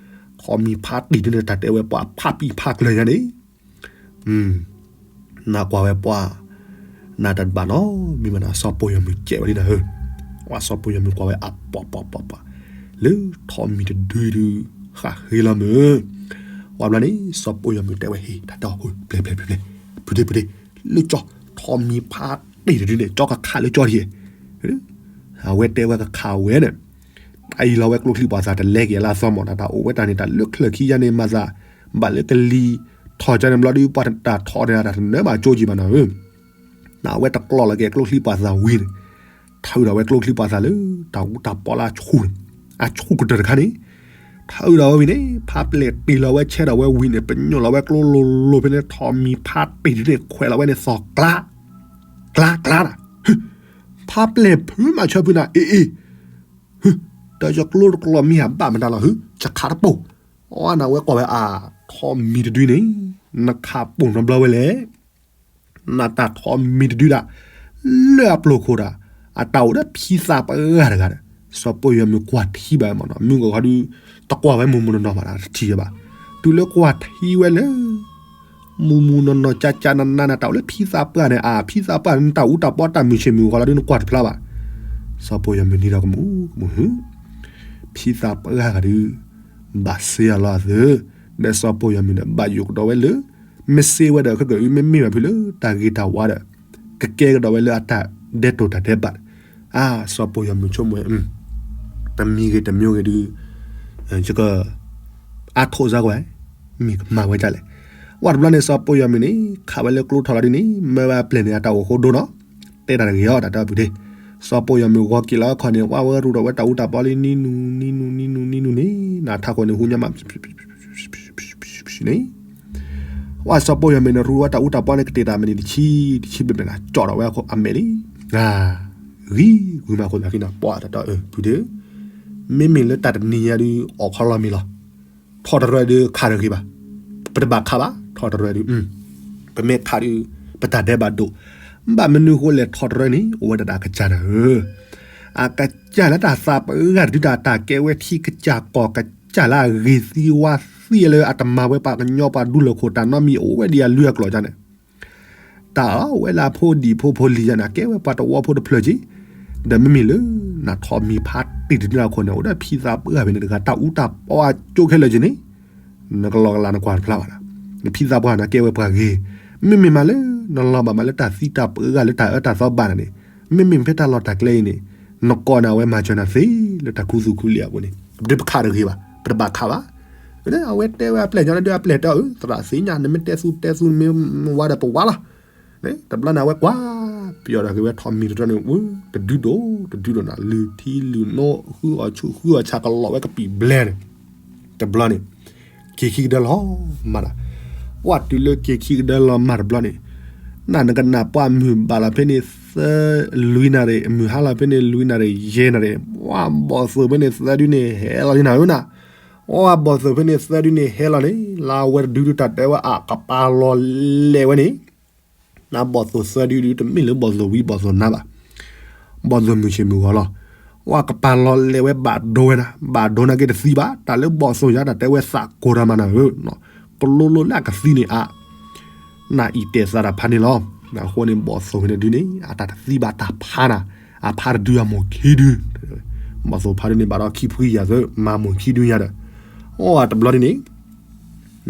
ထိးမံၤဖးတ့ၢ်ဒုန့ၣ် တၢ်တဲဝဲပှၤဖးပံာ်ဖးကျၢၤညါန့ၣ် နကွၢ်ဝဲပှၤ, နတၢ်တဘၣ်နီတမံၤဘၣ်နၤ, စီၤပိာ်ယီၤမုၢ်စဲးဝဲလံနၤဧၢ, ပှၤစီၤပိာ်ယီၤမုၢ်ကွၢ်ဝဲအပှၤပှၤပှၤပှၤ, လၢထိးမံၤတဒုဒု ဃၣ်ဃ့လီၤမုၢ်, ပှၤဘျီန့ၣ် စီၤပိာ်ယီၤမုၢ်တဲဝဲဟ့ၣ်တၢ်တဲအီၤ ပျဲၢ်ပျဲၢ်ပျဲၢ်ပျဲၢ်, ဖုဒ့ဖုဒ့, လၢကၠီ, ထိးမံၤဖးတ့ၢ်တဒုန့ၣ် ကၠီကခးလၢကၠီဒံး အဝဲတဲဝဲကခးဝဲန့ၣ်, တၢ်အံၤလီၤဝဲကျိချံပှၤသးတလဲက့ၤလၢအသီမး တၢ်တၢ်အိၣ်ဝဲတၢ်န့ၣ် တၢ်လၢချၢၣ်ခံယါန့ၣ် မၤသး, ဘၣ်လၢကလံၤထီၣ်ကၠီန့ၣ်ဘျီဒု ပှၤတၢ်ထီၣ်န့ၣ် တၢ်တနၢဘၣ်ကၠိကံၤဘၣ်နၤဧၢ, နဝဲတကျီလီၤက့ၤကျိချံပှၤသးဝံၤန့ၣ်, ထုးဒီးဝဲကျိချံပှၤသးလၢ တၢ်အူတၢ်ပီလၢအဆူၣ်န့ၣ်, အဆူၣ်ကတၢၢ်တခါန့ၣ်, ထုးဒီးဝဲဝံၤန့ၣ် ဖးပျဲၢ်တ့ၢ်လီၤဝဲဆဲဒီးဝဲဝံၤန့ၣ် ပညိၣ်လီၤဝဲကျိလိၤလိၤဖဲန့ၣ် ထိးမံၤဖးတ့ၢ်ဒုန့ၣ် ခွဲးလီၤဝဲန့ၣ်သီၣ်ကျါ ကျါကျါနၤ, ဖးပျဲၢ်ဖုမၤဆၢဖုနၤ အ့ၣ်အ့ၣ်, ဟု, ဒီးယကျိတကျီမ့ၢ်အဘၣ်မတၤလီၤဟု ယခးတပိၢ်, အီနဝဲကွၢ်ဝဲအါ, ထိးမံၤတဒုန့ၣ်, နခးပိာ်နီတဘျီဝဲလဲၣ်, နတၢ်ထိးမံၤတဒုဒၣ်, လၢအပျိၢ်ခိၣ်ဒၣ်, အတၢ်အိၣ်ဒီးဖံသးပှၢ်တဂၤတဂၤဒီး, စီၤပိာ်ယီၤမုၢ်ကွၢ်ထံဘၣ်မးနီၤ မုၢ်ဂီၤခီဒု, တကွၢ်ဝဲမုၢ်မုၢ်နီၢ်နီၢ်ဘၣ်ဒီးတထံၣ်ဝဲဘၣ်, တုၤလၢကွၢ်ထံဝဲလၢ မုၢ်မုၢ်နီၢ်နီၢ် ကၠၢ်ကၠၢ်နးနးန့ၣ် တၢ်အိၣ်လၢဖံသးပှၢ်န့ၣ် အါ ဖံသးပှၢ်န့ၣ် တၢ်အူတၢ်ပီတၢ်မုၢ်ဆ့ၣ်မုၢ်ဂီၤလီၤဒုနကွၢ်တဖျါဘၣ်. စီၤပိာ်ယီၤမုၢ်နံၤဒီးကမူၤကမူၤဟု, ဖံသးပှၢ်ဂၤဒု, ဘၣ်စ့အလီၤအသၢ, ဒီးစီၤပိာ်ယီၤမုၢ်န့ၣ် ဘၣ်ယိၣ်ကဒီးဝဲလၢ, မ့ၢ်စ့ဝဲဒီးခဲကၢအု မ့မ့ၢ်ဘၣ်ဖုလၢတၢ်ဂ့ၤတၢ်ဝါဒီး, ကကဲကဒီးဝဲလၢအတၢ်ဒဲးတိာ်တၢ်ဒဲးဘး, အါ စီၤပိာ်ယီၤမုၢ်ဆိကမိၣ်ဝဲ, တမံၤဂ့ၤတမံၤဂ့ၤဒု ယက အါထိးစါကွၢ်, မ့ၢ်ကမၤဝဲဒ်လဲၣ်. ဝဲတဘျီန့ၣ် စီၤပိာ်ယီၤမုၢ်န့ၣ် ခးဝဲလၢကျိထီၣ်လီၤဒ်န့ၣ် မၢဝဲအပျဲၢ်န့ၣ် အတၢ်အိၣ်ဃိဒိနီၤ, တဲတၢ်တဂ့ၤအီၤ တၢ်တဲအီၤပုၢ်ဒ့, စီၤပိာ်ယီၤမုၢ်ဂီၤက့ၤလီၤအခီၣ်န့ၣ် ဝဲဝဲရူးထီၣ်ဝဲတၢ်အူတၢ်ပီလံ နံနူနံနူနံနူနံနူန့ၣ် နထးခိၣ်န့ၣ် ဟူညါမး န့ၣ် ဝဲစီၤပိာ်ယီၤမုၢ်န့ၣ် ရူးဝဲတၢ်အူတၢ်ပီန့ၣ် ကတ့ၢ်တၢ်မနုၤတဆံ, တဆံဘျဲၣ်ဘျဲၣ်န့ၣ် ကၠီၣ်ထီၣ်ဝဲအမဲာ်လံ, ဂံၤဂုၤမးခိၣ်သးက့ၤနၤ ပှၤတၢ်တဲအီၤ ပုၢ်ဒ့ဧၢ, မ့မ့ၢ်လၢတၢ်တနံၤညါဒု အိၣ်ခီလီၤမံၤလီၤ. ထိၣ်တရၢဒုခးတဂ့ၤဘၣ်, ပတဘၣ်ခးဘၣ် ထိၣ်တရၢဒု, ပမ့ၢ်ခးဒု ပတၢ်ဒဲးဘးဒိၣ်, ဘၣ်မနုၤဃိလဲၣ် ထိၣ်တရၢန့ၣ် အိၣ်ဝဲဒၣ်တၢ်ကစၢ်နၤဧၢ, အကစၢ်လၢတၢ်သးပှၢ်တဒုတၢ် တၢ်ကဲဝဲထံကစၢ်ကီၢ်ကစၢ်လၢအဂ့ၤသံဝါ သံလၢအတမၤဝဲပှၤကညီပှၤဒူလၢၢ်ခိၣ်တၢ်နီတမံၤအိၣ်ဝဲဒ်အလုၢ်အကျိၤဒ်န့ၣ် တၢ်အဝဲလၢအဖိဒံးဖိဖိလံၤယၤန့ၣ် ကဲဝဲပှၤတဝီဖိတဖျၢၣ်က့, ဒီးမ့မ့ၢ်လၢ နထီၣ်မံၤဖးတံၢ်တနံၤအခိၣ်န့ၣ် အိၣ်ဒီးဖံသးပှၢ်ဖဲန့ၣ်တဂၤ တၢ်အူတၢ်ပီအကၠိခဲလၢာ်က့န့ၣ် နကလီကလးနကွၢ်တဖျါဘၣ်ဒီး နဖံသးပှၢ်န့ၣ်ကဲဝဲပှၤဂ့ၤ, မ့မ့ၢ်မးလၢ နလီၤဘၣ်မးလၢတၢ်သံတၢ်ပှၢ်လၢတၢ်အၢတၢ်သီဘၣ်န့ၣ်န့ၣ်, မ့မ့ၢ်ဖဲတၢ်လီၢ်တၢ်ကျဲအံၤန့ၣ် နကိးန့ၣ်အဝဲမၤစၢၤနၤသ့လၢတၢ်ခူသူၣ်ခူလံၤအပူၤန့ၣ် ပတပခးတဂ့ၤဘၣ် ပတဘၣ်ခးဘၣ် အဝဲတဲဝဲအပျဲၢ်ညီဒီးအပျဲၢ်တဲအီၤ သရၣ်သ့ၣ်ညါ နမ့ၢ်တဲသူတဲသူ နမ့ၢ်ဝါဒီးပဝါလီၤ. တဘျီန့ၣ် အဝဲကွၢ်ပယီၤဒီးက့ၤဝဲထီၣ်မံၤတတီၤန့ၣ် တဒုဒိၣ်တဒုဒိၣ်နၤ လုၢ်ထံလုၢ်နိ ဃုအီၣ်ဆူၣ်ဃုအီၣ်ဆၣ်ကလီၤဝဲကပံာ်ဘျဲန့ၣ်, တဘျီန့ၣ် က့ၤခံကဒၢလီၤမၢ်ဒီး, ပှၢ်တုၤလၢက့ၤခံကဒၢလီၤမၢ်တဘျီန့ၣ်, နနကနၣ်ပှၢ်မုၢ်ဘၣ်လီၤဖဲန့ၣ်သၢလွံၢ်နၣ်ရံၣ် မုၢ်ဟါလီၤဖဲန့ၣ်လွံၢ်နၣ်ရံၣ်ယဲၢ်နၣ်ရံၣ် ပှၢ်ဘီၣ်သိၣ်ဖဲန့ၣ်သၢဒုန့ၣ်ဟဲလီၤလံနၤဧၢနၤ, ပှၢ်ဘီၣ်သိၣ်ဖဲန့ၣ်သၢဒုန့ၣ်ဟဲလီၤန့ၣ် လၢအဝဲတဒုဒုတၢ်တဲဝဲအကပၤလီၤလဲၤဝဲန့ၣ် နဘီၣ်သိၣ်သၢဒုဒုတမ့ၢ်လၢဘီၣ်သိၣ်ဝံဘီၣ်သိၣ်နါဘၣ်, ဘီၣ်သိၣ်မုၢ်ဆ့ၣ်မုၢ်ဂီၤလီၤ. ပှၢ်ကပၤလီၤလဲၤဝဲဘၣ်ဒိဝဲဒၣ် ဘၣ်ဒိနၤက့တသံဘၣ် တၢ်လၢဘီၣ်သိၣ်ယါတၢ်တဲဝဲသးကိၤတၢ်မၤနၤဧၢ, ကလိလိလၢအကသံန့ၣ်အါ နအံၤတဲာ်သးတၢ်ဖးန့ၣ်လီၤ. အဃိန့ၣ် ဘီၣ်သိၣ်ဖဲန့ၣ်ဒုန့ၣ် အတၢ်တသံဘၣ်တၢ်ဖးနၤ, အဖးတဒုအမိၢ်ခံဒု, ဘီၣ်သိၣ်ဖးဒုန့ၣ်ဘၣ်ဒီးခံဖှံယၤသၢ မၤမိၢ်ခံဒုညါဒီး, အိၣ်တဘျီဒ်န့ၣ်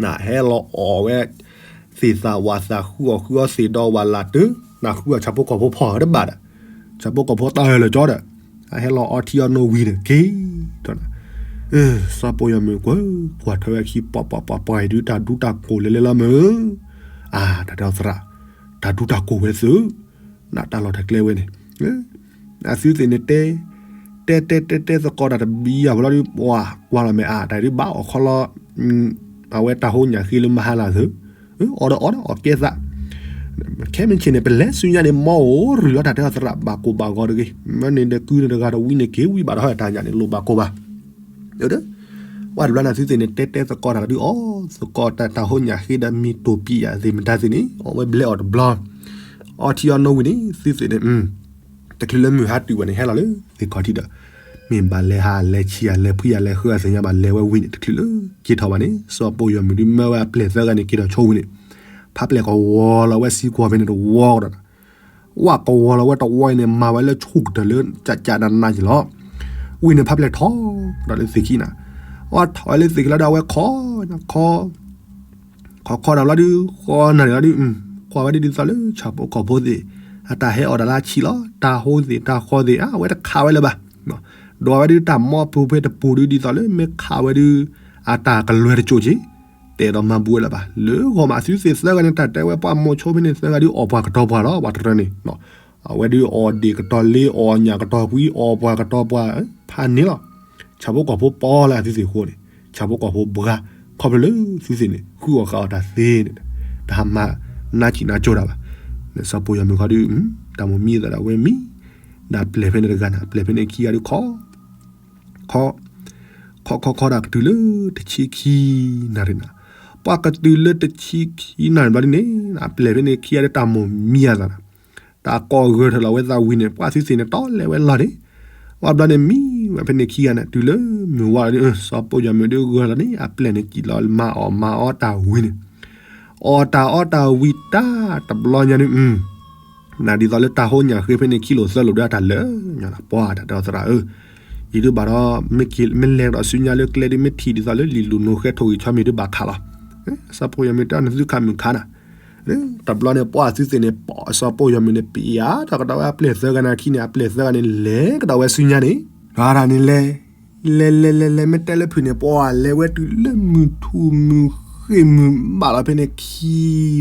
နဟဲလီၤအီၣ်ဝဲ သ့ၣ်သၣ်ဝၣ်သၣ်ဃုအီၣ်ဃုအီသ့ၣ်ဒီးဝၣ်လၢ်တၢ, နဃုအီၣ်ဆၣ်ဖိကီၢ်ဖိဖီၣ်တဘၣ်ဒီး, ဆၣ်ဖိကီၢ်ဖိတၢ်အၢၣ်လီၤကၠီဒီး, အဟဲလီၤအီထံအီနိဝံၤန့ၣ်က့ၤ, စီၤပိၢ်ယီၤမုၣ်ကွၢ် ကွၢ်ထွဲဝဲခံ ပှၤပှၤပှၤပှၤအံၤဒုတၢ်ဒူတၢ်ကိၢ်လဲၤလဲၤလီၤမၢ်, အါ တၢ်တဲအီၤသရၣ်, တၢ်ဒူတၢ်ကိၢ်ဝဲသု, နတၢ်လီၢ်တၢ်ကျဲဝဲန့ၣ် အသုသ့ၣ်န့ၣ်တဲ, တဲတဲတဲတဲသကိးတၢ်တဘံယၤဘၣ်လီၤဒုး ပှၤကွၢ်လီၤမ့ၢ်အါ တၢ်ဒုးဘၣ်အီၣ်ခီလီၤ, အဝဲတၢ်ဟိညၣ်ဃ့လၢမဟါလၢ်သု, အီၣ်ဒီးအီၣ်ဒီးအီၣ်ကဲသး, ခဲမုၢ်ဆ့ၣ်န့ၣ် ပလဲၤဆူညါန့ၣ် မ်အိၣ်ရူၢ်လီၤ တၢ်တဲအီၤသရၣ် ဘၣ်ကိၢ်ဘၣ်ဂီၤတဂ့ၤ, မ့ၢ်န့ၣ်ဒီးကုန့ၣ်တဂၤတဝံန့ၣ် က့ၤဝံဘၣ်ဒီးဟီၣ်တၢ်ညၣ်န့ၣ် လိၣ်ဘၣ်ကိၢ်ဘၣ် ဒီး ပှၢ်တဘျီန့ၣ် သုသ့ၣ်န့ၣ် တဲတဲသကိးတၢ်ကဒုးအီၣ်သကိးတၢ် တၢ်ဟိညၣ်ဃ့ဒီးမ့ၢ်တိၢ်ပံးယၤသ့ၣ်မတၤသ့ၣ်န့ၣ် အီၣ်ဝဲဘျဲးအီၣ်တဘျီ, အီထံအီနိဝံၤန့ၣ် သုသ့ၣ်န့ၣ် တချုးလၢမုၢ်ဟါတုၤဝဲန့ၣ် ဟဲလီၤလၢသ့ၣ်ခီၣ်ထံးဒီး မ့ၢ်ဘၣ်လဲၤဟးလဲၤဆံးယၤလဲၤဖှံယၤလဲၤဃၢအသ့ၣ်ညါဘၣ်လဲၤဝဲဝံၤန့ၣ် တချုးလၢက့ၤထီၣ်ဘၣ်န့ၣ် စီၤပိၢ်ယီၤမုၣ်ဒုးမၢဝဲအပျဲၢ်သၢဂၤန့ၣ် က့ၤထီၣ်ဆိဝံၤန့ၣ် ဖးပျဲၢ်ကဝီၤလီၤဝဲစံကွီၢ်ဖဲန့ၣ်တဝီကဒီး ဝဲကဝီၤလီၤဝဲတဝီအံၤန့ၣ် မၤဝဲလၢဆိကတၢၢ်လၢကကးနးနးက့ၤလီၤ. ဝံၤန့ၣ်ဖးပျဲၢ်ထီၣ်ဒီးလၢသ့ၣ်ခံနၤ, ဝဲထီၣ်ဝဲလၢသ့ၣ်ခံလီၤဒီး အဝဲခီ, ခီ, ခီခီတၢ်ဘျီဒုး ဃီနၢ်လီၤဒုး ကွၢ်ဝဲဒုးဒ်သိးလၢဆၣ်ဖိကီၢ်ဖိသ့ၣ် အတၢ်ဟဲအီၣ်တၢ်လၢအဆံးလီၤ. တၢ်ဟိသ့ၣ်တၢ်ဃီသ့ၣ် အဝဲတခးဝဲလၢၤဘၣ်. ဒိးဝဲဒုးတၢ်မီပူၤဖဲတပူၤဒုး ဒ်သိးလၢမ့ၢ်ခးဝဲဒုး အတၢ်ကလွဲတကၠိၣ်က့ တဲဒီးမၤဘူးဝဲလၢၤဘၣ်. လၢဂီၢ်မး အသုသ့ၣ်သၢဂၤန့ၣ် တၢ်တဲဝဲပှၤမိၤဆိဖဲန့ၣ်သၢဂၤဒုး အီၣ်ပှၤကတီၤပှၤလီၤ ပှၤတရၢန့ၣ်. အဝဲဒုးအီၣ်ဒ့ၣ်ကတီၤလ့ အီၣ်ညၣ်ကတီၤကွံ အီၣ်ပှၤကတီၤပှၤ ဖးန့ၣ်လီၤ. ဆၣ်ဖိကီၢ်ဖိပီလၢအသုသ့ၣ်အဃိန့ၣ် ဆၣ်ဖိကီၢ်ဖိဘှါ ခီဖျိလၢသုသ့ၣ်န့ၣ် ဃုအီၣ်ဃုအီတၢ်သ့န့ၣ် တဟးမၤနါဆံၣ်နါကၠိတၢ်ဘၣ်. စီၤပိၢ်ယီၤမုၣ်ခီဒုး တၢ်မိၢ်မံသးဒၣ်ဝဲမံ ဒီးပျဲၢ်ဖဲန့ၣ်တဂၤန့ၣ် ပျဲၢ်ဖဲန့ၣ်ခံဂၤဒုးခီ ခီ ခီခီခီဒၣ်ကတုၤလၢ တဆံခံနၣ်ရံၣ်နၤ. ပှၤကတုၤလၢတဆံခံနၣ်ရံၣ်ဘျီဒ်န့ၣ် အပျဲၢ်ဖဲန့ၣ်ခံဂၤဒုးတၢ်မိၢ်မံအသးနၤ. တၢ်ကိးဂၢၢ်ထၢၣ်လီၤဝဲသးဝံၤန့ၣ် ပှၤသုသ့ၣ်န့ၣ် တီလဲၤဝဲလီၤန့ၣ် ပှၤဘျီန့ၣ်မံဝဲဖဲန့ၣ်ခံဂၤန့ၣ် တုၤလၢမုၢ်ဝါလီၤဒုး စီၤပိၢ်ယီၤမုၣ်ဒုးဂၢၢ်လီၤန့ၣ် အပျဲၢ်န့ၣ်စံၣ်လီၤမၤအီၣ်မၤအီတၢ်ဝံၤန့ၣ် အီၣ်တၢ်အီတၢ်ဝံၤတၢ်တဘျီညါဒုး နဒ်သိးလၢတၢ်ဟိညၣ်ဃ့ဖဲန့ၣ်ခံလိာ်သၢလိာ်ဒုးအတၢ်လၢာ်ညီလီၤ ပှၤတၢ်တဲအီၤသရၣ်ဧၢ, ယဒုးဘၣ်ဒီး မ့ၢ်လဲၤကဒီးဆူညါလၢကျဲဒုး မ့ၢ်ထံၣ်ဒ်သိးလၢလံာ်လူၤနိဃဲထိၣ်ဂံၢ်ဆီမ့ၢ်ဒုးဘၣ်ခးလီၤ. စီၤပိၢ်ယီၤမုၣ်တဲနသုခးမုၣ်ခးနၤ. တဘျီန့ၣ် ပှၤသုသ့ၣ်န့ၣ် ပစီၤပိၢ်ယီၤမုၣ်န့ၣ် ပံးယၤထီၣ်ကဒီးဝဲအပျဲၢ်သၢဂၤန့ၣ်အခံန့ၣ် အပျဲၢ်သၢဂၤန့ၣ် လဲၤကဒီးဝဲဆူညါန့ၣ် တၢ်န့ၣ်လဲၤ လဲၤလဲၤလဲၤလဲၤ မ့ၢ်တဲလၢဖုၣ်န့ၣ် ပှၤလဲၤဝဲတုၤလၢမုၢ်ထူၣ်မုၢ်ဃ့ၢ်မုၢ်ဘၣ်လီၤဖဲန့ၣ် ခံ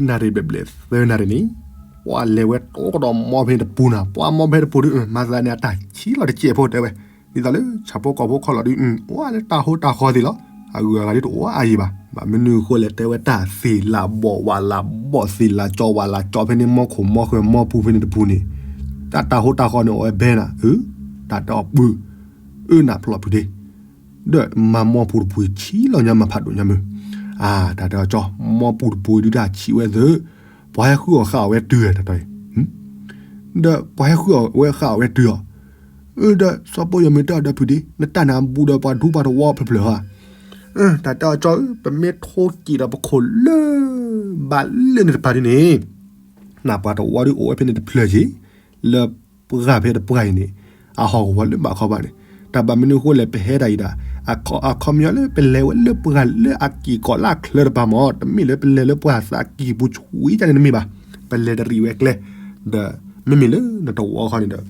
နၣ်ရံၣ်ဘျဲၣ်ဘျဲၣ်သၢနၣ်ရံၣ်န့ၣ် ပှၤလဲၤဝဲတိကဒီးမီဖဲန့ၣ်တပူၤနၤ ပှၤမီဖဲတပူၤဒုး မၤသးန့ၣ် အတၢ်ဆံးလီၤတစဲးဖိတဲဝဲ ဒ်သိးလၢဆၣ်ဖိကီၢ်ဖိခီလီၤဒုး အိၣ်လၢတၢ်ဟိတၢ်ဃီသ့ၣ်လီၤ. အဂုၤအဂၤဒုးတအိၣ်အါယံၤဘၣ်. ဘၣ်မနုၤအဃိလဲၣ် တဲဝဲတၢ်သ့ၣ်လၢဘီၣ်ဝၣ်လၢဘီၣ်သ့ၣ်လၢကၠီဝၣ်လၢကၠီဖဲန့ၣ် မီခိၣ်မီဃၢၤမီပူၤဖဲန့ၣ်တပူၤန့ၣ် တၢ်တၢ်ဟိတၢ်ဃီန့ၣ်အိၣ်ဝဲဘဲနၤ အၢ တၢ်တဲအီၤပၢၢ် အၢနၢ်ဖျီၣ်ဖုးဒ့ ဒီးမၤမီပူၤတပူၤဆံးလီၤညါမၤဖးဒိၣ်ညါမုၢ် အါ တၢ်တဲအီၤကၠီ မီပူၤတပူၤဒုးတၢ်ဆံးဝဲသၢ ပှၤဟဲဃုအီၣ်ဃာ်အီၣ်ဝဲတုၤတၢ်တဲအံၤ ဒီးပှၤဟဲဃုအီၣ်ဝဲဃာ်အီၣ်ဝဲတုၤအီၤ ဒီးစီၤပိၢ်ယီၤမုၢ်တဲအီၤဒီးဖုးဒ့ နတၢ်န့ၣ်အဘူးဒီးပှၤဒူပှၤတဝီဖျၢၣ်ဖျၢၣ်ဧါ. တၢ်တဲအီၤကၠီဧၢ, ပမ့ၢ်ထိၣ်က့ၤဒီးပခိၣ်လၢ ဘၣ်လၢန့ၣ်တပၤဒ်န့ၣ်, နပှၤတဝီဒုးအိၣ်ဝဲဖဲန့ၣ်တဖျၢၣ်က့ၤ, လၢပှၤဖဲတပှၢ်အံၤန့ၣ်, အဟီၣ်ကဝီၤလၢဘၣ်ခီဘၣ်န့ၣ်, တၢ်ဘၣ်မနုၤအဃိလဲၣ် ပဟဲဒၣ်အံၤဒၣ်, အခီပညီလၢပလဲၤဝဲလၢပှၤလၢအက့ၢ်ကီးလၢအချၢတပၤမ့ၢ်, တမ့ၢ်လၢပလဲၤလၢပှၤသးကံၢ်ပူၤဆူၣ်ဝံၤကန့ၣ်တမ့ၢ်ဘၣ်, ပလဲၤတရံးဝဲကျဲ, ဒီးမ့မ့ၢ်လၢနတဝီခီန့ၣ်ဒီး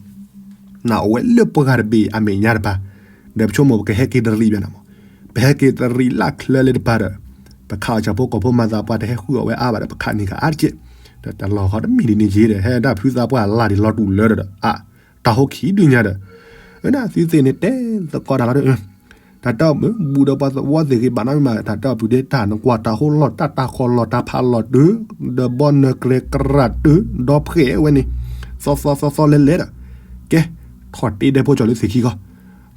နအိၣ်ဝဲလၢပှၤတဘ့ၣ်အမဲာ်ညါတပၤ, ဒီးပဆိကမိၣ်ပကဟဲက့ၤတရံးဘၣ်နၤမ့ၢ်, ပဟဲက့ၤတရံးလၢချၢလၢတပၤဒီး, ပခးအီၣ်ဆၣ်ဖိကီၢ်ဖိမၤသးပှၤတဟဲဃုအီၣ်ဝဲအါဘၣ်ဒီး ပခးန့ၢ်ကအါတက့ၢ်, ဒီးတၢ်လီၢ်ဃီတမ့ၢ်ဒ်န့ၣ်က့ၤဒီး ဟဲဒၣ်ဖုသးပှၢ်လၢ်ဒံးလီၤတူာ်လၢဒီး, အါ, တၢ်ဟိခံဒုညါဒီး, အသုသ့ၣ်န့ၣ်တဲသကိးတၢ်လီၤဒီး တၢ်တဲအီၤ ဘူးဒီးပှၤသဝီသ့ၣ်ဂ့ၤဘၣ်နီတမံၤမး, တၢ်တဲအီၤပုၢ်ဒ့တၢ် နကွၢ်တၢ်ဟိလီၢ်တၢ် တၢ်ဃီလီၢ်တၢ်ဖးလီၢ်တုၤ, ဒီးဘီနၢ်ကြဲးကြၢ်တုၤ ဒီဖှဲးဝဲန့ၣ်, သီသီသီသီလဲၤလဲၤဒီး, ကဲ, ထီၣ်တ့ဒဲဖိကၠီၤလၢသ့ၣ်ခံဃီ,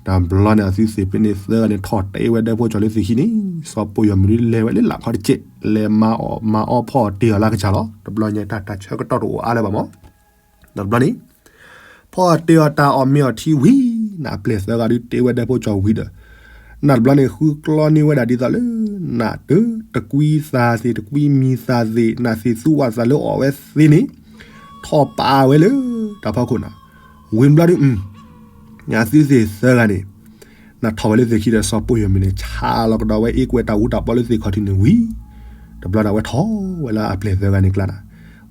တဘျီန့ၣ် အသုသ့ၣ်ဖဲန့ၣ်သၢဂၤန့ၣ် ထီၣ်တ့ဝဲဒဲဖိကၠီၤလၢသ့ၣ်ခံန့ၣ်, စီၤပိၢ်ယီၤမုၢ်ဒုးလဲၤဝဲလၢလာ်ခီတက့ၢ်, လဲၤမၤအီၣ်မၤအီဖီအီၣ်တ့ၢ်အီၤလၢကစၢ်လီၤ, တဘျီညါတၢ်တၢ်ဆၢကတီၢ်တအိၣ်အါလၢၤဘၣ်မ့ၢ် တဘျီန့ၣ်, ဖီအီၣ်တ့ၢ်အီၣ်တၢ်အီၣ်မ့ၤအီထံဝံၤ, နပျဲၢ်သၢဂၤဒုးတ့ဝဲဒဲဖိကၠီၤဝံၤဒီး, နတဘျီန့ၣ် ဃုကျီန့ၢ်ဝဲဒၣ်ဒ်သိးလၢ, နတ, တကွံသးသ့ၣ် တကွံမံၤသးသ့ၣ် နသ့ၣ်သူဝၣ်သးလၢအီၣ်ဝဲသ့န့ၣ်, ထီၣ်ပာ်ဝဲလၢ, တၢ်ဖီခိၣ်နၤ, ဝံၤဘျီဒုး, အသုသ့ၣ်သၢဂၤန့ၣ် နထီၣ်ဝဲလၢသ့ၣ်ခံဒီး စီၤပိၢ်ယီၤမုၢ်န့ၣ် ဆါလီၤကဒီးဝဲအ့ၣ်ကွဲးတၢ်အူတၢ်ပီလၢသ့ၣ်ခီၣ်ထံးန့ၣ်ဝံၤ, တဘျီန့ၣ် အဝဲထီၣ်ဝဲလၢအပျဲၢ်သၢဂၤန့ၣ်ကျါနၤ,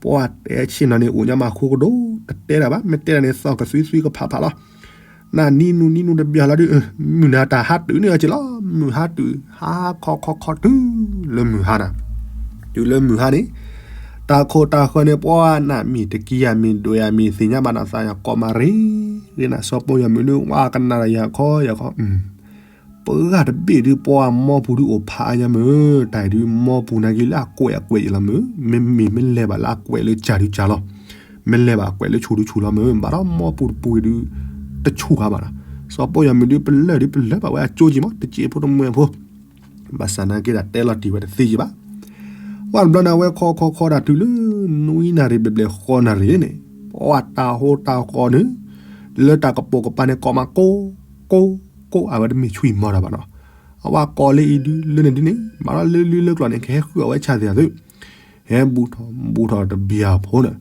ပှၤတဲဆ့ၣ်နီၤန့ၣ် အိၣ်ညါမးဃိကဒိၣ်, တတဲတၢ်ဘၣ် မ့ၢ်တဲတၢ်န့ၣ် သီၣ်ကသွံသွံကဖးဖးလီၤ, နနံၤနုၤနံၤနုၤတဘျီလီၤဒုး, မုၢ်နၤတၢ်ဟးတုၤန့ၢ်အီၤက့ၤလီၤ, မုၢ်ဟါတုၤ ဟါခီခီခီတုၤလၢမုၢ်ဟါနၤ, တုၤလၢမုၢ်ဟါန့ၣ် တၢ်ခိၣ်တၢ်ဃၢၤန့ၣ် ပှၤနမ့ၢ်တကံယၤမ့ၢ်ဒွဲၣ်ယၤမ့ၢ်သ့ၣ်ညါဘၣ်နသးယၤကိးမးရ့, ဂ့ၤနၤ စီၤပိၢ်ယီၤမုၢ်ဒုး ဝါကနၣ်ဒီးယၤခီယၤခီ, ပှၤတဘ့ၣ်ဒုးပှၤမိၢ်ပူၤဒုးအိၣ်ဖးအါညါမုၢ်, တၢ်အံၤဒုးမိၢ်ပူၤနာ်က့ၤလၢအကွဲးအကွဲးယံၤလီၤမုၢ်, မ့မ့ၢ်မ့ၢ်လဲၤဘၣ်လၢအကွဲးလၢကၢ်ဒုးကၢ်လီၤ, မ့ၢ်လဲၤဘၣ်အကွဲးလၢဆူၣ်ဒုးဆူၣ်လီၤမုၢ်, ဘၣ်ဒီးမိၢ်ပူၤတပူၤအံၤဒုး တဆူၣ်ဃာ်ဘၣ်နၤ, စီၤပိၢ်ယီၤမုၢ်ဒုးပလၢၢ်ဒုးပလၢၢ်ဘၣ်ဝဲအကၠိက့ၤမး တစဲးဖိတမှဲၤဖိ ဘၣ်ဆၣ်နာ်က့ၤဒၣ်တဲလီၤတံၢ်ဝဲတသ့က့ၤဘၣ်. ဝံၤတဘျီန့ၣ် အဝဲခီခီခီဒၣ်တုၤလၢ နွံနၣ်ရံၣ်ဘျဲၣ်ဘျဲၣ်ဃိးနၣ်ရံၣ်န့ၣ်, ပှၤတၢ်ဟိတၢ်ဃီန့ၣ် လၢတၢ်ကပိာ်ကပၤန့ၣ် ကိးမးကိး ကိး ကိး အဝဲတမ့ၢ်ဆွံမီၤတၢ်ဘၣ်နီၤ. အဝဲကိးလၢအံၤဒုးလၢန့ၣ်ဒုးန့ၣ် မၤဒီးလၢလံလၢကျိၤန့ၣ် ကဟဲဃုအီၣ်ဝဲဆၣ်သ့ၣ်သု ဟဲဘူးထီၣ်ဘူးထီၣ်တဘျီဖိန့ၣ်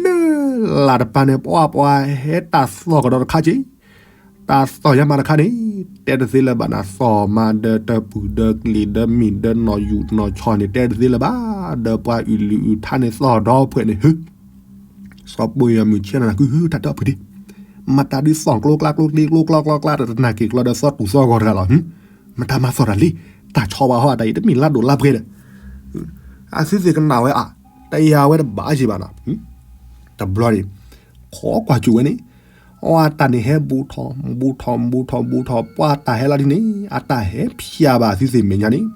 လၢလာ်တပၤန့ၣ် ပှၤပှၤဟဲတၢ်သီၣ်ကဒီးတခါက့ၤ တၢ်သီၣ်ညါမးတခါန့ၣ် တဲတသ့လၢၤဘၣ်နၤ သီၣ်မးဒီးတပူၤဒီးကျံၤဒီးမံၤဒီးနီၣ်ယူၣ်နီၣ်ဆီန့ၣ် တဲတသ့လၢၤဘၣ် ဒီးပှၤအုၣ်လုၢ်အုၣ်ထါန့ၣ်သီၣ်ဒီဖှဲးန့ၣ် ဟု စီၤပိၢ်ယီၤမုၢ်ဆဲးနၤနၤ ကုဟု တၢ်တဲအီၤဖုဒ့ မတၤဒုးသီၣ်ကျိကျါကျိကျါကျိကျါကျါ တနာ်က့ၤကျီဒီးသီၣ်တူၢ်သီၣ်ဂီၤတဂၤလီၤ ဟု မတၤမၤသီၣ်တၢ်လံ တၢ်ဆီဘၣ်ဟီ တၢ်အံၤတမ့ၢ်လါဒိၣ်လါပှဲၤဒီး အသုသ့ၣ်ကနၣ်ဝဲအါ တယာ်ဝဲတဘၣ်က့ၤဘၣ်နီၤ တဘျီန့ၣ် ခိးကွၢ်စူၣ်ဝဲန့ၣ် အတၢ်န့ၣ်ဟဲဘူးထီၣ် ဘူးထီၣ် ဘူးထီၣ် ဘူးထီၣ် ပှၤတၢ်ဟဲလီၤဒ်န့ၣ် အတၢ်ဟဲဖျါဘၣ်အသုသ့ၣ်မဲာ်ညါန့ၣ်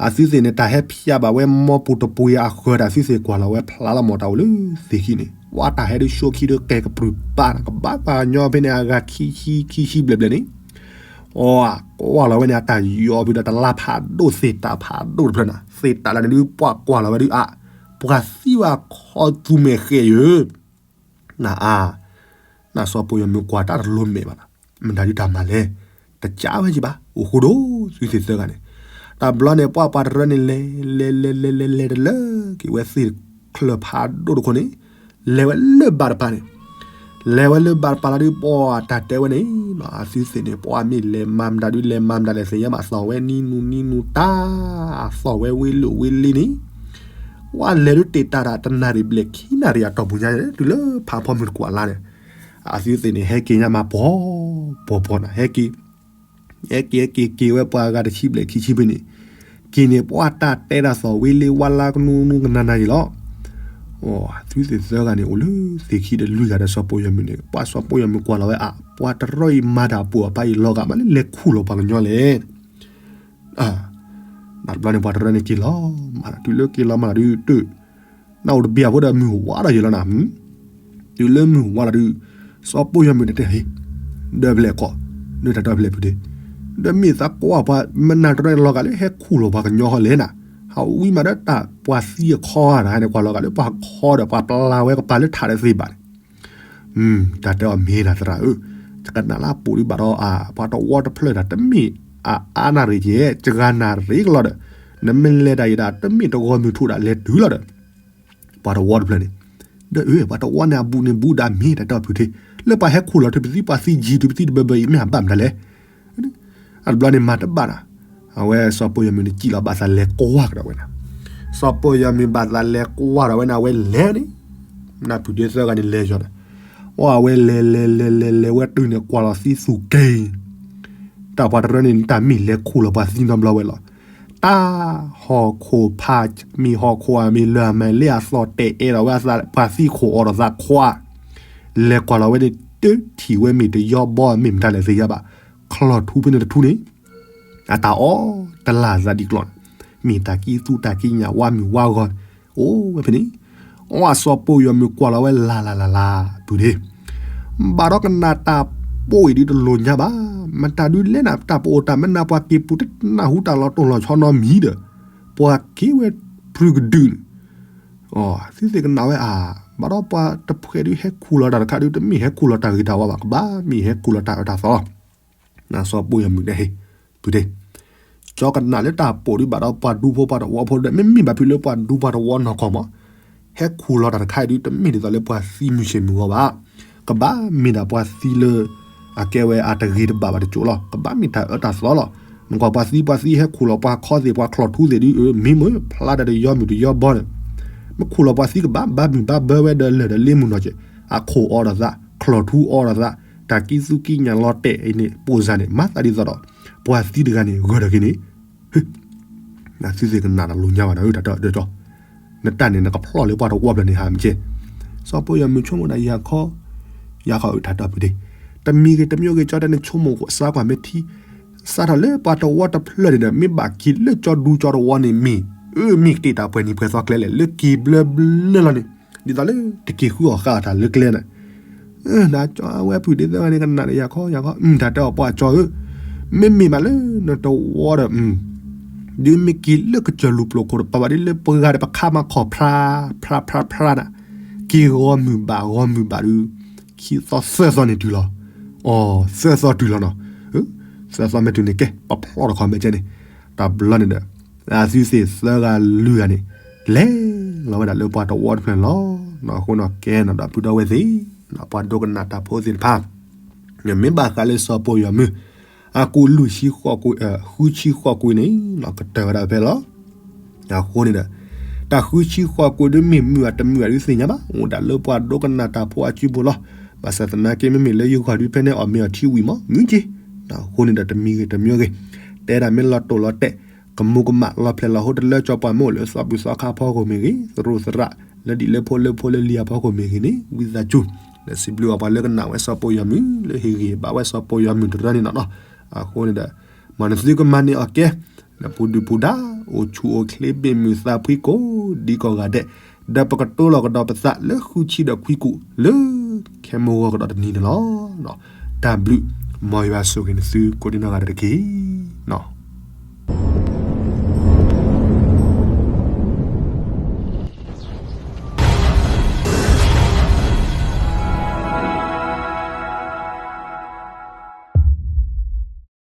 အသုသ့ၣ်န့ၣ် တၢ်ဟဲဖျါဘၣ်ဝဲမိၢ်ပူၤတပူၤအံၤအဃၢၤဒီး အသုသ့ၣ်ကွၢ်လီၤဝဲဖျါလီၤမ့ၢ်တၢ်အိၣ်လၢသ့ၣ်ခံန့ၣ် ပှၤတၢ်ဟဲဒုးဆိခံဒုးကဲကပြုၢ်ပာ် ကဘၣ်ပှၤကညီဖဲန့ၣ် အဂၤခံဆံခံဆံဘျဲၣ်ဘျဲၣ်န့ၣ် အကွၢ်လီၤဝဲန့ၣ် အတၢ်ယီၤဖုဒီးတလါဖးဒိၣ်သ့ၣ်တၢ်ဖးဒိၣ်တဖျၢၣ်န့ၣ် သ့ၣ်တၢ်လၢန့ၣ်ဒုး ပှၤကွၢ်လီၤဝဲဒုးအါ ပှၤသံဝဲခီသူမဲာ်ဃဲၣ်ယၢ် နအါ နစီၤပိၢ်ယီၤမုၢ်ကွၢ်တၢ်တလိၤမဲာ်ဘၣ်နီၤ မတၤဒုးတၢ်မၤလဲၣ် တကးဝဲက့ၤဘၣ် အိၣ်ဃိဒိၣ်သုသ့ၣ်သၢဂၤန့ၣ် တဘျီန့ၣ် ပှၤပှၤတရၢန့ၣ် လဲၤ လဲၤ လဲၤ လဲၤ လဲၤ လဲၤတလၢ က့ၤဝဲသ့ၣ်ချၢၣ်ဖးဒိၣ်တခိၣ်န့ၣ် လဲၤဝဲလၢဘၣ်တပၤန့ၣ် လဲၤဝဲလၢဘၣ်တပၤလီၤဒုး ပှၤတၢ်တဲဝဲန့ၣ် အသုသ့ၣ်န့ၣ် ပှၤမ့ၢ်လဲၤမၤမတၤဒုး လဲၤမၤမတၤလဲၣ်သ့ၣ်ညါဘၣ် သီၣ်ဝဲနံၤနုၤနံၤနုၤတၢ် သီၣ်ဝဲဝ့ၢ်လၢဝ့ၢ်လ့န့ၣ် ပှၤလဲၤဒုးတ့ၢ်တၢ်တၢ်တနၣ်ရံၣ်ဘျဲၣ်ခံနၣ်ရံၣ်အတီၢ်ပူၤညါ တုၤလၢဖးဖီမုၢ်တကွၢ်လါန့ၣ် အသုသ့ၣ်န့ၣ် ဟဲက့ၤညါမးပှီၤ ပှီၤပှီၤနၤ ဟဲက့ၤ ဟဲက့ၤဟဲက့ၤက့ၤဝဲပှၤဂၤတဆံဘျဲၣ်ခံဆံဖဲန့ၣ် က့ၤန့ၣ် ပှၤတၢ်တဲတၢ်သီၣ်ဝ့ၢ်လ့ဝါလါကနူနူကနၤနၤယံၤလီၤ သုသ့ၣ်သၢဂၤန့ၣ် အိၣ်လၢသ့ၣ်ခံဒီးလွံၢ်ဂၤဒီးစီၤပိၢ်ယီၤမုၢ်န့ၣ် ပှၤစီၤပိၢ်ယီၤမုၢ်ကွၢ်လီၤဝဲအါ ပှၤတရၢအံၤမၤတၢ်ပိာ်အပၢ်အံၤလီၤဂာ်မးလၢလဲၤခူၣ်လီၤပှၤကညီလဲၣ် နတဘျီန့ၣ် ပှၤတရၢန့ၣ်က့ၤလီၤမး တုၤလၢက့ၤလီၤမးဒုး တၢ် နအိၣ်တဘျီဖိဒီးမုၢ်ဝါဒီးယံၤလီၤနၤ တုၤလၢမုၢ်ဝါလီၤဒုး စီၤပိၢ်ယီၤမုၢ်န့ၣ်တဲဟ့ၣ် ဒီးဖျဲၣ်ကီး ဒုးတၢ်ဒီးဖျဲၣ်ဖုဒ့ ဒီးမ့ၢ်သးကွၢ်ပှၤမနၤတရၢန့ၣ်လီၤဂာ်လၢဟဲခူၣ်လီၤပှၤကညီဟီလဲၣ်နၤ ဟးဝံၤမးဒီးတၢ်ပှၤသံအခီနၤ ဟဲန့ၣ်ကွၢ်လီၤဂာ်လၢပှၤခီဒီးပှၤပျၢ်ဝဲကပၤလၢထးဒီးသ့ၣ်ဘၣ်န့ၣ် တၢ်တဲအီၤမ့ၢ်နၤသရၣ်ဧၢ, ယကနၣ်လၢအပူၤဒုးဘၣ်ဒီးအါ ပှၤတဝီတဖျၢၣ်တၢ်တမ့ၢ် အါနၣ်ရံၣ်က့ ကဂၤနၣ်ရံၣ်ကလီၤဒီး နမ့ၢ်လဲၤတၢ်ယံၤဒၣ် တမ့ၢ်တဂီၤမုၢ်ထူၣ်ဒၣ်လဲၤတုၤလီၤဒီး ပှၤတဝီတဖျၢၣ်န့ၣ် ဒီးအၢ ပှၤတဝီန့ၣ် အဘူးန့ၣ်ဘူးဒၣ်မ့ၢ် တၢ်တဲအီၤဖုထ့ လၢပှၤဟဲခိၣ်လီၤထုးပသံ ပှၤသံယံၤထုးပသံတဘၢဘၢအံၤ မ့ၢ်အဘၣ်မတၤလဲၣ်. အတဘျီန့ၣ်မၤတဘၣ်နၤ, အဝဲစီၤပီယီၤမုၢ်န့ၣ် စံၣ်လီၤဘၣ်သးလဲၤကွၢ်ကဒီးဝဲနၤ, စီၤပီယီၤမုၢ်ဘၣ်သးလဲၤကွၢ်ဒီးဝဲန့ၣ် အဝဲလဲၤန့ၣ်, နၢ်ဖုထ့သၢဂၤန့ၣ်လဲၤယီၤဒီး, အဝဲလဲၤလဲၤလဲၤလဲၤလဲၤဝဲတုၤန့ၣ် ကွၢ်လီၤသံသူၣ်က့ၤ တၢ်ပှၤတရၢန့ၣ် တၢ်မ့ၢ်လဲၤခိၣ်လီၤပှၤသံနီတဘျီဝဲလီၤ. တၢ်ဟီၣ်ခိၣ်ဖး မ့ၢ်ဟီၣ်ခိၣ်ဧါ မ့ၢ်လၢၢ်မ့ၢ်လ့အသီၣ်တဲာ်အဲၣ်ဒိးဝဲ ပှၤသံခိၣ်အီၤဒီးသးခွါ, လဲၤကွၢ်လီၤဝဲန့ၣ် တထံၣ်ဝဲမ့ၢ်တယီဘီ မ့ၢ်မတၤလဲၣ်သ့ၣ်ညါဘၣ်, ချီၣ်ထူဖဲန့ၣ်တထူန့ၣ် အတၢ်အီၣ်တလၢ်သးဒ်ကျီၢ်န့ၣ်, မ့ၢ်တၢ်ကံသူတၢ်ကံညၣ်ဝါမုၢ်ဝါဂီၤ, အိၣ်ဝဲဖဲန့ၣ်, အီၣ်အစီၤပီယီၤမုၢ်ကွၢ်လီၤဝဲလၢ်လၢ်လၢ်လၢ် ပုၢ်ဒ့ ဘၣ်ဒီးကနၣ်တၢ်ပိာ်အံၤဒုတလိၣ်ညါဘၣ်, မတၤဒုလဲၣ်နၤ တၢ်ပအိၣ်တၢ်မနုၤပှၤက့ၤပူၤတနၢ်ဟူတၢ်လီၤတိၢ်လီၤဆီနီတမံၤဒီး, ပှၤက့ၤဝဲပြုၢ်ကဒုန့ၣ် သုသ့ၣ်ကနၣ်ဝဲဧါ, ဘၣ်ဒီးပှၤတဖှဲးဒုဟဲခူၣ်လီၤတၢ်တခါဒု တမ့ၢ်ဟဲခူၣ်လီၤတၢ်ဂ့ၤတၢ်ဝါဘၣ်, ကဘၣ်မ့ၢ်ဟဲခူၣ်လီၤတၢ်အၢတၢ်သီလီၤ. စီၤပီယီၤမုၢ်တဲဟ့ၣ် ပုၢ်ဒ့ ကၠီကနၣ်လၢတၢ်ပိာ်ဒုဘၣ်ဒီးပှၤဒူဖိပှၤတဝီဖိဒီး မ့မ့ၢ်ဘၣ်ဖုးလၢပှၤဒူပှၤတဝီနီၢ်ကီၢ်မး, ဟဲခူၣ်လီၤတၢ်တခါအံၤဒု တမ့ၢ်ဒ်သိးလၢပှၤသံမုၢ်ဆ့ၣ်မုၢ်ဂီၤဘၣ်, ကဘၣ်မ့ၢ်ဒၣ်ပှၤသံလၢ အကဲဝဲအတဂ့ၤတဘၣ်ဘၣ်တကၠိလီၤ, ကဘၣ်မ့ၢ်တၢ်အၢတၢ်သီလီၤ. မ့ၢ်ကွၢ်ပှၤသံပှၤသံဟဲခူၣ်လီၤပှၤခီသ့ၣ်ပှၤချီၣ်ထူသ့ၣ်ဒု မ့ၢ်မ့ၢ်ဖျါတၢ်တယီမုၢ်တယီဘီန့ၣ်, မ့ၢ်ခူၣ်လီၤပှၤသံကဘၣ် ဘၣ်မုာ်ဘၣ်ဘၢဝဲဒီးလၢၢ်ဒီးလ့မုၢ်နီၢ်ကဲ, အခိၣ်အီၤဒီးသး ချီၣ်ထူအီၤဒီးသး တၢ်ကံသူကံညၣ်လီၤတဲာ်အံၤန့ၣ် ပိၢ်စၢ်န့ၣ် မၤသးဒ်သိးဒီး ပှၤသံတဂၤန့ၣ် ဂၢၢ်ဒီးက့ၤန့ၣ် နသုသ့ၣ်ကနၣ်တၢ်လိၣ်ညါဘၣ်ဒီး တၢ်တၢ်တၢ် နတၢ်န့ၣ် နကဖျီၣ်လၢပှၤတဝီဖျၢၣ်န့ၣ် ဟးမ့ၢ်ကဲ, စီၤပီယီၤမုၢ်ဆိကမိၣ်ဒၣ်ယၤခီ, ယၤခီအုးတၢ်တၢ်ဖုးဒ့, တမံၤဂ့ၤတမံၤဂ့ၤ ကၠီတဲနဆိကမိၣ်စးကွၢ်မ့ၢ်ထံ, စးထီၣ်လၢပှၤတဝီတဖျၢၣ်န့ၣ်ဒီး မ့ၢ်ဘၣ်က့ၤလၢကၠီဒူကၠီတဝီန့ၣ်မ့ၢ်, အၢ မ့ၢ်ကတ့ၢ်တၢ်ပှဲၤနံၤပှဲၤသီကျဲလဲၣ် လၢက့ၤဘျၢဘျၢလီၤန့ၣ်, ဒ်သိးလၢတက့ၤဃုအီၣ်ဃာ်အီၣ်တၢ်လၢကျဲန့ၣ် နကၠီဝဲဖုၣ်ဒ့သၢဂၤန့ၣ် ကနၣ်ဒီးယၤခီယၤခီ, တၢ်တဲအီၤပှၤကၠီဧၢ, မ့မ့ၢ်ဘၣ်လၢနတဝီဒီး, ဒုးမ့ၢ်က့ၤလၢကစၢၢ်လူၤပျိၢ်ခိၣ်တပၤဘၣ်ဒ်လၢပှၤဂၤ ဒီးပခါမၤခီၣ်ဖျါ, ဖျါဖျါဖျါနၤ, က့ၤဂီၤမုၢ်ဘၣ်ဂီၤမုၢ်ဘၣ်ဒုး, ခံသီသၢသီန့ၣ်တုၤလီၤ, အီၤ သၢသီတုၤလီၤနီၤ, သၢသီမ့ၢ်တုၤန့ၣ်ကဲ ပဖျီၣ်တခီမဲာ်ကဲန့ၣ်, တဘျီန့ၣ်ဒီး အသုသ့ၣ်သၢဂၤလွံၢ်ဂၤန့ၣ် လဲၤလီၤဝဲဒၣ်လၢပှၤတဝီတဖျၢၣ်န့ၣ်လီၤ. အဃိန့ၣ်ကဲနီၤ ဒီပုၢ်ဒီဝဲၢ်သ့ၣ်, ပှၤဒိကနၣ်တၢ်ဖိသ့ၣ်တဖၣ်, မ့ၢ်ဘၣ်ဃးလၢစီၤပီယီၤမုၢ် အကူၣ်လွံၢ်ဆံဃိးကွံာ်, ဃုဆံဃိးကွံာ်န့ၣ် ကတၢၢ်ဝဲဒၣ်ဖဲလီၤ. အဃိန့ၣ်ဒီး တၢ်ဃုဆံဃိးကွံာ်ဒုးမ့ၢ်မုာ်အတမုာ်အဒုးသ့ၣ်ညါဘၣ်, အိၣ်ဒၣ်လၢပှၤဒိကနၣ်တၢ်ဖိအစုပူၤလီၤ. ဘၣ်ဆၣ်သနာ်က့ မ့မ့ၢ်လၢယဂီၢ်ဒုးဖဲန့ၣ် အီၣ်မ့ၤအီထံဝံၤမး မုာ်က့ၤ, အဃိန့ၣ်ဒီး တမံၤဂ့ၤတမံၤဂ့ၤ, တဲဒၣ်မ့ၢ်လီၤတိာ်လီၤတဲာ်, ကမူကမၣ်လီၤဖျဲးလီၤဟိတလၢကၠီပှၤမ့ၢ်အိၣ်လၢသီဘူၣ်သီခါအဖီခိၣ်မ့ၢ်ဂ့ၤ, သရူးသရၣ် လၢဒံၣ်လၢဖိလၢဖိလၢလံၤအဖီခိၣ်မ့ၢ်ဂ့ၤန့ၣ် ဝံသးစူၤ လဲၤစံးဘျုးအီၤပှၤလၢကနၣ်ဝဲစီၤပီယီၤမုၢ် လၢဟ့ၣ်ဂံၢ်ဘါဝဲစီၤပီယီၤမုၢ်တရၢန့ၣ်နီၤနီၤ. အဃိန့ၣ်ဒီး မ်နသုကမၤန့ၢ်အီၤကဲ နပူၤဒုၣ်ပူၤဒါ အိၣ်ဆူၣ်အိၣ်ချ့ဘ့ၣ်မုာ်သးဖှံကိး ဒံကိးဂၤဒဲး, ဒီးပကတိၤလီၤကဒီးပသးလၢဃုဆံဒီးခွံကူာ် လၢခဲမိၢ်ဂီၤကဒီးတနံၤန့ၣ်လီၤ. တၢ်ဘျုး မ်ယွၤဆိၣ်ဂ့ၤနသုကိးဒံနီၢ်ဂၤဒဲးတက့ၢ်.